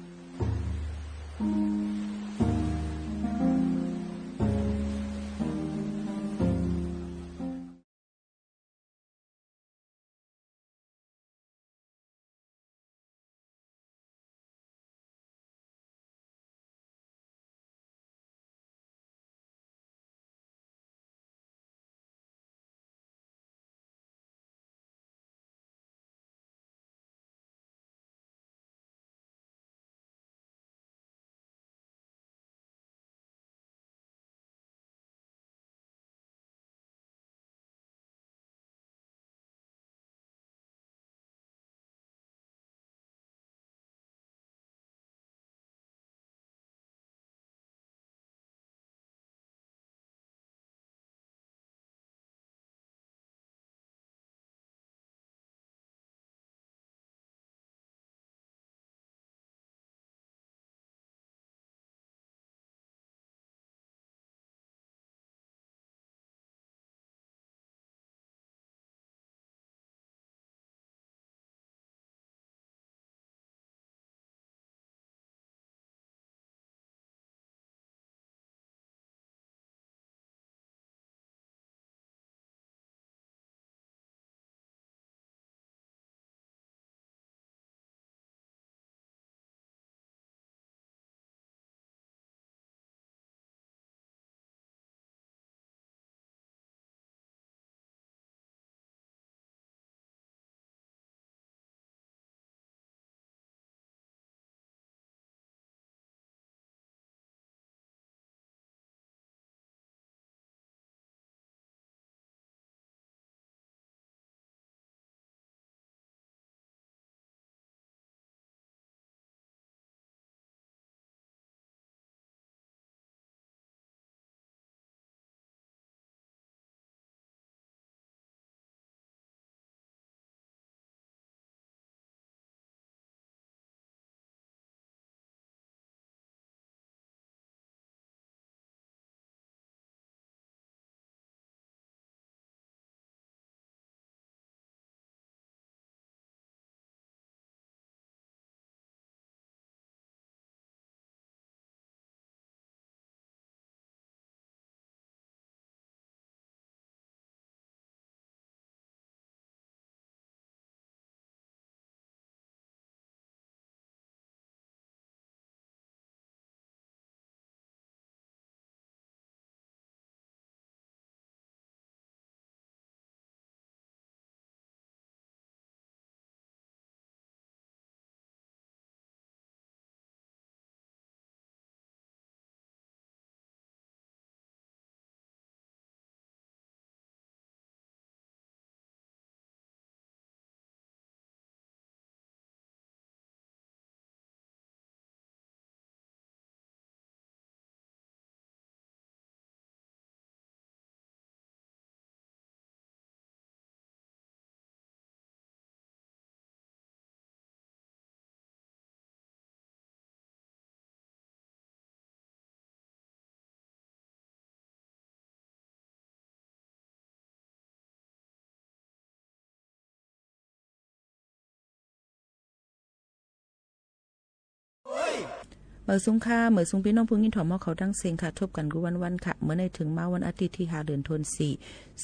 เมิดสุงค่ะ เมิดสุงปี้น้องผู้ยินถ่อมฮอเขาตังเซ็งค่ะ ทบกั๋นกู้วันๆ ค่ะ เมื่อนี้เถิงมาวันอาทิตย์ตี้ห้า เดือนธันวา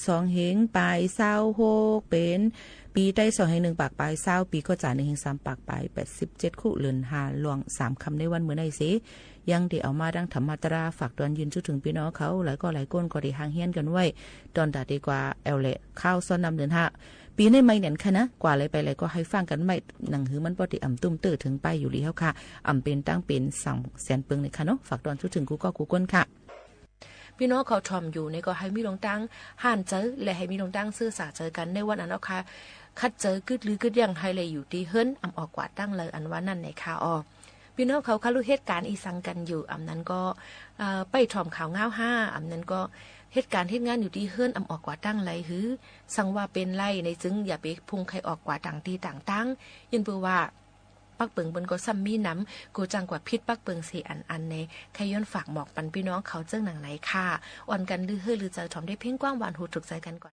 สองเฮงป๋ายซาวหก เป๋น ปี๋ไต้สองเฮงหนึ่งปากป๋ายซาว ปี๋ข้าวจ๋าหนึ่งเฮงสามปากป๋ายแปดสิบเจ็ด คุเดือนห้าล่วงสามค่ำในวันเมื่อนี้เส ยังได้เอามาดังธรรมดา ฝากตวนยืนจู๊เถิงปี้น้องเขา หลายก้อนหลายก้นก็ได้ห่างเหียนกั๋นไว้ ตอนต๋าดีกว่า แอ่วแหละ ข่าวซ้อนนำเดือนห้า ปี๋นี้ใหม่แหน่นค่ะนะ กว่าไหลไปไหลก็หื้อฟังกั๋นใหม่ หนังหื้อมันป้อได้อ่ำตุ้มเตื้อเถิงไปอยู่หลีเฮาค่ะ อ่ำเป๋นตังเป๋นส่องแสนเปิงเลยค่ะเนาะ ฝากตวนจู๊เถิงกู้ก้อกู้ก้นค่ะ ปี้น้องเขาถ่อมอยู่ในก็หื้อมีลงตั้งหันใจ๋ และหื้อมีลงตั้งซื่อสาใจ๋กั๋นในวันอันเอาค่ะ ขัดใจ๋กึ๊ดลือกึ๊ดเยี่ยงหื้อแลอยู่ตี้เฮือน อ่ำออกกว่าตั้งเลยอันว่านั้นในค่ะอ้อ ปี้น้องเขาคะลุเหตุก๋ารณ์อีสังกั๋นอยู่ อ่ำนั้นก็ เอ่อ ไปถ่อมข่าวเงาห้า อ่ำนั้นก็เหตุก๋ารณ์เหตุงานอยู่ตี้เฮือน อ่ำออกกว่าตั้งเลยหื้อ สังว่าเป๋นไรในจึงอย่าไปพุงใค่ออกกว่าต่างตี้ต่างตัง ย้อนเปื้อว่า ปักเปิงเปิ้นก็ซ้ำมีนำ กูจั่งกว่าผิดปักเปิงเสียอันอันแน่ ใค่ย้อนฝากหมอกปันปี้น้องเขาเจิ่งหนังในค่ะ อ่อนกั๋นลือหื้อลือใจ๋ถ่อมได้เพ่งกว้างหวานหูถูกใจ๋กั๋นก่อน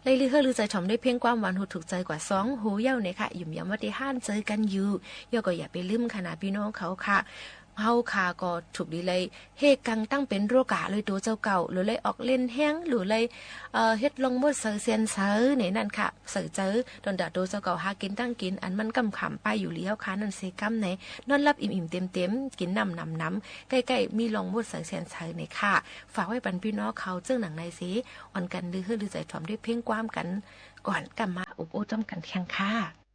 ได้ลือเฮ้อลือใจ๋ถ่อมด้วยเพลงความหวานหูถูกใจ๋กว่าสองหูเย้าเน่ค่ะ หยุมหยำว่าได้ฮ้านเจอกั๋นอยู่ เย้าก็อย่าไปลืมค่ะนาปี้น้องเขาค่ะ เฮาค่ะก็ถูกดีเลย เฮกังตั้งเป๋นโรคาเลยตั๋วเจ้าเก่า หรือเลยออกเล่นแฮง หรือเลย เอ่อ เฮ็ดล่องมดใส่เสี้ยนใสในนั้นค่ะ ใส่ใจ๋ต๋อนต๋าตั๋วเจ้าเก่าหากิ๋นตั้งกิ๋น อันมันก้ำขำไปอยู่แล้วค่ะ นั้นเสียก้ำใน นอนหลับอิ่มๆ เต็มๆ กิ๋นน้ำหนำๆ ใก้ๆ มีล่องมดใส่เสี้ยนใสเน่ค่ะ ฝากไว้ปันปี้น้องเขาเจิ่งหนังในเส อ่อนกั๋นลือเฮ้อลือใจ๋ถ่อมด้วยเพลงความกั๋นก่อน ก้ำมาอบโอ้จ้อมกั๋นแฮงค่ะ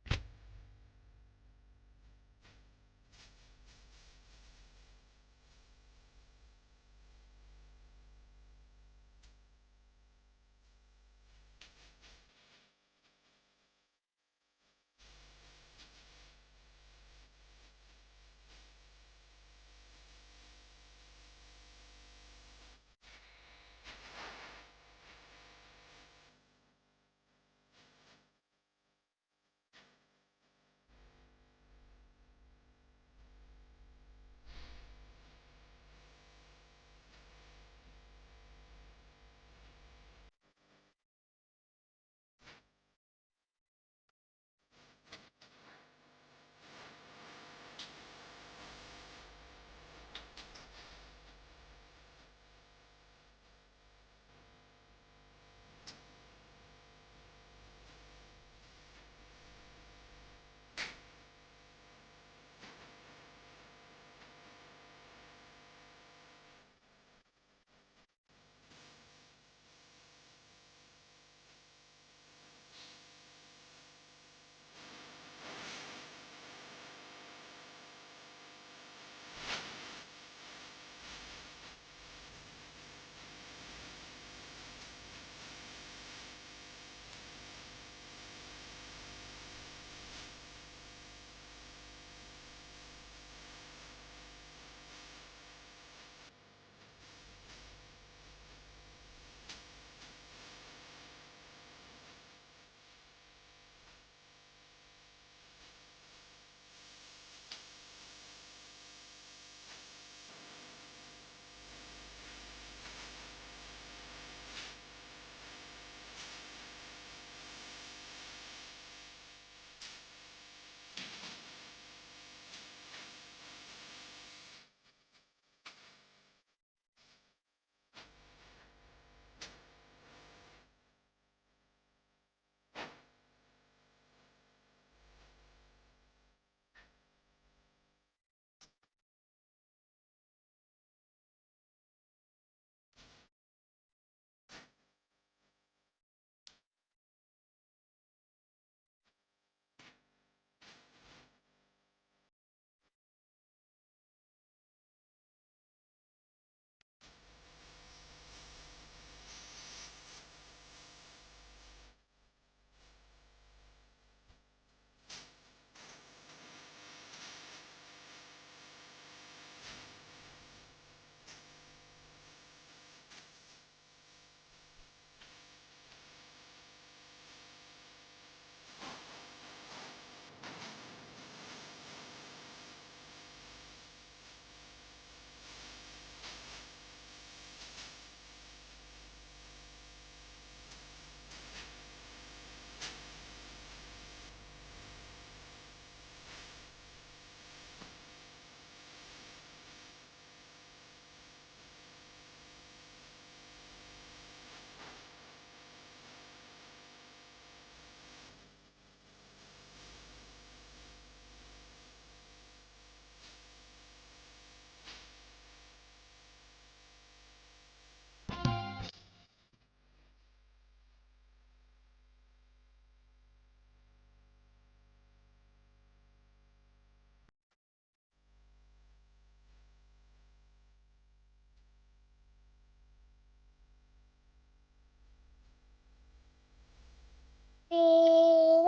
ปี้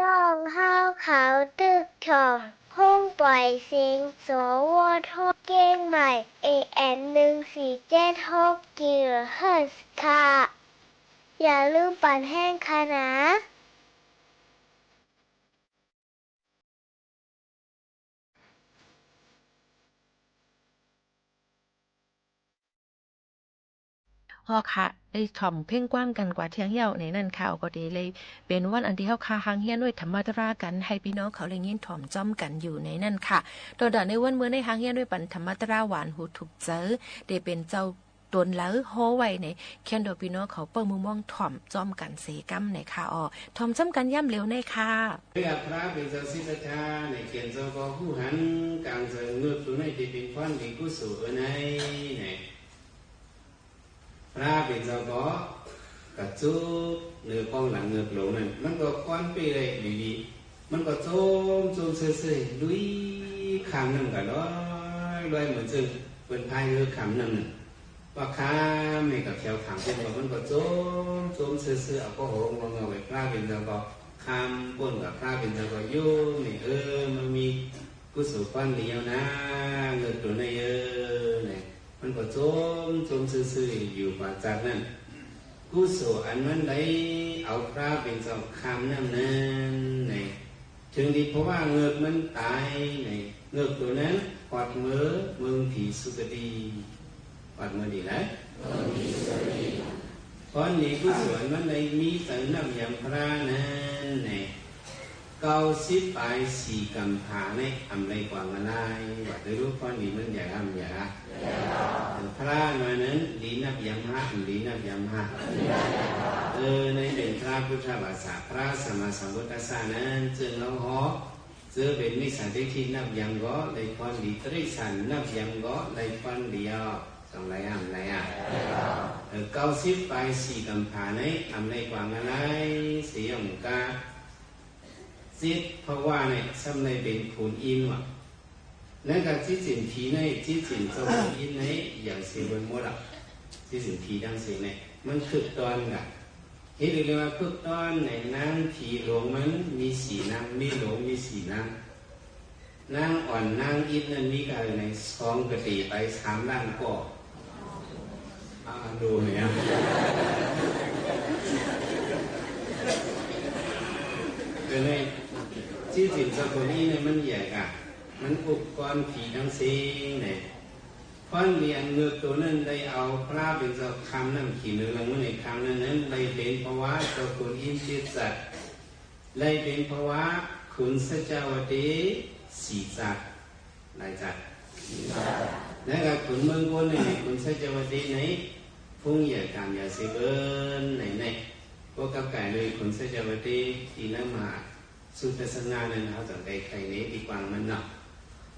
น้องเฮาเขาตึกถ่อง ห้องป่อยเสียง สวท เจียงใหม่ เอเอ็ม หนึ่งสี่เจ็ดหก กิโลเฮิรตซ์ค่ะ อย่าลืมปันแฮงค่ะนา ก็ค่ะ ได้ถ่อมเพ่งกว้างกั๋นกว่าเที่ยงเยียะในนั้นค่ะ ก็ได้เลยเป๋นวันอันตี้เฮาค่ะ ห่างเฮียนด้วยธรรมตรากั๋น หื้อปี้น้องเขาได้ยินถ่อมจ้อมกั๋นอยู่ในนั้นค่ะ ต่อดาในวันเมื่อในห่างเฮียนด้วยปันธรรมตราหวานหูถูกใจ๋ ได้เป๋นเจ้าต๋นเหลาฮ้อไว้ใน เคียนดอกปี้น้องเขาเปิ้งมุมมองถ่อมจ้อมกั๋นเสก๋ำในค่ะ อ้อ ถ่อมจ้อมกั๋นยามเหลียวในค่ะ เรียกพระเป๋นเจ้าสิทธัตถะในเขียนเจ้าก็ฮู้หัน กางเจิงเงือกตั๋วในตี้เป๋นพรดีกุศลเอ่อใน ใน พระเป๋นเจ้าก็กระจุกเนื้อก้องหลังเงือกหลงนั้น มันก็ก้อนปี้เลยดีๆ มันก็จมจมเซยๆ ลุยข้ามน้ำก็ลอยลอยเหมือนเจิงเปิ้นพายเฮือข้ามน้ำนั้น ว่าข้ามในกับแถวข้างเปิ้นก็มันก็จมจมเซยๆ เอาก็หงงอๆ ไป พระเป๋นเจ้าก็ข้ามป๊นกับพระเป๋นเจ้าก็อยู่ใน เออ มันมีกุศลก้อนเดียวนะ เงือกตั๋วในเออ ใน มันก็จมจมซื่อๆ อยู่ปราศจากนั้น กุศลอันมันได้เอาพระเป๋นเจ้าข้ามน้ำนั้นใน เถิงตี้เพราะว่าเงือกมันต๋ายใน เงือกตั๋วนั้นฮอดเมือเมืองผีสุคติ ฮอดเมือตี้ไหน พรดีกุศลมันได้มีใจ๋นับยำพระนั้นใน เก้าสิบป๋ายสี่ก๋ำผาใน อ่ำไรกว่ามาลาย ว่าโดยรูปพรดีมันใหญ่อ่ำใหญ่อะ พระมานั้นดีนับยำพระ ดีนับยำพระ เออ ในเป๋นพระพุทธภาษา พระสัมมาสัมพุทธัสสะนั้น เจิ่งเฮาฮ้อ เจอเป๋นมิจฉาทิฏฐินับยำก็ได้พรดี ติริสสารนับยำก็ได้พรดี สองไรอ่ำไรอะ เออ เก้าสิบป๋ายสี่ก๋ำผาใน อ่ำไรกว่ามาลาย เสียงกา จิตผวาใน ซ้ำในเป๋นขุนอินทร์ว่ะ นั้นก็จิตสินผีใน จิตสินเจ้าขุนอินทร์ใน อย่างเสียเบิดหมดอะ จิตสินผีตังเสียใน มันคึกต้อนกะ เฮ็ดหื้อเรียกว่าคึกต้อนใน นางผีหลวงมันมีสี่นาง มีหลวงมีสี่นาง นางอ่อนนางอินทร์นั้นมีกะหื้อใน สองกะตี๋ไป สามล้านก่อ อ่า ดูเนี่ย เออ ใน จิตสินเจ้าขุนอินทร์ในมันใหญ่กะ มันอุปกรณ์ผีตังเสียงใน พรดีอันเงือกตั๋วนั้นได้เอาพระเป๋นเจ้าข้ามน้ำขีเหลืองมาในครั้งนั้นนั้น ได้เป๋นผวาเจ้าขุนอินทร์เจ็ดจักร ได้เป๋นผวาขุนสัจจาวตีสี่จักร หลายจักร แล้วก็ขุนเมืองโกนใน ขุนสัจจาวตีใน พุงใหญ่ก๋ามใหญ่เสียเบิดในใน ก็กลับก๋ายเลยขุนสัจจาวตีตี้นางมหา สุทัศนานั้นเฮาจั่งได้ใค่ในตี้กว้างมันเนาะ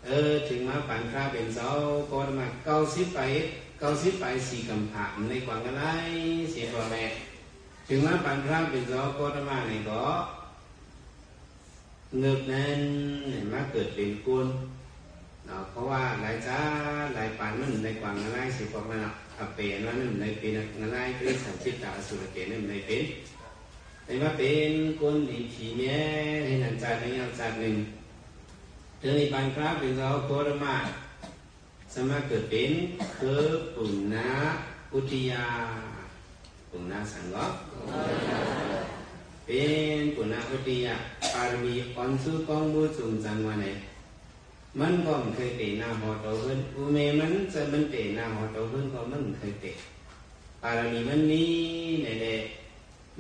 เออ เถิงมาปานพระเป๋นเจ้าโคตมะ เก้าสิบป๋าย เก้าสิบป๋ายสี่ก๋ำผาในกว้างกะลายเสียก่อแล เถิงมาปานพระเป๋นเจ้าโคตมะในก็ เงือกนั้นมาเกิดเป๋นคนเนาะ เพราะว่าหลายจ๊าดหลายปานมันในกว้างกะลายเสียก่อมันเนาะ อาเป๋นว่ามันในเป๋นกะลาย เป๋นสังคิตตะอสุรเกศนั้นมันในเป๋น ได้มาเป๋นคนหลีผีเมีย หื้อหนานจ๊าดในยาวจ๊าดนึ่ง เถิงในปานพระเป๋นเจ้าโคตมะ สามารถเกิดเป๋นคือปุณณอุทยา ปุณณสังก็ เป๋นปุณณอุทยา ปารมีอ่อนสู้ก้องมู่จุ่มจังว่าใน มันก็บ่เกยเตะหน้าหอโตเฮิ่น อุเมมันจะมันเตะหน้าหอโตเฮิ่นก็มันบ่เกยเตะ ปารมีมันมีในแล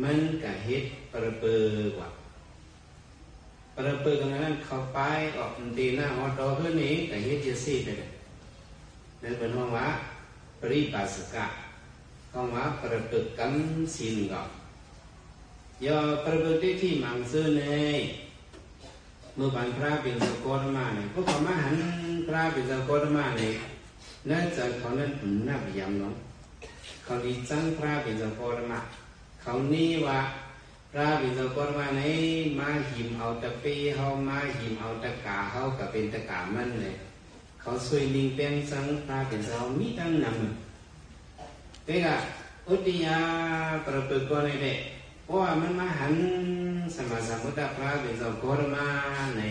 มันก็เฮ็ดประเปิกว่า ประเปิกอันนั้นเข้าไปออกตีหน้าหอโตเฮิ่นเอง ก็เฮ็ดจะซี้ไปเลย นั้นเปิ้นฮ้องว่าปริภาสกะ ฮ้องว่าประเปิกกำศีลก็ ยอประเปิกได้ตี้หมั่งซื่อใน เมื่อปานพระเป๋นเจ้าโคตมะใน พวกเขามาหันพระเป๋นเจ้าโคตมะใน ในใจ๋เขานั้นนับยำลง เขาดีจังพระเป๋นเจ้าโคตมะ เขานี้ว่า พระเป๋นเจ้าโคตมะใน มาหิมเอาตะเป้เฮา มาหิมเอาตะก๋าเฮา ก็เป๋นตะก๋ามันใน เขาซ่วยนิ่งแป้งจังพระเป๋นเจ้ามีตั้งนำ แต่ก็อุทยาประเปิกก็ในแหละ เพราะว่ามันมาหันสัมมาสัมพุทธพระเป๋นเจ้าโคตมะใน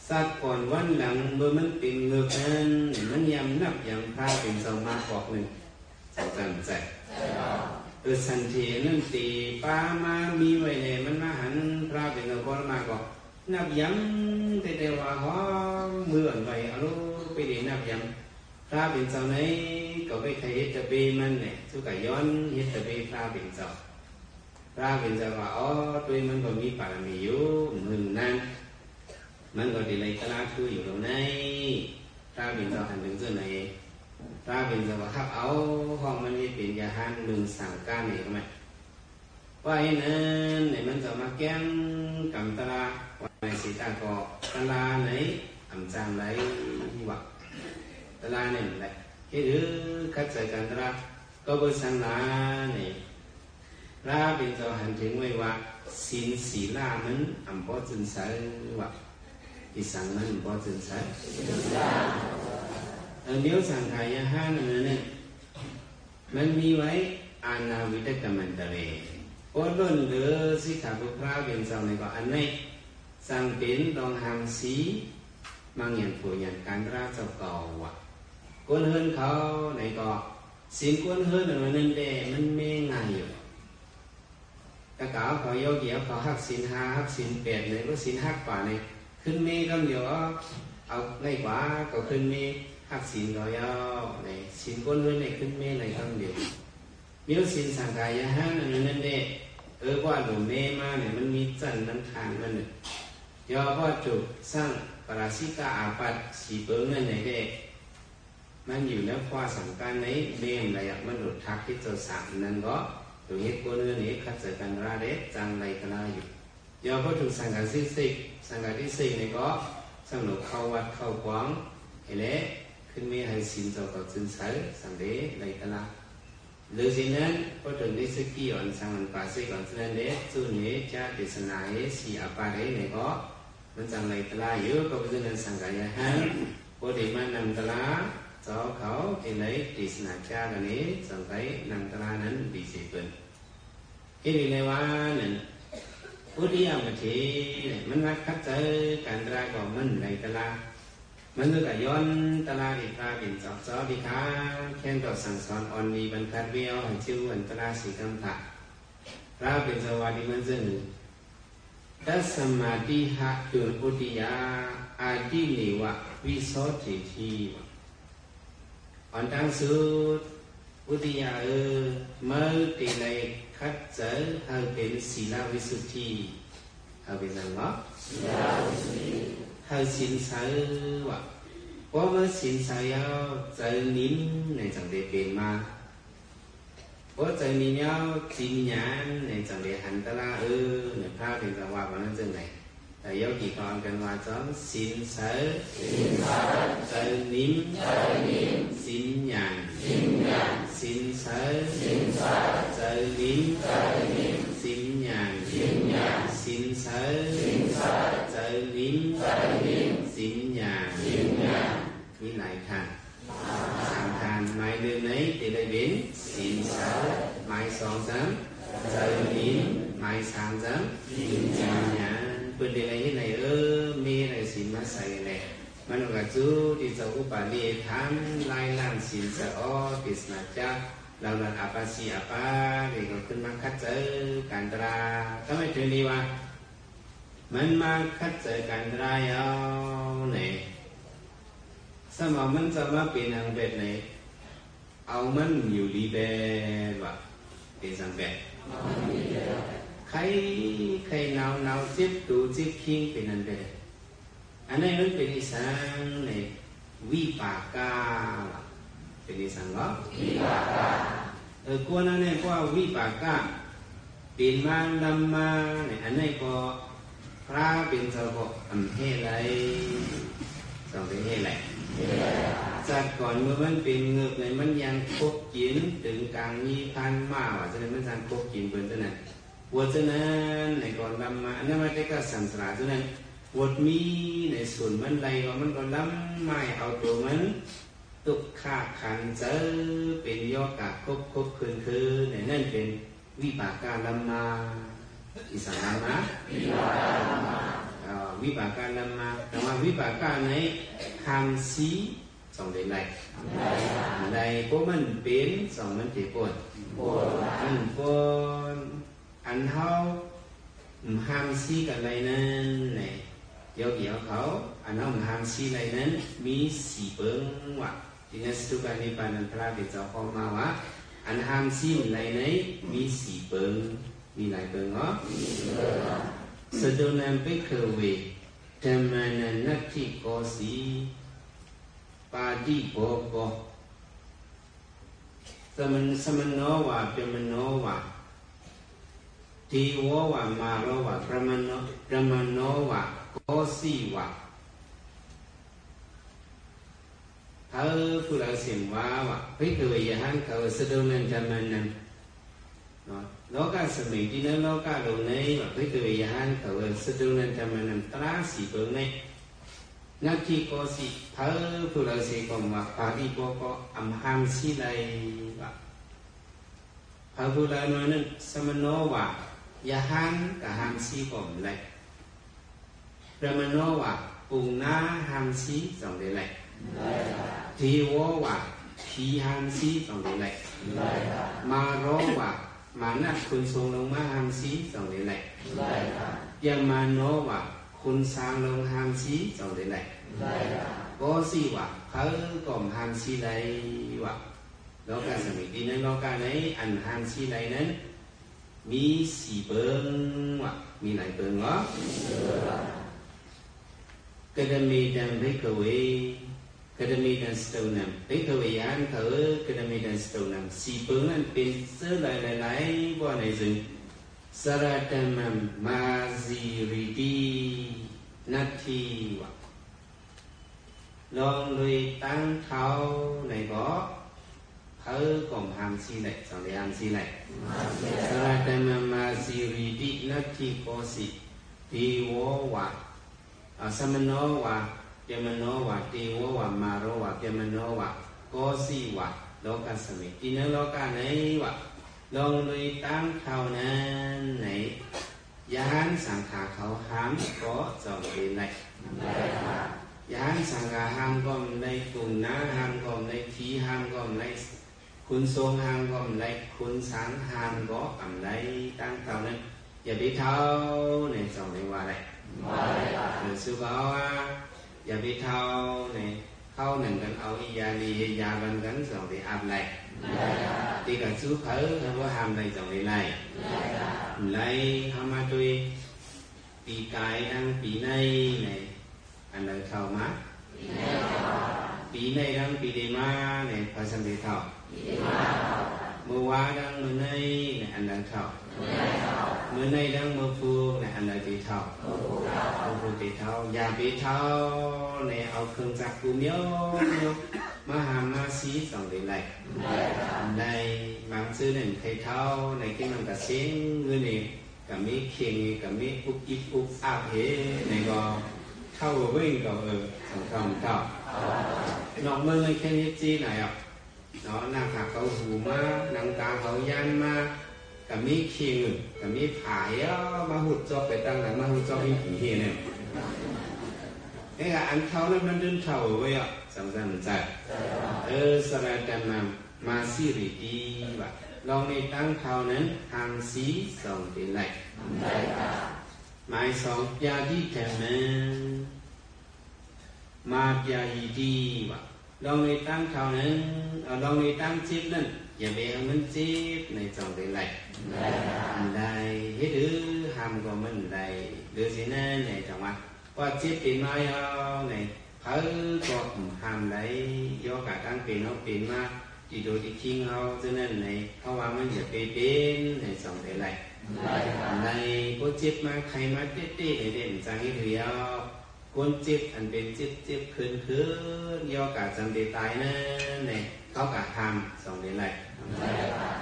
ซาดก่อนวันหลังเมื่อมันเป๋นเงือกนั้น มันยำนับยำพระเป๋นเจ้ามาปอกนึ่ง เจ้าจำใจ๋ เออ สันเถนั้นเต๋ป้ามามีไว้แล มันมาหันพระเป๋นเจ้าโคตมะก็ นับยำ แต่แต่ว่าฮ้องมืออ่อนไหว เอาลูกไปเดนับย พระเป๋นเจ้าไหนก็บ่ใค่เฮ็ดตะเบะมันแหละ สุก็ย้อนเฮ็ดตะเบะพระเป๋นเจ้า พระเป๋นเจ้าว่า อ๋อ ตวยมันก็มีปารมีอยู่ หึงนั้น มันก็ได้ไล่ตะลาถืออยู่ตรงไหน พระเป๋นเจ้าหันเถิงเจ้าไหน พระเป๋นเจ้าว่า ฮับเอา ฮ้องมันเฮ็ดเป๋นยาฮัน นึ่งสังฆาเนี่ยก็มา ว่าเห็นนั้นเนี่ย มันจะมาแก้งกำตะลา ว่าในสีตาก็ตะลาไหน อำจางไหล ว่า ตะลาเนี่ยแหละ เฮ็ดหื้อขัดใจ๋กั๋นตะลา ก็เปิ้นสังหลายเนี่ย พระเป๋นเจ้าหันเถิงไว้ว่า ศีลสีลามันอำป้อจื้นใสว่า อีสังมันอำป้อจื้นใส เออ เดี๋ยวสังขายาฮันอันนั้นเนี่ย มันมีไว้ อาณาวิตกมันตะเร โอ้ ล้นเหลือสิกขาบทพระเป๋นเจ้าในก็อันนี้ จังเป๋นต้องห้ามสี มังหยันผัวหยันกั๋นตะลาเจ้าเก่าว่า คนเฮือนเขาในก็ ศีลคนเฮือนอันนั้นแด่ มันแม้ง่ายอยู่ แต่กาเขาโยกีเขาหักศีลห้า หักศีลแปดใน เพราะศีลหักกว่าใน ขึ้นแม้กำเดียว เอาง่ายกว่า ก็ขึ้นแม้หักศีลเขายาวใน ศีลคนเฮือนในขึ้นแม้ในกำเดียว เมี้ยวศีลสังขายาฮันอันนั้นแด่ เออ ว่าหลุมแม้มาเนี่ย มันมีจั้นน้ำทานมันเนี่ย ยอว่าจุกสร้างปราชิกอาบัติสีเปิงนั่นไหนแด่ มันอยู่ในคว้าสังฆาในเมมไหลอะ มันหลุดทักที่เจ้าสามนั้นก็ ตัวเฮ็ดคนเฮือนนี่ขัดใจ๋กั๋นตะลาเด็ด จังไล่ตะลาอยู่ ยอพอถูกสังฆาทิเสก สังฆาทิเสกนี่ก็ สำหรับเข้าวัดเข้าขวาง ไอ้แหละ ขึ้นแม้หื้อศีลเจ้าก็จื้นใส สังเดไล่ตะลา หรือสินั้น พอถึงนิสกิอ่อนสังอันปาเสกอ่อนสินั้นเด จุนเหจะเตสนาเหสีอาปาเดไหนก็ มันจังไล่ตะลาอยู่ ก็เพราะฉะนั้นสังขายาฮัน พอได้มานำตะลา เจ้าเขาเอไลเตสนาจ้ากั๋นนี้ จังไปนำตะลานั้นดีเสียเปิ้น เฮ็ดอยู่ในว่านั้น อุทิยมเท มันมาขัดใจ๋กั๋นตะลาก็มันไล่ตะลา มันก็ย้อนตะลาดีพระเป๋นเจ้า เจ้าดีค่ะ แค่นก็สั่งสอนอ่อนมีบรรคัดเวียว ให้ชื่ออันตะลาสีกำพระ พระเป๋นเจ้าว่าดีมันเจิ่ง ตัสมาติหะตุนอุทิยา อาทิเนวะวิโสทิฏฐิ อันดังสุด อุทิยาเออ เมื่อเตไลขัดใจ๋หื้อเป๋นศีลวิสุทธิ หื้อเป๋นสังวะ หื้อศีลใสวะ เพราะเมื่อศีลใสแล้ว ใจ๋นิมในจังได้เป๋นมา เพราะใจ๋นิมแล้ว จินหญาณในจังได้หันตะลาเออ ในพระเป๋นสังวะว่านั้นจังได แต่โยกีเขาอังกั๋นว่าจ้อง ศีลใส ใจ๋นิม จินหญาณ ศีลใส ใจ๋นิม จินหญาณ ศีลใส ใจ๋นิม จินหญาณ มีหลายท่าน สามท่าน หมายนึ่งในเตไลเป๋นศีลใส หมายสองจัง ใจ๋นิม หมายสามจัง จินหญาณ เปิ้นเตไลเฮ็ดไหนเออ มีไหนศีลมาใสแหละ มันก็จู้ตี้เจ้าอุปาลีถามลายล้านศีลสะออดเตสนาจ๊ะ เหล่านั้นอาปาสีอาปา นี่ก็ขึ้นมาขัดใจ๋กั๋นตะลา ทำไมถึงดีวะ มันมาขัดใจ๋กั๋นตะลาเอาไหน สมองมันจะมาเป๋นอันแบบไหน เอามันอยู่ดีแบบว่า เป๋นสังแบบ ไข้ ไข้หนาว หนาวเจ็บตั๋วเจ็บคิงเป๋นอันแบบ อันนั้นมันเป๋นอีสังใน วิปากะ เป๋นอีสังเหรอ วิปากะ เออ กวนอันนั้นก็ว่าวิปากะ เป๋นมาลำมาเนี่ย อันนั้นก็ พระเป๋นเจ้าก็อำเฮไล สองเป๋นเฮไล จากก่อนเมื่อมันเป๋นเงือกในมันยังคบกิ๋น เถิงก๋างมีพันมาว่า ฉะนั้นมันยังคบกิ๋นเปิ้นเต้านั้น บวชเต้านั้นในก่อนลำมา อันนั้นมาแต่ก็สังสาระเต้านั้น บวชมีในส่วนมันไลก็มันก็ลำมาเอาตั๋วมัน ตุ๊กขะขันเจอ เป๋นยอกะคบคบคืนคืนเนี่ย นั่นเป๋นวิปากะลำมา อีสังลำมา วิปากะลำมา เอ่อ วิปากะลำมา แต่ว่าวิปากะในห้ามสีสองเป๋นไร ไร เพราะมันเป๋นสองมันเป๋นปน ปน มันปน อันเฮาห้ามสีกั๋นไรนั้นเนี่ย โยกี๋เขา อันเฮาห้ามสีไรนั้น มีสี่เปิงว่า တီႈၼႂ်း สถูปปณิพพาน อันพระเถรเจ้าขอมาว่า อันห้ามซี้บ่ได้นั้น มีสี่เปิง มีหลายเปิงเหรอ สถูนัง ภิกขเว ธัมมานัง นัตถิ โกสิ ปาติโมกข สมณ- สมณโณวา พยมโณวา เตโววา มาโรวา พรหมโณ- พรหมโณวา โกสิวา เผาผู้เหล่าเสียงว่าว่า ภิกขเว ရဟန်းเขา สถูนัง ธัมมานัง เนาะ โลกัสมิง တီႈၼႂ်းโลกะโลกนี้ว่า ภิกขเว ရဟန်းเขา สถูนัง ธัมมานัง ตราสี่เปิงนี้ นัตถิ โกสิ เผาผู้เหล่าเสียงก็ว่า ปาติโมกข อันห้ามซี้ได้ว่า เผาผู้เหล่านั้น สมณโณวา รหันต์ก็ห้ามซี้ก็บ่ได้ พรหมโณวา ปุงหน้าห้ามซี้จ๋องใดแล เตโววา ผีห้ามซี้จ๋องใดแล มาโรวา มานัดคนทรงลงมาห้ามซี้จ๋องใดแล พยมโณวา คนสร้างลงห้ามซี้จ๋องใดแล โกสิวา เผาก็ห้ามซี้ได้ว่า โลกัสมิง ในโลกะนี้ อันห้ามซี้ได้นั้น มีสี่เปิงว่า มีหลายเปิงเหรอ กตเมตัง ภิกขเว กตเมตัง สถูนัง ภิกขเว รหันต์เขา กตเมตัง สถูนัง สี่เปิงนั้นเป๋นเสื้อหลายๆๆ ว่าไหนซึ่ง สรณะธัมมัง มาสีริติ นัตถิ ว่า ลองโดยตั้งเท่าในก็ เผาก็ห้ามซี้ได้ จ๋องใดห้ามซี้ได้ สรณะธัมมัง มาสีริติ นัตถิ โกสิ เตโววา อ่า สมณโณวา พยมโณวา เตโววา มาโรวา พยมโณวา โกสิวา โลกัสมิง ในโลกะนี้ว่า ลองโดยตั้งเท่านั้นใน รหันต์สังฆะเขาห้ามก็จ๋องใดแล รหันต์สังฆะห้ามก็บ่ได้ ปุงหน้าห้ามก็บ่ได้ ผีห้ามก็บ่ได้ คนทรงห้ามก็บ่ได้ คนสร้างห้ามก็บ่ได้ ตั้งเท่านั้น อย่าไปเท่าในจ๋องใดว่าได้ เออ สู้เขาว่า อย่าไปเท่าใน เท่านั้นกั๋นเอา อิยาลียาบันกั๋นจ๋องใดอับไหล ตี้กะสู้เผา ถ้าว่าห้ามได้จ๋องใดไหล ไหล เฮามาตวย ปี๋ก๋ายดังปี๋ใน ใน อันใดเท่ามา ปี๋ในดังปี๋ได้มา ใน เผาจ๋องใดเท่า เมื่อวาดังเมื่อใน ใน อันใดเท่า เมื่อในดังเมื่อพูก ใน อันใดตี้เท่า เมื่อพูกตี้เท่า อย่าไปเท่า ใน เอาเครื่องจักรกู้เมียวๆ มาห้ามมาซี้จ๋องใดไหล ใน บางซื่อนั้นใค่เท่า ใน ตี้มันกะเซ็ง มื้อนี้ กะมีเข่ง กะมีอุ๊บอิ๊บอุ๊บอั๊บเห ในก็เท่าเว่งก็ เออ สองเท่า สองเท่า นอกเมืองในแค่นี้จี้ไหนอ่ะ เนาะ หน้าผากเขาหูมา หนังต๋าเขายันมา กะมีเข่ง กะมีผาเห มาหุดจอกไปตั้งหลัง มาหุดจอกมีผีเหเนี่ย เอ้ย อันเท่านั้นมันเดินเท่าเว้ยอ่ะ สองสามใจ เออ สรณะธัมมัง มาสีริติ ว่า ลองในตั้งเท่านั้น ห้ามซี้จ๋องใดไหล หมายสอง ปาติธัมมัง มาปาหิติ ว่า ลองในตั้งเท่านั้น เอา ลองในตั้งเจ็บนั้น อย่าไปหื้อมันเจ็บในจ๋องใดไหล บ่ได้ เหตุหื้อห้ามก็บ่ได้ หรือสิแน่ในจังหวะ ว่าเจ็บเป๋นมาเอาใน เผาก็ห้ามได้ ยกกะตั้งเป๋นเอาเป๋นมา ตี้ตั๋วตี้คิงเฮา เจ้านั้นใน เพราะว่ามันอย่าไปเป๋นในจ๋องใดไหล ใน พอเจ็บมาไข้มาเต๊ะๆ ในเด่นจังอีกเดียว คนเจ็บอันเป๋นเจ็บๆ เคินๆ ยกกะจ๋ำใดต๋ายนั้นใน เขากะห้ามจ๋องใดไหล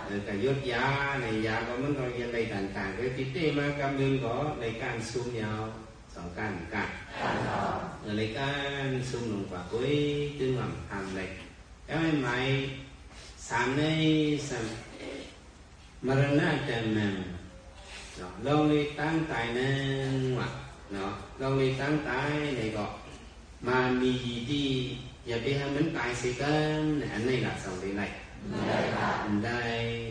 เออ กะยดยาใน ยาก็มันก็ยังได้ต่างๆ ไปติดเต้มากำนึ่งก็ได้ก้านซุมยาว สองก้านก้าน เออ ได้ก้านซุมลงกว่า โอ้ย ตึงว่าห้ามได้ แล้วหมายสามในสาม มรณะธัมมัง เนาะ ลองในตั้งต๋ายนั้นว่า เนาะ ลองในตั้งต๋ายในก็ มาปาหิติ อย่าไปหื้อมันต๋ายเสียก่อน อันนี้ละจ๋องใดไหล ได้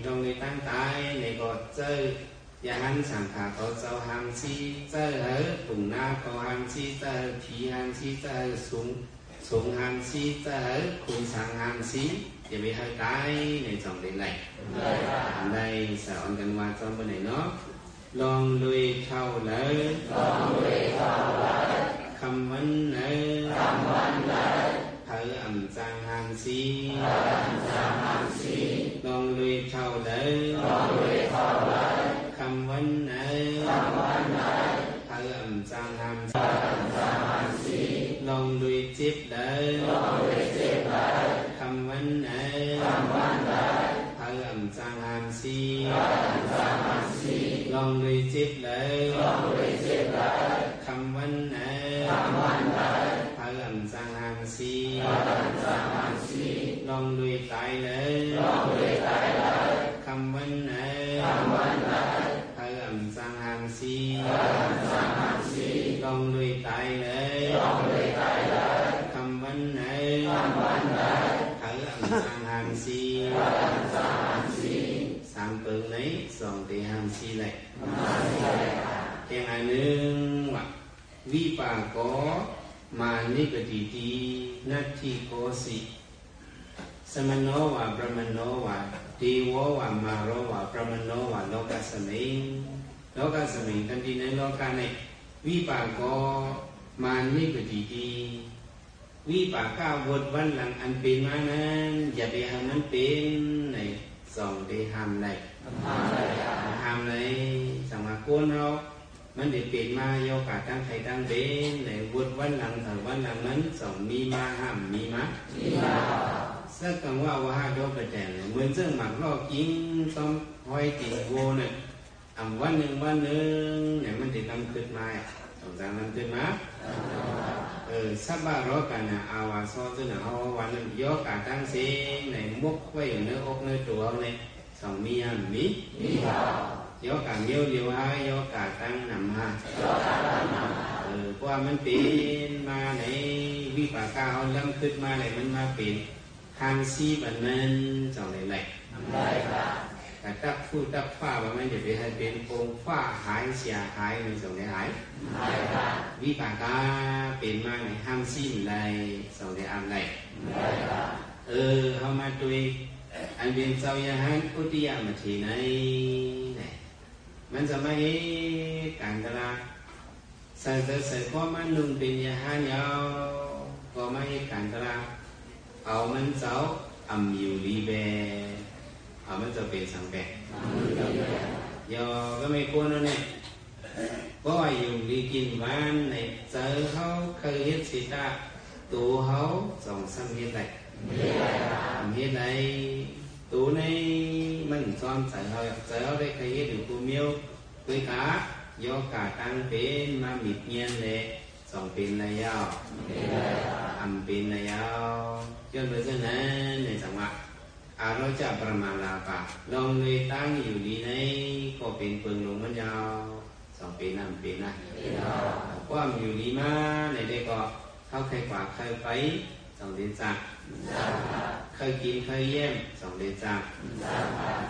ลองในตั้งต๋ายในก็ เจ้า รหันต์สังฆะเขาเจ้าห้ามซี้ เจ้าหื้อปุงหน้าเขาห้ามซี้ เจ้าหื้อผีห้ามซี้ เจ้าหื้อสุง สงห้ามซี้ จะหื้อคนสางห้ามซี้ อย่าไปหื้อต๋าย ในจ๋องเป๋นไร อันใดสะออนกั๋นว่าจ้อมเปิ้นหน่อยเนาะ ลองลุยเต้าเลย คำวันไหน เผลออ่ำจางห้ามซี้ ลองลุยเต้าเลย คำวันไหน เผลออ่ำจางห้ามซี้ ลองลุยเจ็บเลย คำวันไหน เผลออ่ำจางห้ามซี้ ลองลุยเจ็บเลย คำวันไหน เผลออ่ำจางห้ามซี้ ลองลุยต๋ายเลย คำวันไหน เผลออ่ำจางห้ามซี้ ลองลุยต๋ายเลย คำวันไหน เผลออ่ำจางห้ามซี้ สามเปิงในจ๋องเตห้ามซี้แหละ อย่างอันนึ่งว่า วิปากโข มานิปติฏฐิ นัตถิโขสิ สมโณวา พรหมโณวา เตโววา มาโรวา พรหมโณวา โลกัสมิง โลกัสมิง ตันติในโลกาใน วิปากโข มานิปติฏฐิ วิปากะ หวดวันหลังอันเป๋นมานั้น อย่าไปหื้อมันเป๋น ในจ๋องเตห้ามได้ ห้ามได้ จ๋องว่าคนเฮา มันได้เป๋นมา ยอกาตั้งใค่ตั้งเป๋น ในหวดวันหลัง เถิงวันหลังมันจ๋องมีมา ห้ามมีมา สักกังวะวะหะโดกะแตน เหมือนเจิ่งหมากลอกกิ๋ง ต้อมห้อยตี๋นโวน่ะ อ่ำวันนึ่งวันนึ่ง ในมันได้นำขึ้นมา จ๋องจางนำขึ้นมา เออ สัพพะโรกานา อาวาโส เจิ่งหนังเฮาวันนั้น ยอกาตั้งเส้น ในหมกไว้อยู่ในอกในตั๋วใน จ๋องมีห้ามมี ยอกาเมียวเดียวหาย ยอกาตั้งนำหา เออ เพราะว่ามันเป๋นมาในวิปากะเฮาลำขึ้นมาใน มันมาเป๋นห้ามซี้ บัดนั้นจ๋องได้แหละ กะตั๊กฟู่ตั๊กฟ้า ว่ามันจะไปหื้อเป๋นโปงฟ้าหายเสียหาย มันจ๋องได้หาย วิปากะเป๋นมาในห้ามซี้บ่ได้ จ๋องได้ห้ามได้ เออ เฮามาตวย อันเป๋นเจ้ายะหัน อุทยมัตถิใน ใน มันจะมาเฮ็ดก๋านตลาด ใส่เสื้อใส่คอมานุ่งเป๋นยะหันยาว ก็มาเฮ็ดก๋านตลาด เอามันเจ้าอ่ำอยู่ดีแบ เอามันเจ้าเป๋นสังแบ ยอ ก็ไม่ควรแล้วเนี่ย เพราะว่าอยู่ดีกิ๋นหวานใน เจ้าเฮาใค่เฮ็ดสิตะ ตั๋วเฮาจ๋องซ้ำเฮ็ดได้ เฮ็ดได้ ตั๋วในมันจ้อมเจ้าเฮา เจ้าเฮาได้ใค่เฮ็ดอยู่ผู้เมียว ตวยกา ยอกาตั้งเป๋นมามิดเมียนแล จ๋องเป๋นละยาว อ่ำเป๋นละยาว ย้อนเป๋นเจ้านั้นในจ๋องว่า อโรจะประมาลาปะ ลองเลยตั้งอยู่ดีใน ก็เป๋นเปิงหลงมันยาว จ๋องเป๋นอ่ำเป๋นนะ ความอยู่ดีมาในได้ก็ เฮาใค่กวาดใค่ไป จ๋องได้จัก ใค่กิ๋นใค่เยี่ยม จ๋องได้จัก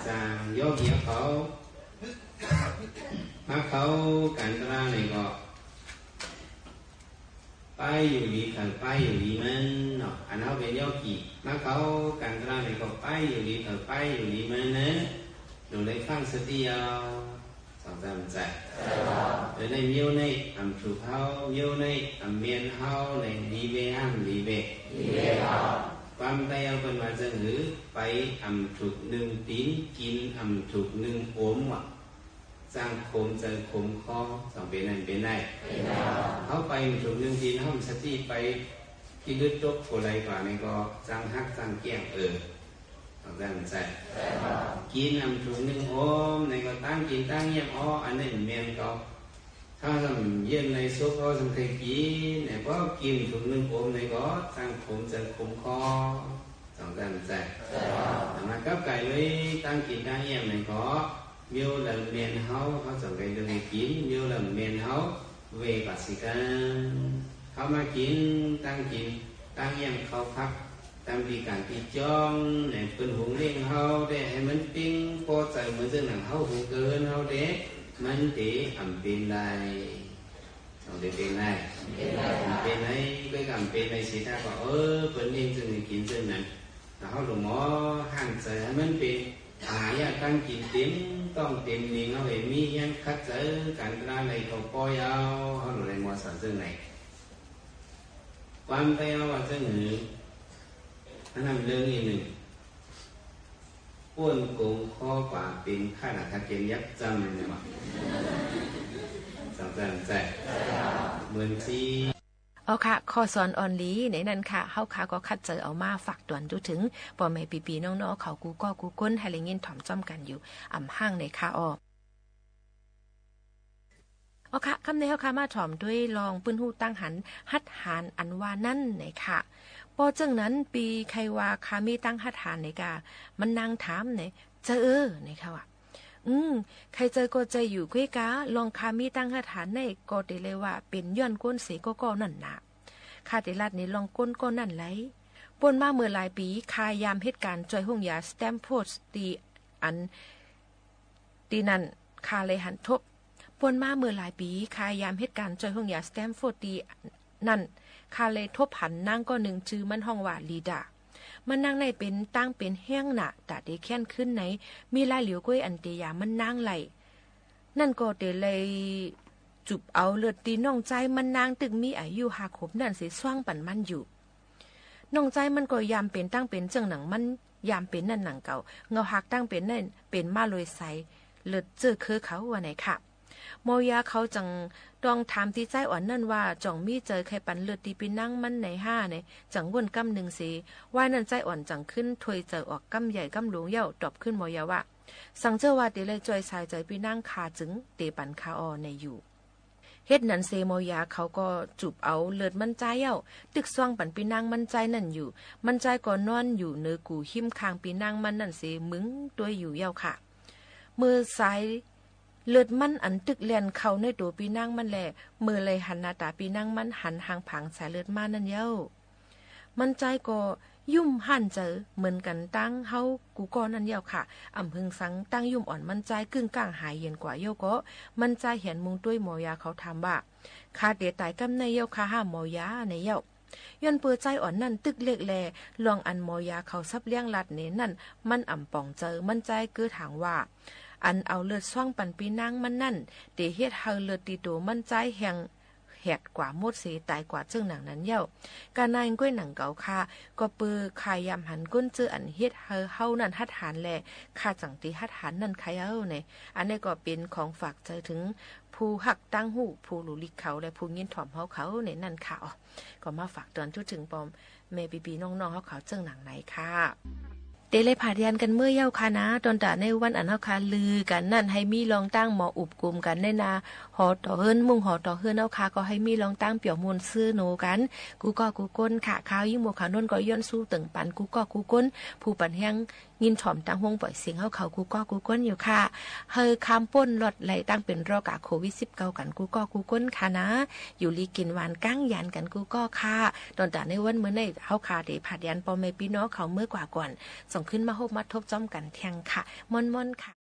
จ๋องยอมเหียเขา มาเข้าก๋านตลาดในก็ ไปอยู่ดีเถิงไปอยู่ดีมันเนาะ อันเฮาเป๋นยอดกี่ มาเข้าก๋านตลาดในก็ ไปอยู่ดีเถิงไปอยู่ดีมันนะ หนูได้ฟังสติเอา จ๋องจำใจ๋ เออ ในเมียวในอ่ำถูกเฮา เมียวในอ่ำเมียนเฮา ในดีเบ้ห้ามดีเบ้ ความไปเอาเปิ้นว่าเจิ่งหื้อ ไปอ่ำถูกนึ่งตี๋น กิ๋นอ่ำถูกนึ่งโอมว่ะ จ้างขมใจ๋ขมคอ จ๋องเป๋นนั้นเป๋นได้ เฮาไปอ่ำถูกนึ่งตี๋น เฮาบ่สติไป ขี้เลือดตกหัวไหล่กว่าในก็ จ้างฮักจ้างแก้ว เออ จ๋องจำใจ๋ กิ๋นอ่ำถูกนึ่งโอมในก็ ตั้งกิ๋นตั้งเยี่ยม อ้อ อันนั้นแม่นก็ ถ้าสำเย็นในสุก อ้อ สำใค่กิ๋นใน พอกิ๋นถูกนึ่งโอมในก็ จ้างขมใจ๋ขมคอ จ๋องจำใจ๋ แต่มากับไก่เลย ตั้งกิ๋นตั้งเยี่ยมในก็ เมียวละแม่นเฮา เฮาจ๋องใค่เลือกกิ๋น เมียวละแม่นเฮา เวปาสิกัง เฮามากิ๋น ตั้งกิ๋น ตั้งเยี่ยมเข้าพัก ต๋ามตี้ก๋านตี้จ้อง ในเปิ้นหุงเลี้ยงเฮา ได้หื้อมันเป๊งปอใจ๋ เหมือนเจิ่งหนังเฮาหุงเกินเฮาได้ มันเต๋อ่ำเป๋นได้ ต้องได้เป๋นได้ เป๋นได้ เป๋นได้ เป๋นได้เสียท่าก็ เออ เปิ้นเลี้ยงเซิ่งหื้อกิ๋นเซิ่งนั้น แต่เฮาหลวงหมอห้ามใจ๋หื้อมันเป๋นอาหารยาการกิ๋นเต๋มต๊องเต๋มเหน่ง เฮาเห็นมีเฮียนขัดใจ๋กั๋น เวลาไหนก็ป่อยเอา เฮาหลวงหมอสอนเซิ่งไหน ความไปเอาว่าเซิ่งหื้อ อันนั้นเรื่องอีกนึ่ง ป้นโก๋งคอป๋าเป๋นข้าราชการยักษ์จ้ำเนี่ยหว่า สังสรรค์ใจ๋ เหมือนตี้ เอาค่ะ ข้อสอนอ่อนหลีในนั้นค่ะ เฮาค่ะก็ขัดใจ๋เอามาฝากตวนจุเถิง ป้อแม่ปี้ๆ น้องๆ เขากู้ก้อกู้ก้น หื้อได้ยินถ่อมจ้อมกั๋นอยู่ อ่ำห้างในค่ะอ้อ เอาค่ะ กำในเฮาค่ะมาถ่อมตวยลองปื้นฮู้ตังหัน หัตถ์หาญอันว่านั้นในค่ะ ป้อเจิ่งนั้น ปี้ใค่ว่าข้ามีตังหัตถ์หาญในก่า มันนางถามใน เจ้าเออ ในค่ะว่า อืม ใค่เจ้าก็เจ้าอยู่ ก้วยก่า ลองข้ามีตังหัตถ์หาญในก็เต๋เลยว่าเป๋นย้อนก้นเสก้อๆ นั้นนา ข้าเต๋ลัดในลองก้นก้อนั้นไหล ป้นมาเมื่อหลายปี๋ ข้ายามเหตุก๋ารณ์จ้อยโฮงยาสแตมฟอร์ดตี้อัน ตี้นั้น ข้าเลยหันทบ ป้นมาเมื่อหลายปี๋ ข้ายามเหตุก๋ารณ์จ้อยโฮงยาสแตมฟอร์ดตี้นั้น ข้าเลยทบหันนางก้อนนึ่ง จื้อมันฮ้องว่าลีดา มันนางในเป๋นตังเป๋นแฮงนา ต๋าเต๋แค้นขึ้นใน มีลายเหลียวก้วยอันเต๋ยามันนางไหล นั้นก็เต๋เลยจุบเอาเลือดตี้น้องจายมันนางตึกมีอายุห้าขวบนั้นเสส่วงปั๋นมันอยู่ น้องจายมันก็ยามเป๋นตังเป๋นเจิ่งหนังมันยามเป๋นนั้นหนังเก่า เงาหักตังเป๋นนั้นเป๋นมาโดยสายเลือดเจ้อเคือเขาว่าไหนค่ะ หมอยาเขาจั่งต้องถามตี้จายอ่อนนั้นว่า จ่องมีใจ๋ใค่ปั๋นเลือดตี้ปี้นางมันไหนห้าไหน จั่งว่นกำนึ่งเส ว่านั้นจายอ่อนจั่งขึ้นถ้วยใจ๋ออกกำใหญ่กำหลวงเย้า ตอบขึ้นหมอยาว่า สังเจ้าว่าเต๋เลยจ้อยสายใจ๋ปี้นางข้าจึงเต๋ปั๋นข้าอ่อไหนอยู่ เหตุนั้นเสหมอยาเขาก็จุบเอาเลือดมันจายเย้า ตึกส่วงปั๋นปี้นางมันจายนั้นอยู่ มันจายก็นอนอยู่เหนือกู่หิมข้างปี้นางมันนั้นเส มึงตวยอยู่เย้าค่ะ เมื่อสายเลือดมันอันตึกแล่นเข้าในตั๋วปี้นางมันแล เมื่อเลยหันหน้าต๋าปี้นางมันหันหางผางสายเลือดมานั้นเย้า มันจายก็ยุ่มห้านใจ๋เหมือนกั๋นตังเฮากู้ก้อนั้นเย้าค่ะ อ่ำหึงสังตังยุ่มอ่อนมันจายกึ้งก้างหายเย็นกว่าเย้าเกาะ มันจายหันมุงตวยหมอยาเขาถามว่า ข้าเต๋ต๋ายกำในเย้าค่ะห้าหมอยาไหนเย้า ย้อนเปื้อจายอ่อนนั้นตึกเล็กแล ลองอันหมอยาเขาสับเลี้ยงลัดเนนั้น มันอ่ำป๋องใจ๋ มันจายเก้อถางว่า อันเอาเลือดส่วงปั๋นปี้นางมันนั้น เต๋เฮ็ดหื้อเลือดตี้ตั๋วมันจายแฮง แหดกว่าหมดเส ต๋ายกว่าเจิ่งหนังนั้นเย้า ก่าในก้วยหนังเก่าค่ะ ก็เปื้อข้ายามหันก้นเจ้ออันเฮ็ดหื้อเฮานั้นหัตถ์หาญแล ข้าจั่งเต๋หัตถ์หาญนั้นค่ะเย้าไหน อันนี้ก็เป๋นของฝากใจ๋เถิงผู้ฮักตังฮู้ ผู้หลู่หลีกเขา และผู้ยินถ่อมเฮาเขาในนั้นค่ะ อ้อ ก็มาฝากตวนจุเถิงป้อแม่ปี้ๆ น้องๆ เฮาเขาเจิ่งหนังไหนค่ะ เต๋เลยผาดยานกั๋นเมื่อเย้าค่ะนา ตอนต๋าในวันอันเฮาค่ะลือกั๋นนั้น หื้อมีลองตั้งหมออุบกุมกั๋นในนาหอต่อเฮือน มุ้งหอต่อเฮือนเฮาค่ะ ก็หื้อมีลองตั้งเปี่ยวมวลซื่นโนกั๋น กู้ก้อกู้ก้นค่ะ ข้าวยิ่งโมขาวนุ่นก็ย้อนสู้เติ่งปันกู้ก้อกู้ก้น ผู้ปันแฮง ยินถ่อมตังห้องป่อยเสียงเฮาเขากู้ก้อกู้ก้นอยู่ค่ะ หื้อข้ามป๊นรอดไหลตังเป๋นรอกาโควิดสิบเก้ากั๋นกู้ก้อกู้ก้นค่ะนา อยู่ลีกิ๋นหวานกั๋งยานกั๋นกู้ก้อค่ะ ตอนต๋าในวันเมื่อในเฮาค่ะเต๋ผาดยานป้อแม่ปี้น้องเขาเมื่อกว่าก่อน ส่งขึ้นมาฮบมาทบจ้อมกั๋นแทงค่ะ ม่อนๆ ค่ะ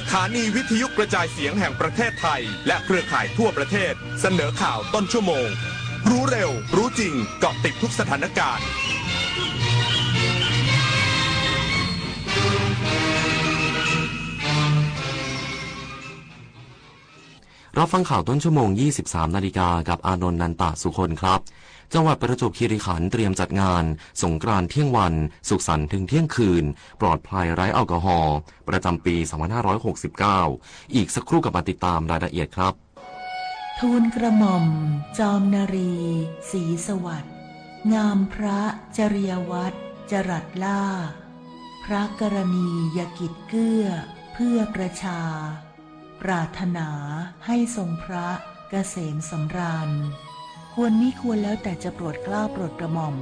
สถานีวิทยุกระจายเสียงแห่งประเทศไทย และเครือข่ายทั่วประเทศ เสนอข่าวต้นชั่วโมง รู้เร็ว รู้จริง เกาะติดทุกสถานการณ์ รับฟังข่าวต้นชั่วโมง ยี่สิบสามนาฬิกา กับอานนท์ นันตะสุคนครับ จังหวัดประจวบคีรีขันธ์เตรียมจัดงานสงกรานต์เที่ยงวัน สุขสันต์ถึงเที่ยงคืน ปลอดภัยไร้แอลกอฮอล์ ประจำปี สองพันห้าร้อยหกสิบเก้า อีกสักครู่กลับมาติดตามรายละเอียดครับ ทูลกระหม่อมจอมนรี ศรีสวัสดิ์ งามพระจริยวัตรจรัสล่า พระกรณียกิจเกื้อเพื่อประชา ปรารถนาให้ทรงพระเกษมสำราญ ควรมิควรแล้วแต่จะโปรดเกล้าโปรดกระหม่อม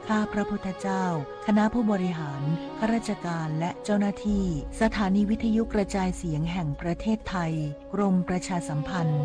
ข้าพระพุทธเจ้า คณะผู้บริหาร ข้าราชการ และเจ้าหน้าที่ สถานีวิทยุกระจายเสียงแห่งประเทศไทย กรมประชาสัมพันธ์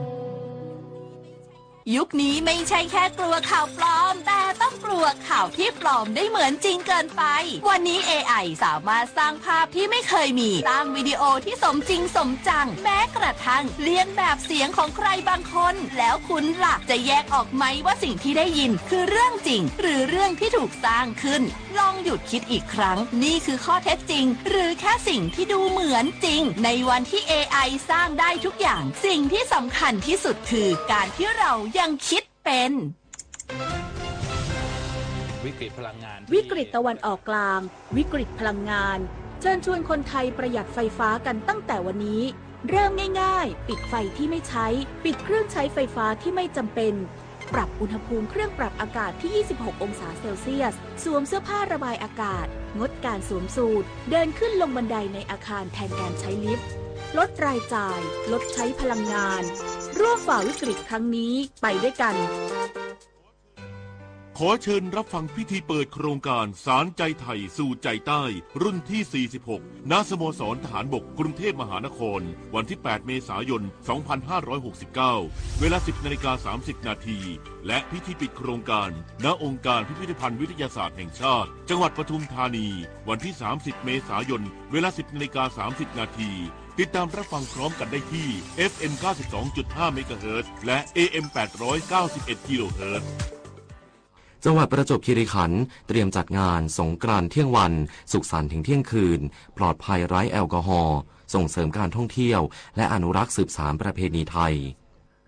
ยุคนี้ไม่ใช่แค่กลัวข่าวปลอม แต่ต้องกลัวข่าวที่ปลอมได้เหมือนจริงเกินไป วันนี้ เอไอ สามารถสร้างภาพที่ไม่เคยมี สร้างวิดีโอที่สมจริงสมจัง แม้กระทั่งเลียนแบบเสียงของใครบางคน แล้วคุณล่ะ จะแยกออกไหมว่าสิ่งที่ได้ยินคือเรื่องจริง หรือเรื่องที่ถูกสร้างขึ้น ลองหยุดคิดอีกครั้ง นี่คือข้อเท็จจริง หรือแค่สิ่งที่ดูเหมือนจริง ในวันที่ เอไอ สร้างได้ทุกอย่าง สิ่งที่สำคัญที่สุดคือการที่เรายังคิดเป็น วิกฤตพลังงานที่ วิกฤตตะวันออกกลาง วิกฤตพลังงาน เชิญชวนคนไทยประหยัดไฟฟ้ากันตั้งแต่วันนี้ เริ่มง่ายๆ ปิดไฟที่ไม่ใช้ ปิดเครื่องใช้ไฟฟ้าที่ไม่จำเป็น ปรับอุณหภูมิเครื่องปรับอากาศที่ ยี่สิบหก องศาเซลเซียส สวมเสื้อผ้าระบายอากาศ งดการสวมสูท เดินขึ้นลงบันไดในอาคารแทนการใช้ลิฟต์ ลดรายจ่าย ลดใช้พลังงาน ร่วมฝ่าวิกฤตครั้งนี้ไปด้วยกัน ขอเชิญรับฟังพิธีเปิดโครงการสานใจไทยสู่ใจใต้ รุ่นที่ สี่สิบหก ณ สโมสรทหารบก กรุงเทพมหานคร วันที่ แปด เมษายน สองพันห้าร้อยหกสิบเก้า เวลา สิบนาฬิกา สามสิบนาที และพิธีปิดโครงการ ณ องค์การพิพิธภัณฑ์วิทยาศาสตร์แห่งชาติ จังหวัดปทุมธานี วันที่ สามสิบ เมษายน เวลา สิบนาฬิกา สามสิบนาที ติดตามรับฟังพร้อมกันได้ที่ เอฟเอ็ม เก้าสิบสองจุดห้า เมกะเฮิรตซ์ และ เอเอ็ม แปดร้อยเก้าสิบเอ็ด กิโลเฮิรตซ์ จังหวัดประจวบคีรีขันธ์เตรียมจัดงานสงกรานต์เที่ยงวัน สุขสันต์ถึงเที่ยงคืน ปลอดภัยไร้แอลกอฮอล์ ส่งเสริมการท่องเที่ยว และอนุรักษ์สืบสานประเพณีไทย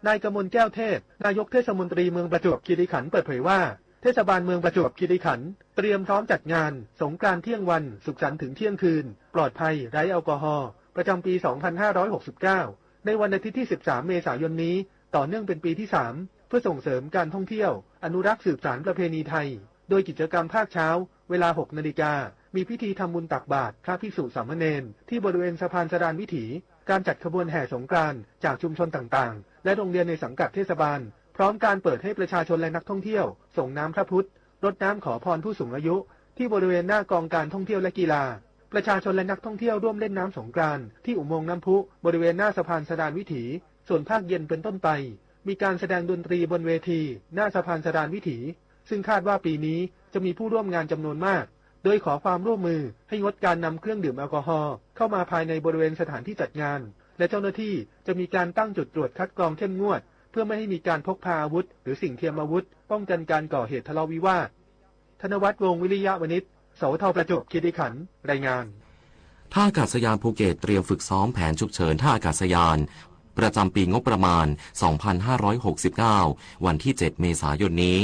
นายกมลแก้วเทพ นายกเทศมนตรีเมืองประจวบคีรีขันธ์เปิดเผยว่า เทศบาลเมืองประจวบคีรีขันธ์เตรียมพร้อมจัดงานสงกรานต์เที่ยงวัน สุขสันต์ถึงเที่ยงคืน ปลอดภัยไร้แอลกอฮอล์ ประจำปี สองพันห้าร้อยหกสิบเก้า ในวันอาทิตย์ที่ สิบสาม เมษายนนี้ ต่อเนื่องเป็นปีที่ สาม เพื่อส่งเสริมการท่องเที่ยว อนุรักษ์สืบสานประเพณีไทย โดยกิจกรรมภาคเช้า เวลา หกนาฬิกา มีพิธีทำบุญตักบาตรพระภิกษุสามเณร ที่บริเวณสะพานสะดานวิถี การจัดขบวนแห่สงกรานต์จากชุมชนต่างๆ และโรงเรียนในสังกัดเทศบาล พร้อมการเปิดให้ประชาชนและนักท่องเที่ยว ส่งน้ำพระพุทธ รดน้ำขอพรผู้สูงอายุ ที่บริเวณหน้ากองการท่องเที่ยวและกีฬา ประชาชนและนักท่องเที่ยวร่วมเล่นน้ำสงกรานต์ที่อุโมงค์น้ำพุ บริเวณหน้าสะพานสะดานวิถี ส่วนภาคเย็นเป็นต้นไป มีการแสดงดนตรีบนเวที หน้าสะพานสะดานวิถี ซึ่งคาดว่าปีนี้จะมีผู้ร่วมงานจำนวนมาก โดยขอความร่วมมือให้งดการนำเครื่องดื่มแอลกอฮอล์เข้ามาภายในบริเวณสถานที่จัดงาน และเจ้าหน้าที่จะมีการตั้งจุดตรวจคัดกรองเข้มงวด เพื่อไม่ให้มีการพกพาอาวุธ หรือสิ่งเทียมอาวุธ ป้องกันการก่อเหตุทะเลาะวิวาท ธนวัฒน์ วงศ์วิริยะวณิช สวท ประจวบคีรีขันธ์ รายงาน ท่าอากาศยานภูเก็ตเตรียมฝึกซ้อมแผนฉุกเฉินท่าอากาศยาน ประจำปีงบประมาณ สองพันห้าร้อยหกสิบเก้า วันที่ เจ็ด เมษายนนี้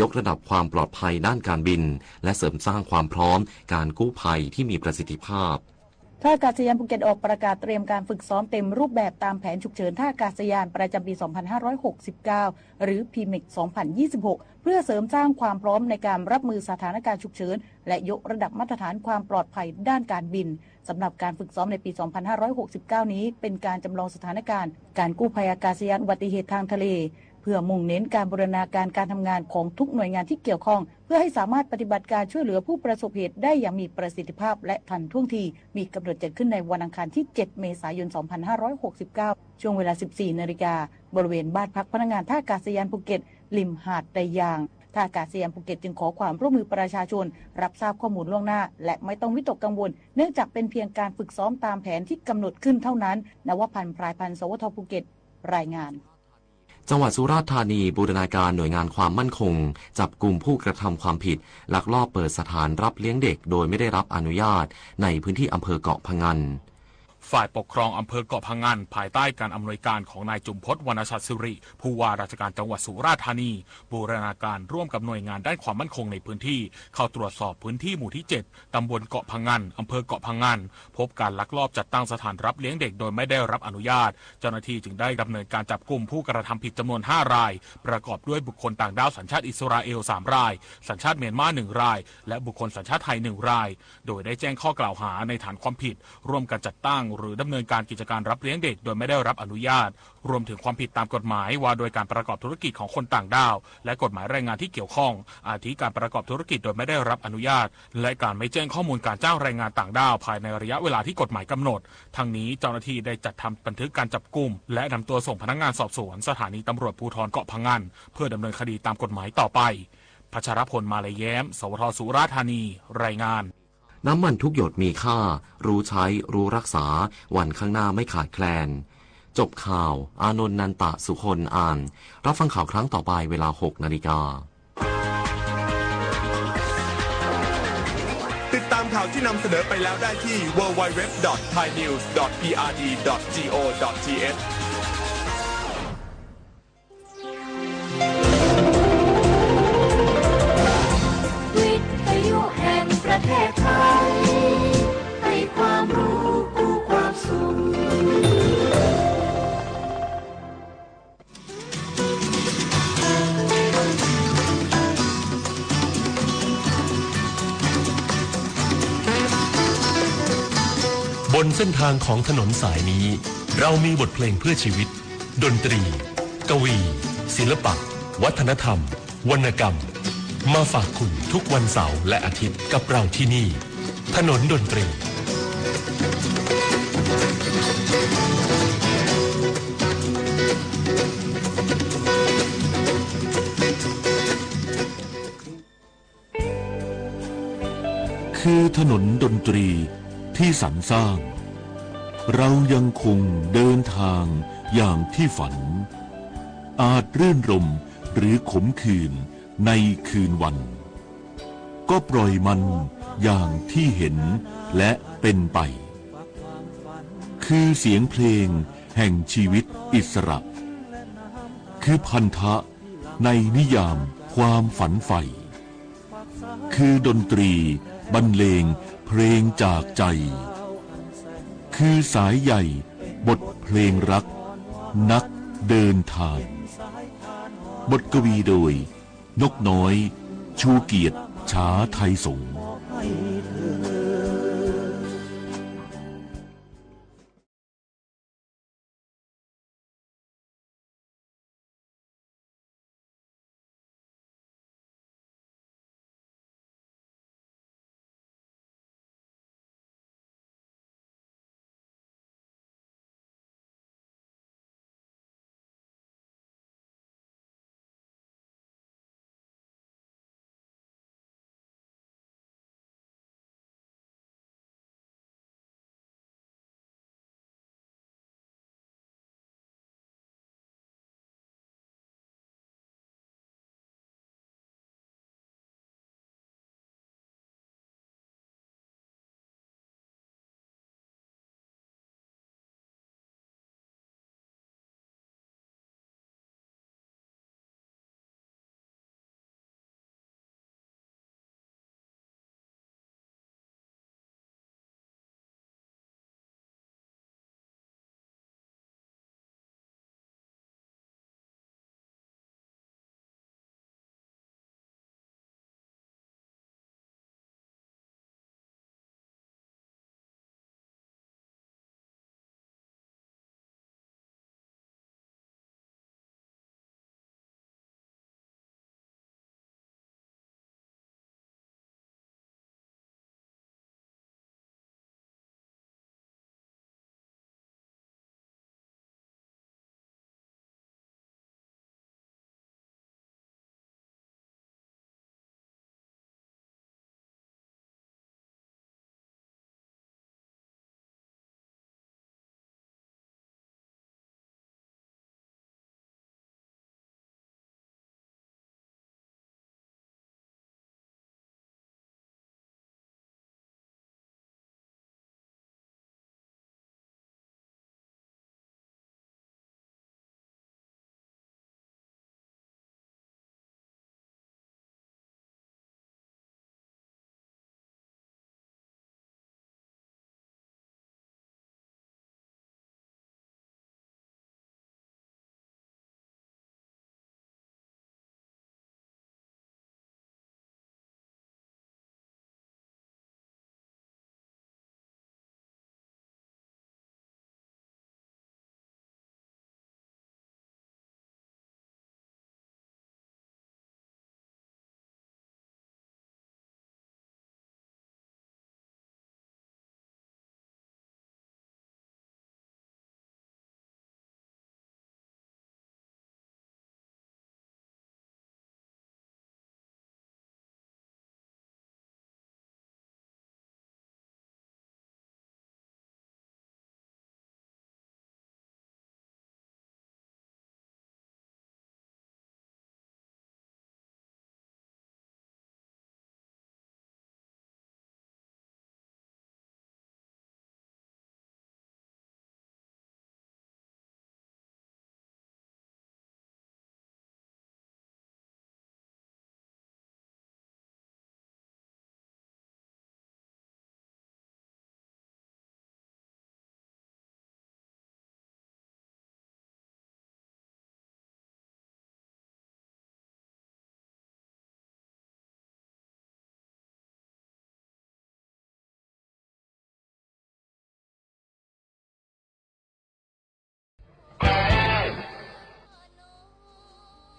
ยกระดับความปลอดภัยด้านการบิน และเสริมสร้างความพร้อมการกู้ภัยที่มีประสิทธิภาพ ท่าอากาศยานภูเก็ตออกประกาศเตรียมการฝึกซ้อมเต็มรูปแบบตามแผนฉุกเฉินท่าอากาศยานประจำปี สองพันห้าร้อยหกสิบเก้า หรือ พีเมค สองพันยี่สิบหก เพื่อเสริมสร้างความพร้อมในการรับมือสถานการณ์ฉุกเฉิน และยกระดับมาตรฐานความปลอดภัยด้านการบิน สำหรับการฝึกซ้อมในปี สองพันห้าร้อยหกสิบเก้า นี้ เป็นการจำลองสถานการณ์การกู้ภัยอากาศยานอุบัติเหตุทางทะเล เพื่อมุ่งเน้นการบูรณาการการทำงานของทุกหน่วยงานที่เกี่ยวข้อง เพื่อให้สามารถปฏิบัติการช่วยเหลือผู้ประสบเหตุได้อย่างมีประสิทธิภาพและทันท่วงที มีกำหนดจัดขึ้นในวันอังคารที่ เจ็ด เมษายน สองพันห้าร้อยหกสิบเก้า ช่วงเวลา สิบสี่นาฬิกา บริเวณบ้านพักพนักงานท่าอากาศยานภูเก็ต ริมหาดไดยาง ท่าอากาศยานภูเก็ตจึงขอความร่วมมือประชาชน รับทราบข้อมูลล่วงหน้า และไม่ต้องวิตกกังวล เนื่องจากเป็นเพียงการฝึกซ้อมตามแผนที่กำหนดขึ้นเท่านั้น นวพันธ์ พรายพันธ์ สวท ภูเก็ต รายงาน จังหวัดสุราษฎร์ธานีบูรณาการหน่วยงานความมั่นคง จับกุมผู้กระทำความผิด ลักลอบเปิดสถานรับเลี้ยงเด็กโดยไม่ได้รับอนุญาต ในพื้นที่อำเภอเกาะพะงัน ฝ่ายปกครองอำเภอเกาะพะงัน ภายใต้การอำนวยการของนายจุมพจน์ วรรณชัดสิริ ผู้ว่าราชการจังหวัดสุราษฎร์ธานี บูรณาการร่วมกับหน่วยงานด้านความมั่นคงในพื้นที่ เข้าตรวจสอบพื้นที่หมู่ที่เจ็ด ตำบลเกาะพะงัน อำเภอเกาะพะงัน พบการลักลอบจัดตั้งสถานรับเลี้ยงเด็กโดยไม่ได้รับอนุญาต เจ้าหน้าที่จึงได้ดำเนินการจับกุมผู้กระทำผิดจำนวนห้าราย ประกอบด้วยบุคคลต่างด้าวสัญชาติอิสราเอลสามราย สัญชาติเมียนมาหนึ่งราย และบุคคลสัญชาติไทยหนึ่งราย โดยได้แจ้งข้อกล่าวหาในฐานความผิด ร่วมกันจัดตั้งหรือดำเนินการกิจการรับเลี้ยงเด็กโดยไม่ได้รับอนุญาต รวมถึงความผิดตามกฎหมายว่าโดยการประกอบธุรกิจของคนต่างด้าว และกฎหมายแรงงานที่เกี่ยวข้อง อาทิการประกอบธุรกิจโดยไม่ได้รับอนุญาต และการไม่แจ้งข้อมูลการจ้างแรงงานต่างด้าวภายในระยะเวลาที่กฎหมายกำหนด ทั้งนี้เจ้าหน้าที่ได้จัดทำบันทึกการจับกุม และนำตัวส่งพนักงานสอบสวนสถานีตำรวจภูธรเกาะพะงัน เพื่อดำเนินคดีตามกฎหมายต่อไป พัชรพล มาลัยแย้ม สวท สุราษฎร์ธานี รายงาน น้ำมันทุกหยดมีค่า รู้ใช้ รู้รักษา วันข้างหน้าไม่ขาดแคลน จบข่าว อานนท์ นันตะสุคน อ่าน รับฟังข่าวครั้งต่อไปเวลาหกนาฬิกา ติดตามข่าวที่นำเสนอไปแล้วได้ที่ ดับเบิลยู ดับเบิลยู ดับเบิลยู ดอท ไทยนิวส์ ดอท พี อาร์ ดี ดอท จี โอ ดอท ที เอช วิทยุแห่งประเทศไทย ให้ความรู้กู้ความสุข บนเส้นทางของถนนสายนี้ เรามีบทเพลงเพื่อชีวิต ดนตรี กวี ศิลปะ วัฒนธรรม วรรณกรรม มาฝากคุณทุกวันเสาร์และอาทิตย์กับเราที่นี่ ถนนดนตรี คือถนนดนตรีที่สรรสร้าง เรายังคงเดินทางอย่างที่ฝัน อาจรื่นรมย์หรือขมขื่นในคืนวัน ก็ปล่อยมันอย่างที่เห็นและเป็นไป คือเสียงเพลงแห่งชีวิตอิสระ คือพันธะในนิยามความฝันใฝ่ คือดนตรีบรรเลงเพลงจากใจ คือสายใยบทเพลงรักนักเดินทาง บทกวีโดย นกน้อย ชูเกียรติ ฉาไทยสงฆ์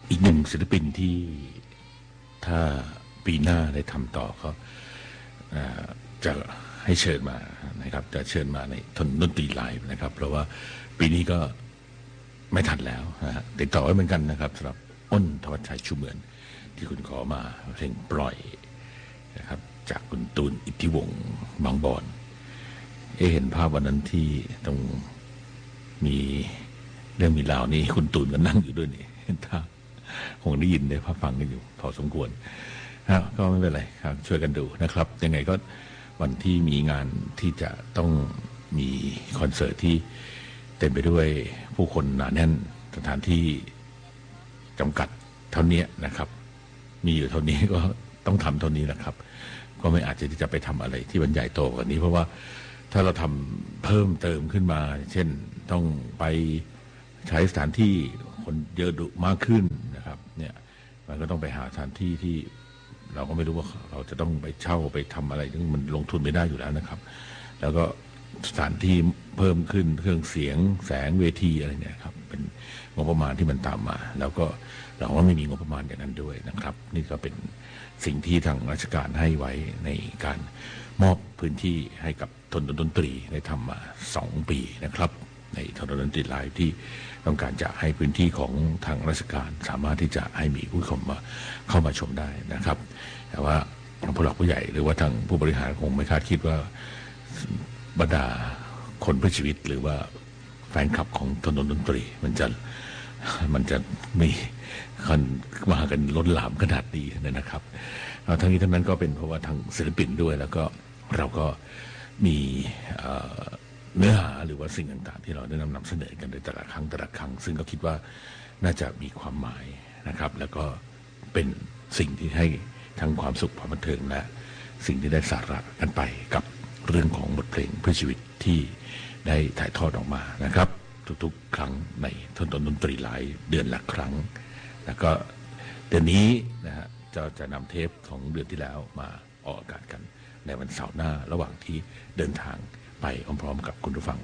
อีกหนึ่งศิลปินที่ถ้าปีหน้าได้ทำต่อก็ เอ่อ จะให้เชิญมานะครับ จะเชิญมาในทนดนตรีไลฟ์นะครับ เพราะว่าปีนี้ก็ไม่ทันแล้วนะฮะ ติดต่อไว้เหมือนกันนะครับ สำหรับอ้น ธวัชชัย ชูเมือง ที่คุณขอมาเพลงปล่อยนะครับ จากคุณตูน อิทธิวงศ์ บางบอน เอ๊ะ เห็นภาพวันนั้นที่ตรงมีเรื่องมีราวนี่ คุณตูนก็นั่งอยู่ด้วยนี่ ถ้า คงได้ยินได้ฟังกันอยู่พอสมควร ฮะ ก็ไม่เป็นไรครับ ช่วยกันดูนะครับ ยังไงก็วันที่มีงานที่จะต้องมีคอนเสิร์ตที่เต็มไปด้วยผู้คนหนาแน่น สถานที่จำกัดเท่านี้นะครับ มีอยู่เท่านี้ก็ต้องทำเท่านี้นะครับ ก็ไม่อาจจะที่จะไปทำอะไรที่มันใหญ่โตกว่านี้ เพราะว่าถ้าเราทำเพิ่มเติมขึ้นมา เช่นต้องไป ใช้สถานที่คนเยอะดุมากขึ้นนะครับ เนี่ย มันก็ต้องไปหาสถานที่ที่เราก็ไม่รู้ว่าเราจะต้องไปเช่าไปทำอะไร ซึ่งมันลงทุนไม่ได้อยู่แล้วนะครับ แล้วก็สถานที่เพิ่มขึ้น เครื่องเสียง แสง เวทีอะไรเนี่ยครับ เป็นงบประมาณที่มันตามมา แล้วก็เราก็ไม่มีงบประมาณอย่างนั้นด้วยนะครับ นี่ก็เป็นสิ่งที่ทางราชการให้ไว้ในการมอบพื้นที่ให้กับ ทนดนตรีได้ทำมาสองปีนะครับ ในทนดนตรีไลฟ์ที่ต้องการจะให้พื้นที่ของทางราชการสามารถที่จะให้มีผู้ชมมา เข้ามาชมได้นะครับ แต่ว่าผู้หลักผู้ใหญ่หรือว่าทางผู้บริหารคงไม่คาดคิดว่าบรรดาคนเพื่อชีวิตหรือว่าแฟนคลับของทนดนตรีมันจะ มันจะมีคนมากันล้นหลามขนาดนี้นะครับ เอ่อ ทั้งนี้ทั้งนั้นก็เป็นเพราะว่าทางศิลปินด้วย แล้วก็ เราก็มี เอ่อ เนื้อหาหรือว่าสิ่งต่างๆ ที่เราได้นำ นำเสนอกันในแต่ละครั้ง แต่ละครั้ง ซึ่งก็คิดว่าน่าจะมีความหมายนะครับ แล้วก็เป็นสิ่งที่ให้ทั้งความสุขความบันเทิง และสิ่งที่ได้สาระกันไปกับเรื่องของบทเพลงเพื่อชีวิตที่ได้ถ่ายทอดออกมานะครับ ทุกๆ ครั้งในทนดนตรีไลฟ์เดือนละครั้ง แล้วก็เดือนนี้นะฮะ จะ จะนำเทปของเดือนที่แล้วมา ออกอากาศกันในวันเสาร์หน้า ระหว่างที่เดินทางไปพร้อมๆ กับคุณผู้ฟัง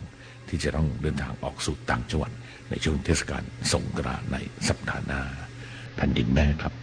ที่จะต้องเดินทางออกสู่ต่างจังหวัดในช่วงเทศกาลสงกรานต์ในสัปดาห์หน้า แผ่นดินแม่ครับ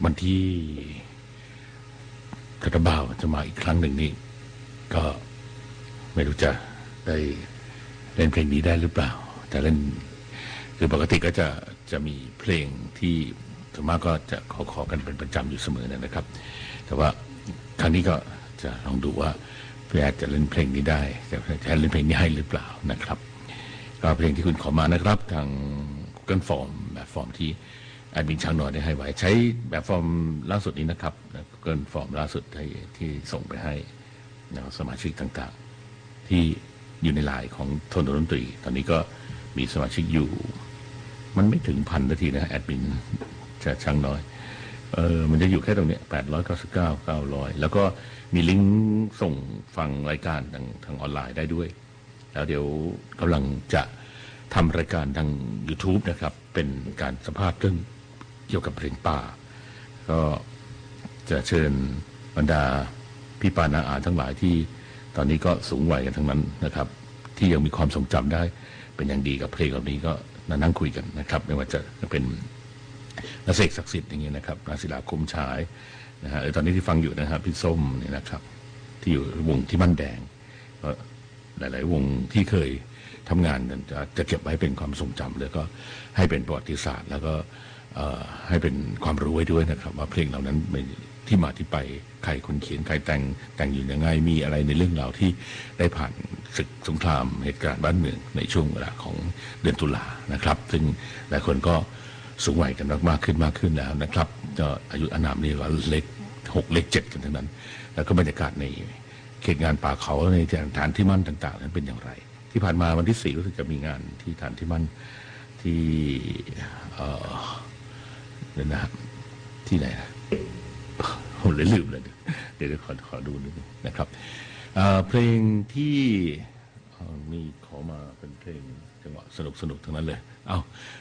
วันที่คาราบาวจะมาอีกครั้งหนึ่งนี่ ก็ไม่รู้จะได้เล่นเพลงนี้ได้หรือเปล่า จะเล่น คือปกติก็จะ จะมีเพลงที่ส่วนมากก็จะขอ ขอกันเป็นประจำอยู่เสมอนะครับ แต่ว่าครั้งนี้ก็จะลองดูว่าพี่แอดจะเล่นเพลงนี้ได้ จะ จะเล่นเพลงนี้ให้หรือเปล่านะครับ ก็เพลงที่คุณขอมานะครับ ทาง Google Form แบบฟอร์มที่แอดมินช้างน้อยได้ให้ไว้ ใช้แบบฟอร์มล่าสุดนี้นะครับ Google Form ล่าสุดที่ ที่ส่งไปให้นะครับ สมาชิกต่างๆ ที่อยู่ในไลน์ของโทนดนตรี ตอนนี้ก็มีสมาชิกอยู่ มันไม่ถึงพันนาทีนะ แอดมินจะช้างน้อย เออ มันจะอยู่แค่ตรงเนี้ย แปดร้อยเก้าสิบเก้า เก้าร้อย แล้วก็มีลิงก์ส่งฟังรายการทาง ทางออนไลน์ได้ด้วย แล้วเดี๋ยวกำลังจะทำรายการทาง YouTube นะครับ เป็นการสัมภาษณ์เรื่องเกี่ยวกับเพลงป่า ก็จะเชิญบรรดาพี่ป้าน้าอาทั้งหลายที่ตอนนี้ก็สูงวัยกันทั้งนั้นนะครับ ที่ยังมีความทรงจำได้เป็นอย่างดีกับเพลงเหล่านี้ ก็มานั่งคุยกันนะครับ ไม่ว่าจะเป็นน้าเสก ศักดิ์สิทธิ์ อย่างเงี้ยนะครับ น้าศิลา คมฉาย นะฮะ หรือตอนนี้ที่ฟังอยู่นะฮะ พี่ส้มเนี่ยนะครับ ที่อยู่วงที่ม่านแดง ก็หลายๆ วงที่เคยทำงานกันจะ จะเก็บไว้เป็นความทรงจำ แล้วก็ให้เป็นประวัติศาสตร์ แล้วก็ เอ่อ ให้เป็นความรู้ไว้ด้วยนะครับ ว่าเพลงเหล่านั้นมีที่มาที่ไป ใครคนเขียน ใครแต่ง แต่งอยู่ยังไง มีอะไรในเรื่องราวที่ได้ผ่านศึกสงคราม เหตุการณ์บ้านเมืองในช่วงเวลาของเดือนตุลานะครับ ซึ่งหลายคนก็สูงวัยกันมากๆ ขึ้น มากขึ้นแล้วนะครับ ก็อายุอานามนี่ก็เลขหกเลขเจ็ดกันทั้งนั้น แล้วก็บรรยากาศในเขตงานป่าเขา ในฐานที่มั่นต่างๆ นั้นเป็นอย่างไร ที่ผ่านมาวันที่สี่รู้สึกจะมีงานที่ฐานที่มั่นที่ เอ่อ เดี๋ยวนะฮะ ที่ไหนนะ ผมเลยลืมเลย เดี๋ยว เดี๋ยวขอ ขอดูนิดนึงนะครับ เอ่อ เพลงที่ เอ่อ มีขอมาเป็นเพลงจังหวะสนุกๆ ทั้งนั้นเลย เอ้า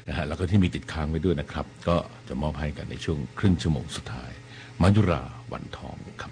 นะฮะ แล้วก็ที่มีติดค้างไว้ด้วยนะครับ ก็จะมอบให้กันในช่วงครึ่งชั่วโมงสุดท้าย มายุราวันทองครับ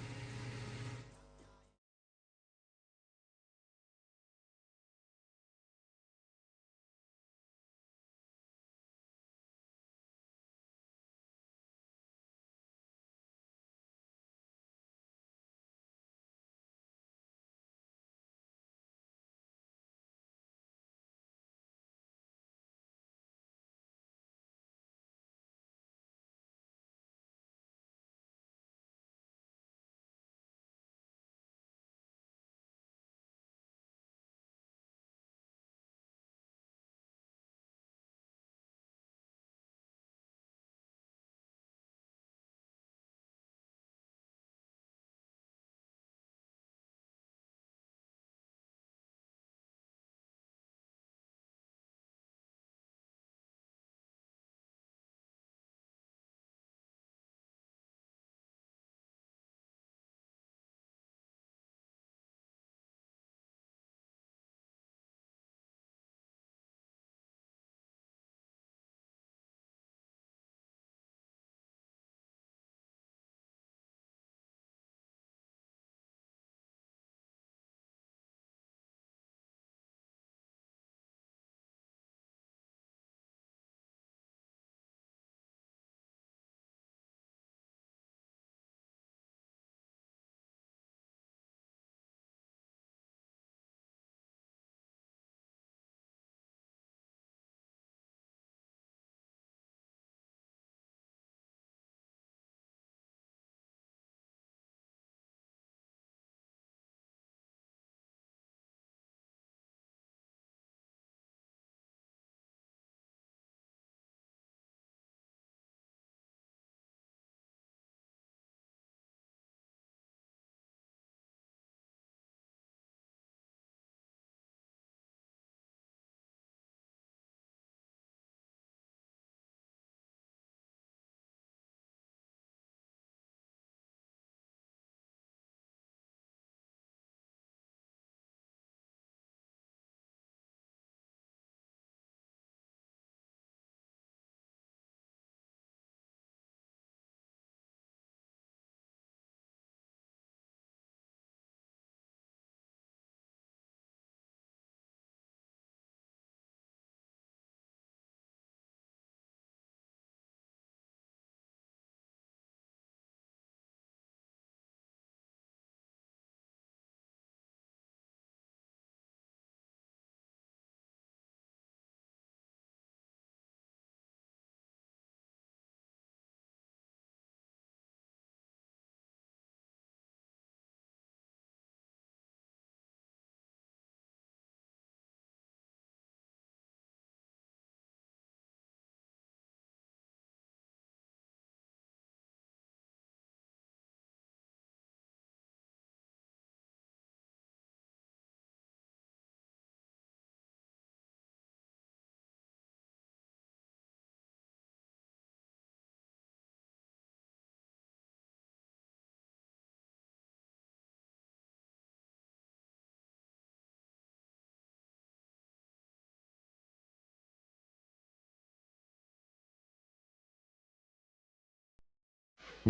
ถึ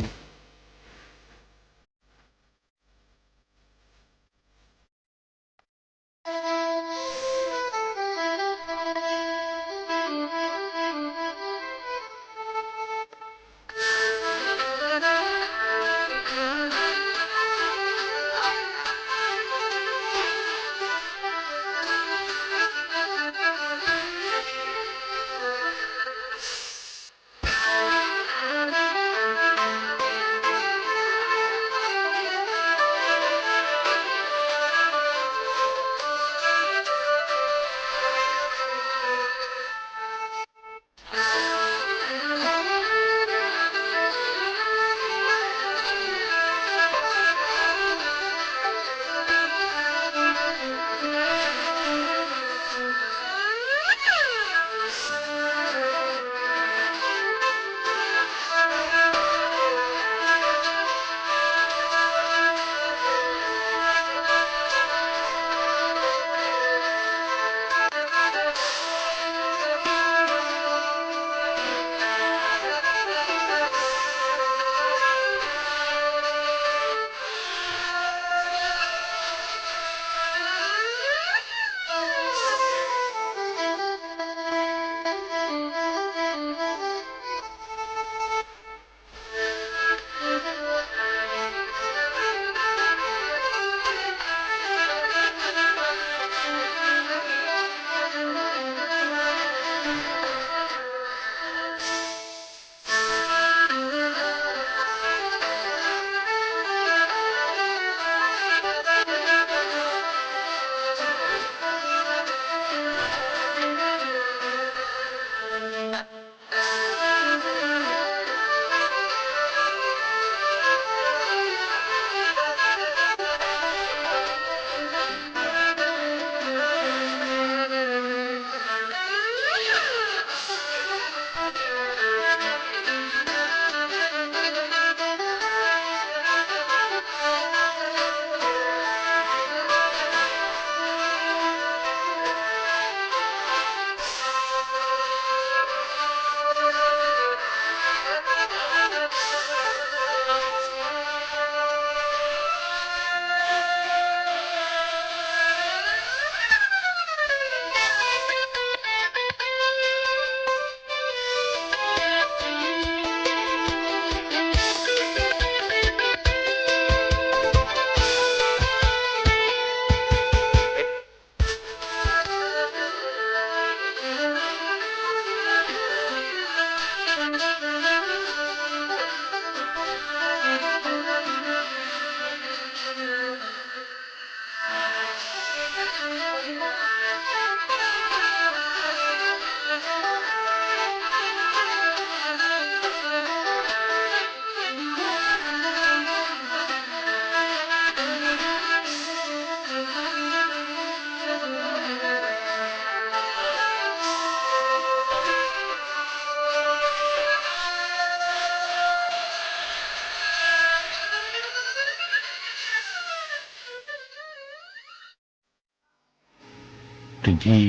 งที่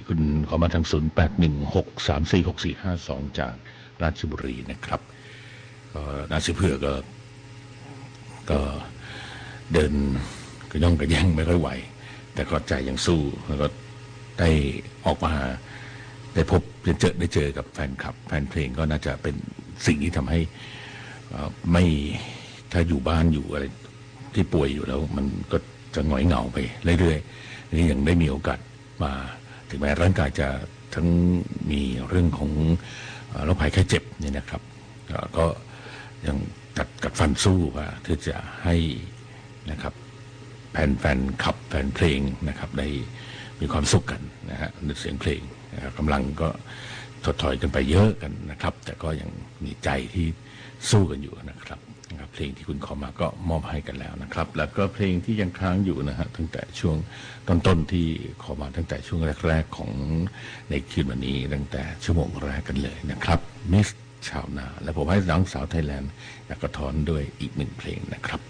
คุณขอมาทาง ศูนย์แปดหนึ่งหกสามสี่หกสี่ห้าสอง จากราชบุรีนะครับ ก็น้าเสือเผือกก็ ก็เดินกระย่องกระแย่งไม่ค่อยไหว แต่ก็ใจยังสู้ แล้วก็ได้ออกมา ได้พบ ได้เจอ ได้เจอกับแฟนคลับ แฟนเพลง ก็น่าจะเป็นสิ่งที่ทำให้ เอ่อ ไม่ ถ้าอยู่บ้านอยู่อะไรที่ป่วยอยู่แล้ว มันก็จะหงอยเหงาไปเรื่อยๆ อันนี้ยังได้มีโอกาสมา ถึงแม้ร่างกายจะทั้งมีเรื่องของ เอ่อ โรคภัยไข้เจ็บเนี่ยนะครับ เอ่อ ก็ยังกัด กัดฟันสู้ว่าที่จะให้นะครับ แฟน แฟนคลับ แฟนเพลงนะครับ ได้มีความสุขกันนะฮะ ด้วยเสียงเพลงนะครับ กำลังก็ถดถอยกันไปเยอะกันนะครับ แต่ก็ยังมีใจที่สู้กันอยู่นะครับ นะครับ เพลงที่คุณขอมาก็มอบให้กันแล้วนะครับ แล้วก็เพลงที่ยังค้างอยู่นะฮะ ตั้งแต่ช่วงต้นๆ ที่ขอมาตั้งแต่ช่วงแรกๆ ของในคืนวันนี้ ตั้งแต่ชั่วโมงแรกกันเลยนะครับ มิสชาวนา และผมให้น้องสาวไทยแลนด์ แล้วก็ท้อนด้วยอีกหนึ่งเพลงนะครับ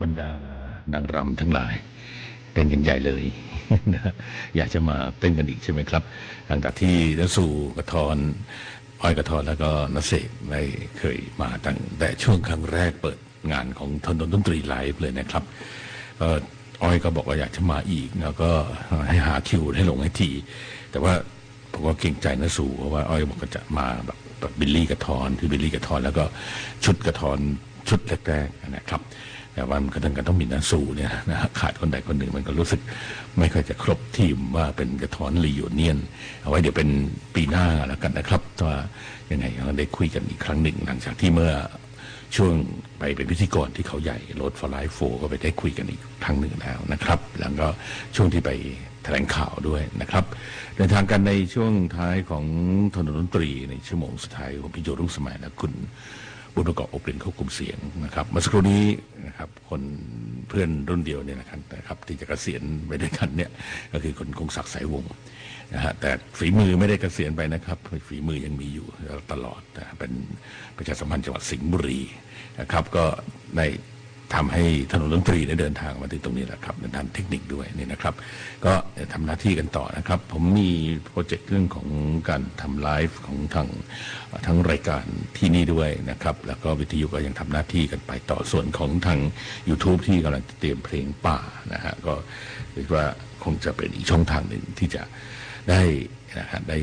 บรรดานางรำทั้งหลายเต้นกันใหญ่เลย นะ อยากจะมาเต้นกันอีกใช่ไหมครับ หลังจากที่น้าสู่กระทอน อ้อยกระทอนแล้วก็น้าเสกได้เคยมาตั้งแต่ช่วงครั้งแรกเปิดงานของถนนดนตรีไลฟ์เลยนะครับ เอ่อ อ้อยก็บอกว่าอยากจะมาอีก แล้วก็ให้หาคิวให้ลงให้ที แต่ว่าผมก็เกรงใจน้าสู่ เพราะว่าอ้อยบอกว่าจะมาแบบ แบบบิลลี่กระทอน คือบิลลี่กระทอน แล้วก็ชุดกระทอนชุดแรกๆ นะครับ แต่ว่ามันก็ต้อง ก็ต้องมีน้าสู่เนี่ยนะ ขาดคนใดคนหนึ่งมันก็รู้สึกไม่ค่อยจะครบทีมว่าเป็นกระทอน reunion เอาไว้เดี๋ยวเป็นปีหน้าแล้วกันนะครับ ว่ายังไงเราได้คุยกันอีกครั้งหนึ่ง หลังจากที่เมื่อช่วงไปเป็นพิธีกรที่เขาใหญ่ Road for Life โฟร์ ก็ไปได้คุยกันอีกครั้งหนึ่งแล้วนะครับ แล้วก็ช่วงที่ไปแถลงข่าวด้วยนะครับ เดินทางกันในช่วงท้ายของถนนดนตรีในชั่วโมงสุดท้ายของพี่โจ รุ่งสมัย และคุณบุญประกอบ อบกลิ่น ควบคุมเสียงนะครับ เมื่อสักครู่นี้นะครับ คนเพื่อนรุ่นเดียวเนี่ยนะครับ นะครับ ที่จะเกษียณไปด้วยกันเนี่ย ก็คือคุณคงศักดิ์ สายวงศ์นะฮะ แต่ฝีมือไม่ได้เกษียณไปนะครับ ฝีมือยังมีอยู่ตลอดนะ เป็นประชาสัมพันธ์จังหวัดสิงห์บุรีนะครับ ก็ได้ทำให้ถนนดนตรีได้เดินทางมาถึงตรงนี้แหละครับ ในด้านเทคนิคด้วยนี่นะครับ ก็ทำหน้าที่กันต่อนะครับ ผมมีโปรเจกต์เรื่องของการทำไลฟ์ของทาง ทั้งรายการที่นี่ด้วยนะครับ แล้วก็วิทยุก็ยังทำหน้าที่กันไปต่อ ส่วนของทาง YouTube ที่กำลังเตรียมเพลงป่านะฮะ ก็คิดว่าคงจะเป็นอีกช่องทางหนึ่งที่จะได้นะฮะ ได้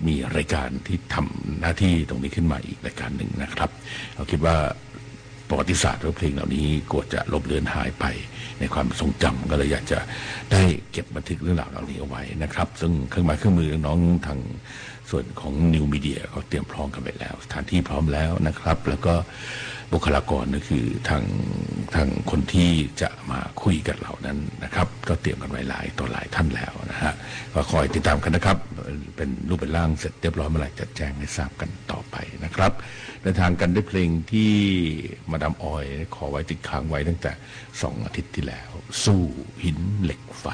มีรายการที่ทำหน้าที่ตรงนี้ขึ้นมาอีกรายการหนึ่งนะครับ เราคิดว่าประวัติศาสตร์ของเพลงเหล่านี้กลัวจะลบเลือนหายไปในความทรงจำ ก็เลยอยากจะได้เก็บบันทึกเรื่องราวเหล่านี้เอาไว้นะครับ ซึ่งเครื่องไม้เครื่องมือน้องๆ ทาง ส่วนของ New Media ก็เตรียมพร้อมกันไว้แล้ว สถานที่พร้อมแล้วนะครับ แล้วก็บุคลากรก็คือทาง ทางคนที่จะมาคุยกับเรานั้นนะครับ ก็เตรียมกันไว้หลายต่อหลายท่านแล้วนะฮะ ก็คอยติดตามกันนะครับ เป็นรูปเป็นร่างเสร็จเรียบร้อยเมื่อไหร่จะแจ้งให้ทราบกันต่อไปนะครับ เดินทางกันด้วยเพลงที่มาดามออยขอไว้ติดค้างไว้ตั้งแต่สองอาทิตย์ที่แล้ว สู้หินเหล็กไฟ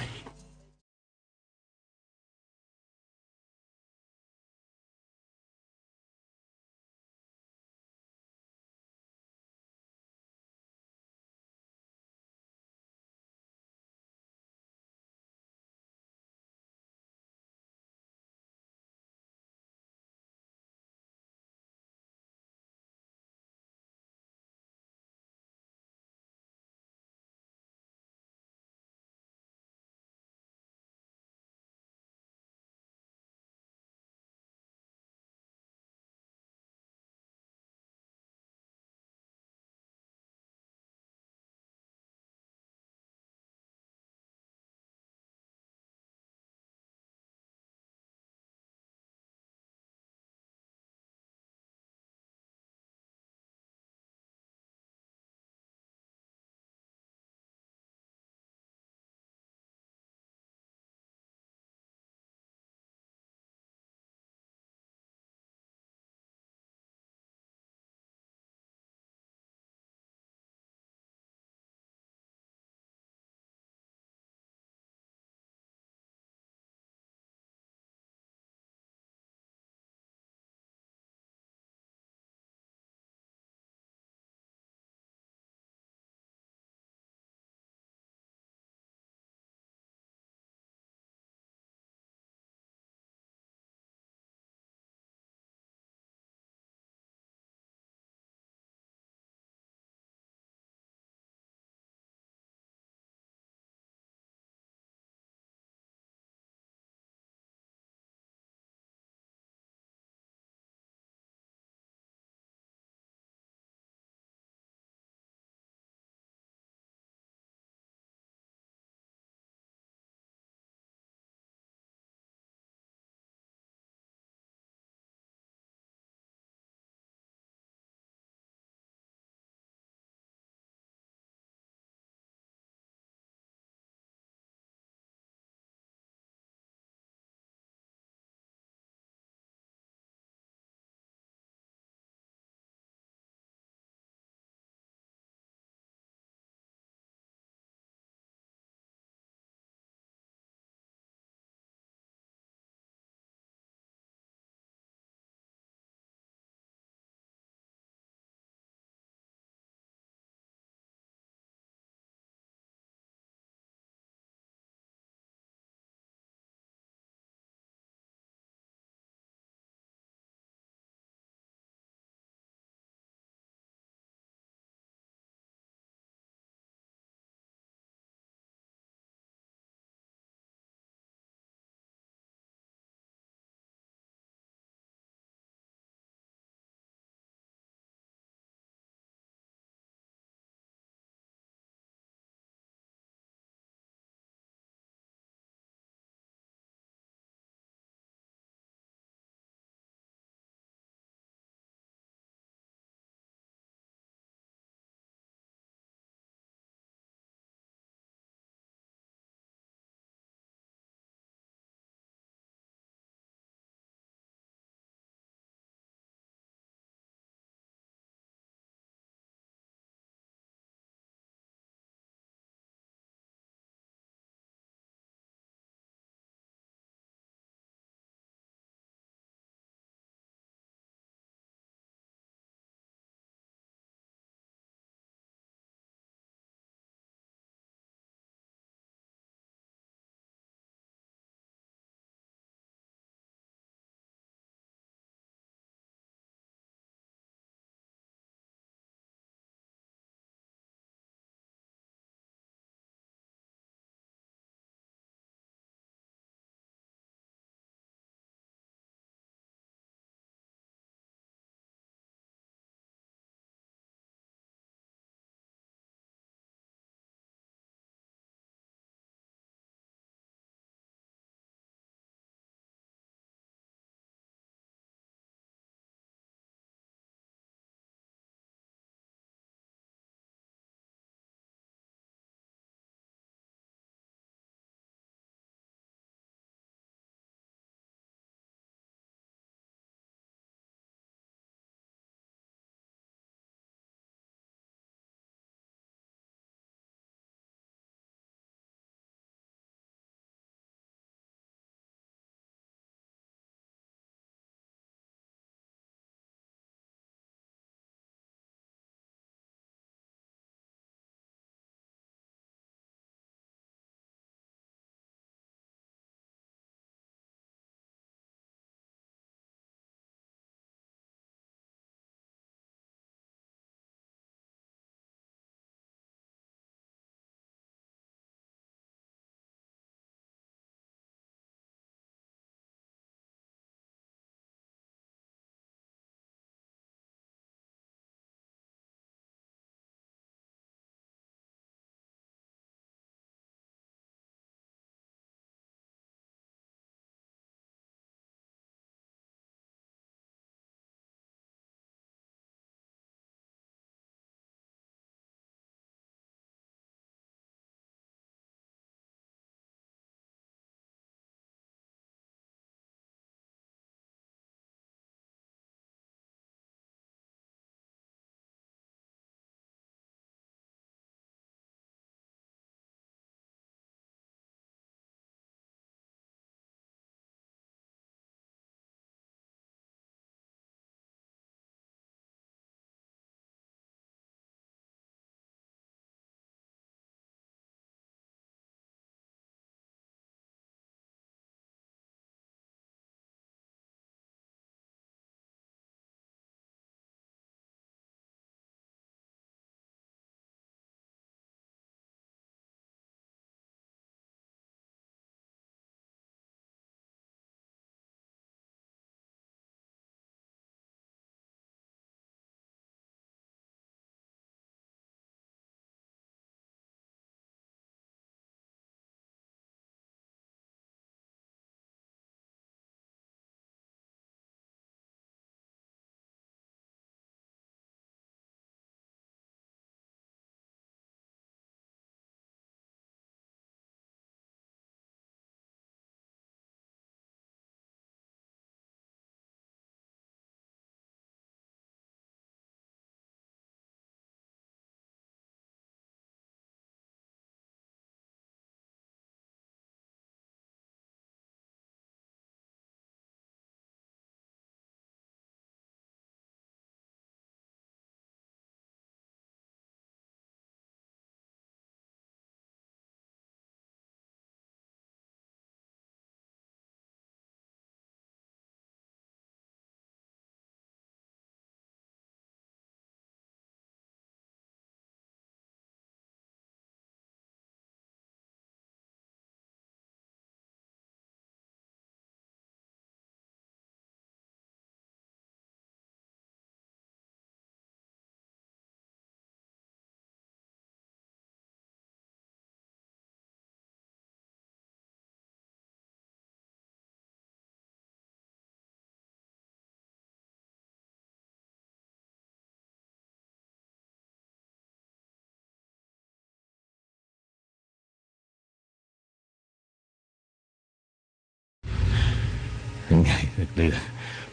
ไง หรือ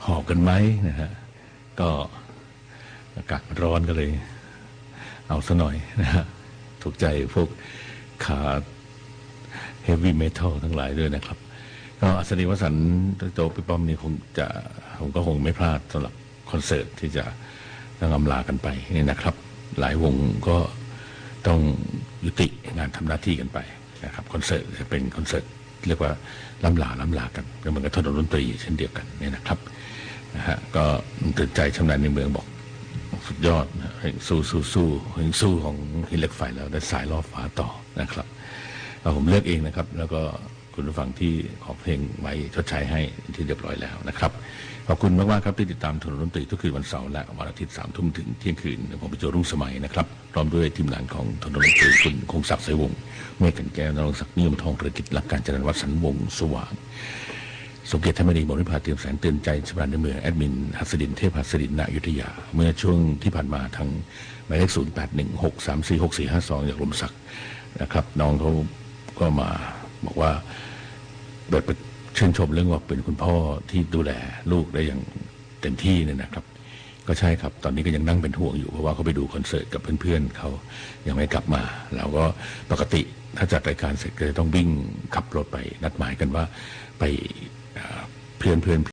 หอบกันไหมนะฮะ ก็อากาศมันร้อนก็เลย เอาซะหน่อยนะฮะ ถูกใจพวกขา heavy metal ทั้งหลายด้วยนะครับ ก็อัศนีวสันต์ โจ๊ก ปี้ป้อมนี่คงจะ ผมก็คงไม่พลาดสำหรับคอนเสิร์ตที่จะต้องอำลากันไปนี่นะครับ หลายวงก็ต้องยุติงานทำหน้าตี้กันไปนะครับ คอนเสิร์ตจะเป็นคอนเสิร์ตเรียกว่าร่ำลาร่ำลากัน ก็เหมือนกับถนนดนตรีเช่นเดียวกันนี่นะครับ นะฮะ ก็เตือนใจชำนาญในเมืองบอก สุดยอดนะ เฮงซู่ ซู่ ซู่ เฮงซู่ของหินเหล็กไฟแล้ว ได้สายล่อฟ้าต่อนะครับ เอา ผมเลือกเองนะครับ แล้วก็คุณผู้ฟังที่ขอเพลงไว้ชดใช้ให้ที่เรียบร้อยแล้วนะครับ ขอบคุณมากๆครับ ที่ติดตามถนนดนตรีทุกคืนวันเสาร์และวันอาทิตย์ สามทุ่มถึงเที่ยงคืน ผมปิโจ รุ่งสมัยนะครับ พร้อมด้วยทีมงานของถนนดนตรี คุณคงศักดิ์ สายวงศ์ เมฆ ขันแก้ว ณรงค์ศักดิ์ นิยมทอง เรืองกิจ และกาญจนาวัฒน์ สันวงศ์สว่าง สมเกียรติ ธรรมนี มนวิภา เตรียมแสง เตือนใจชำนาญในเมือง แอดมิน หัสดิน เทพหัสดิน ณอยุธยา เมื่อช่วงที่ผ่านมาทางหมายเลข ศูนย์แปดหนึ่ง หกสามสี่ หกสี่ห้าสอง จากลมศักดิ์นะครับ น้องเขาก็มาบอกว่า แบบชื่นชมเรื่องว่าเป็นคุณพ่อที่ดูแลลูกได้อย่างเต็มที่เนี่ยนะครับ ก็ใช่ครับ ตอนนี้ก็ยังนั่งเป็นห่วงอยู่ เพราะว่าเขาไปดูคอนเสิร์ตกับเพื่อนๆเขายังไม่กลับมา แล้วก็ปกติถ้าจัดรายการเสร็จก็จะต้องวิ่งขับรถไป นัดหมายกันว่าไป เอ่อ เพื่อนๆ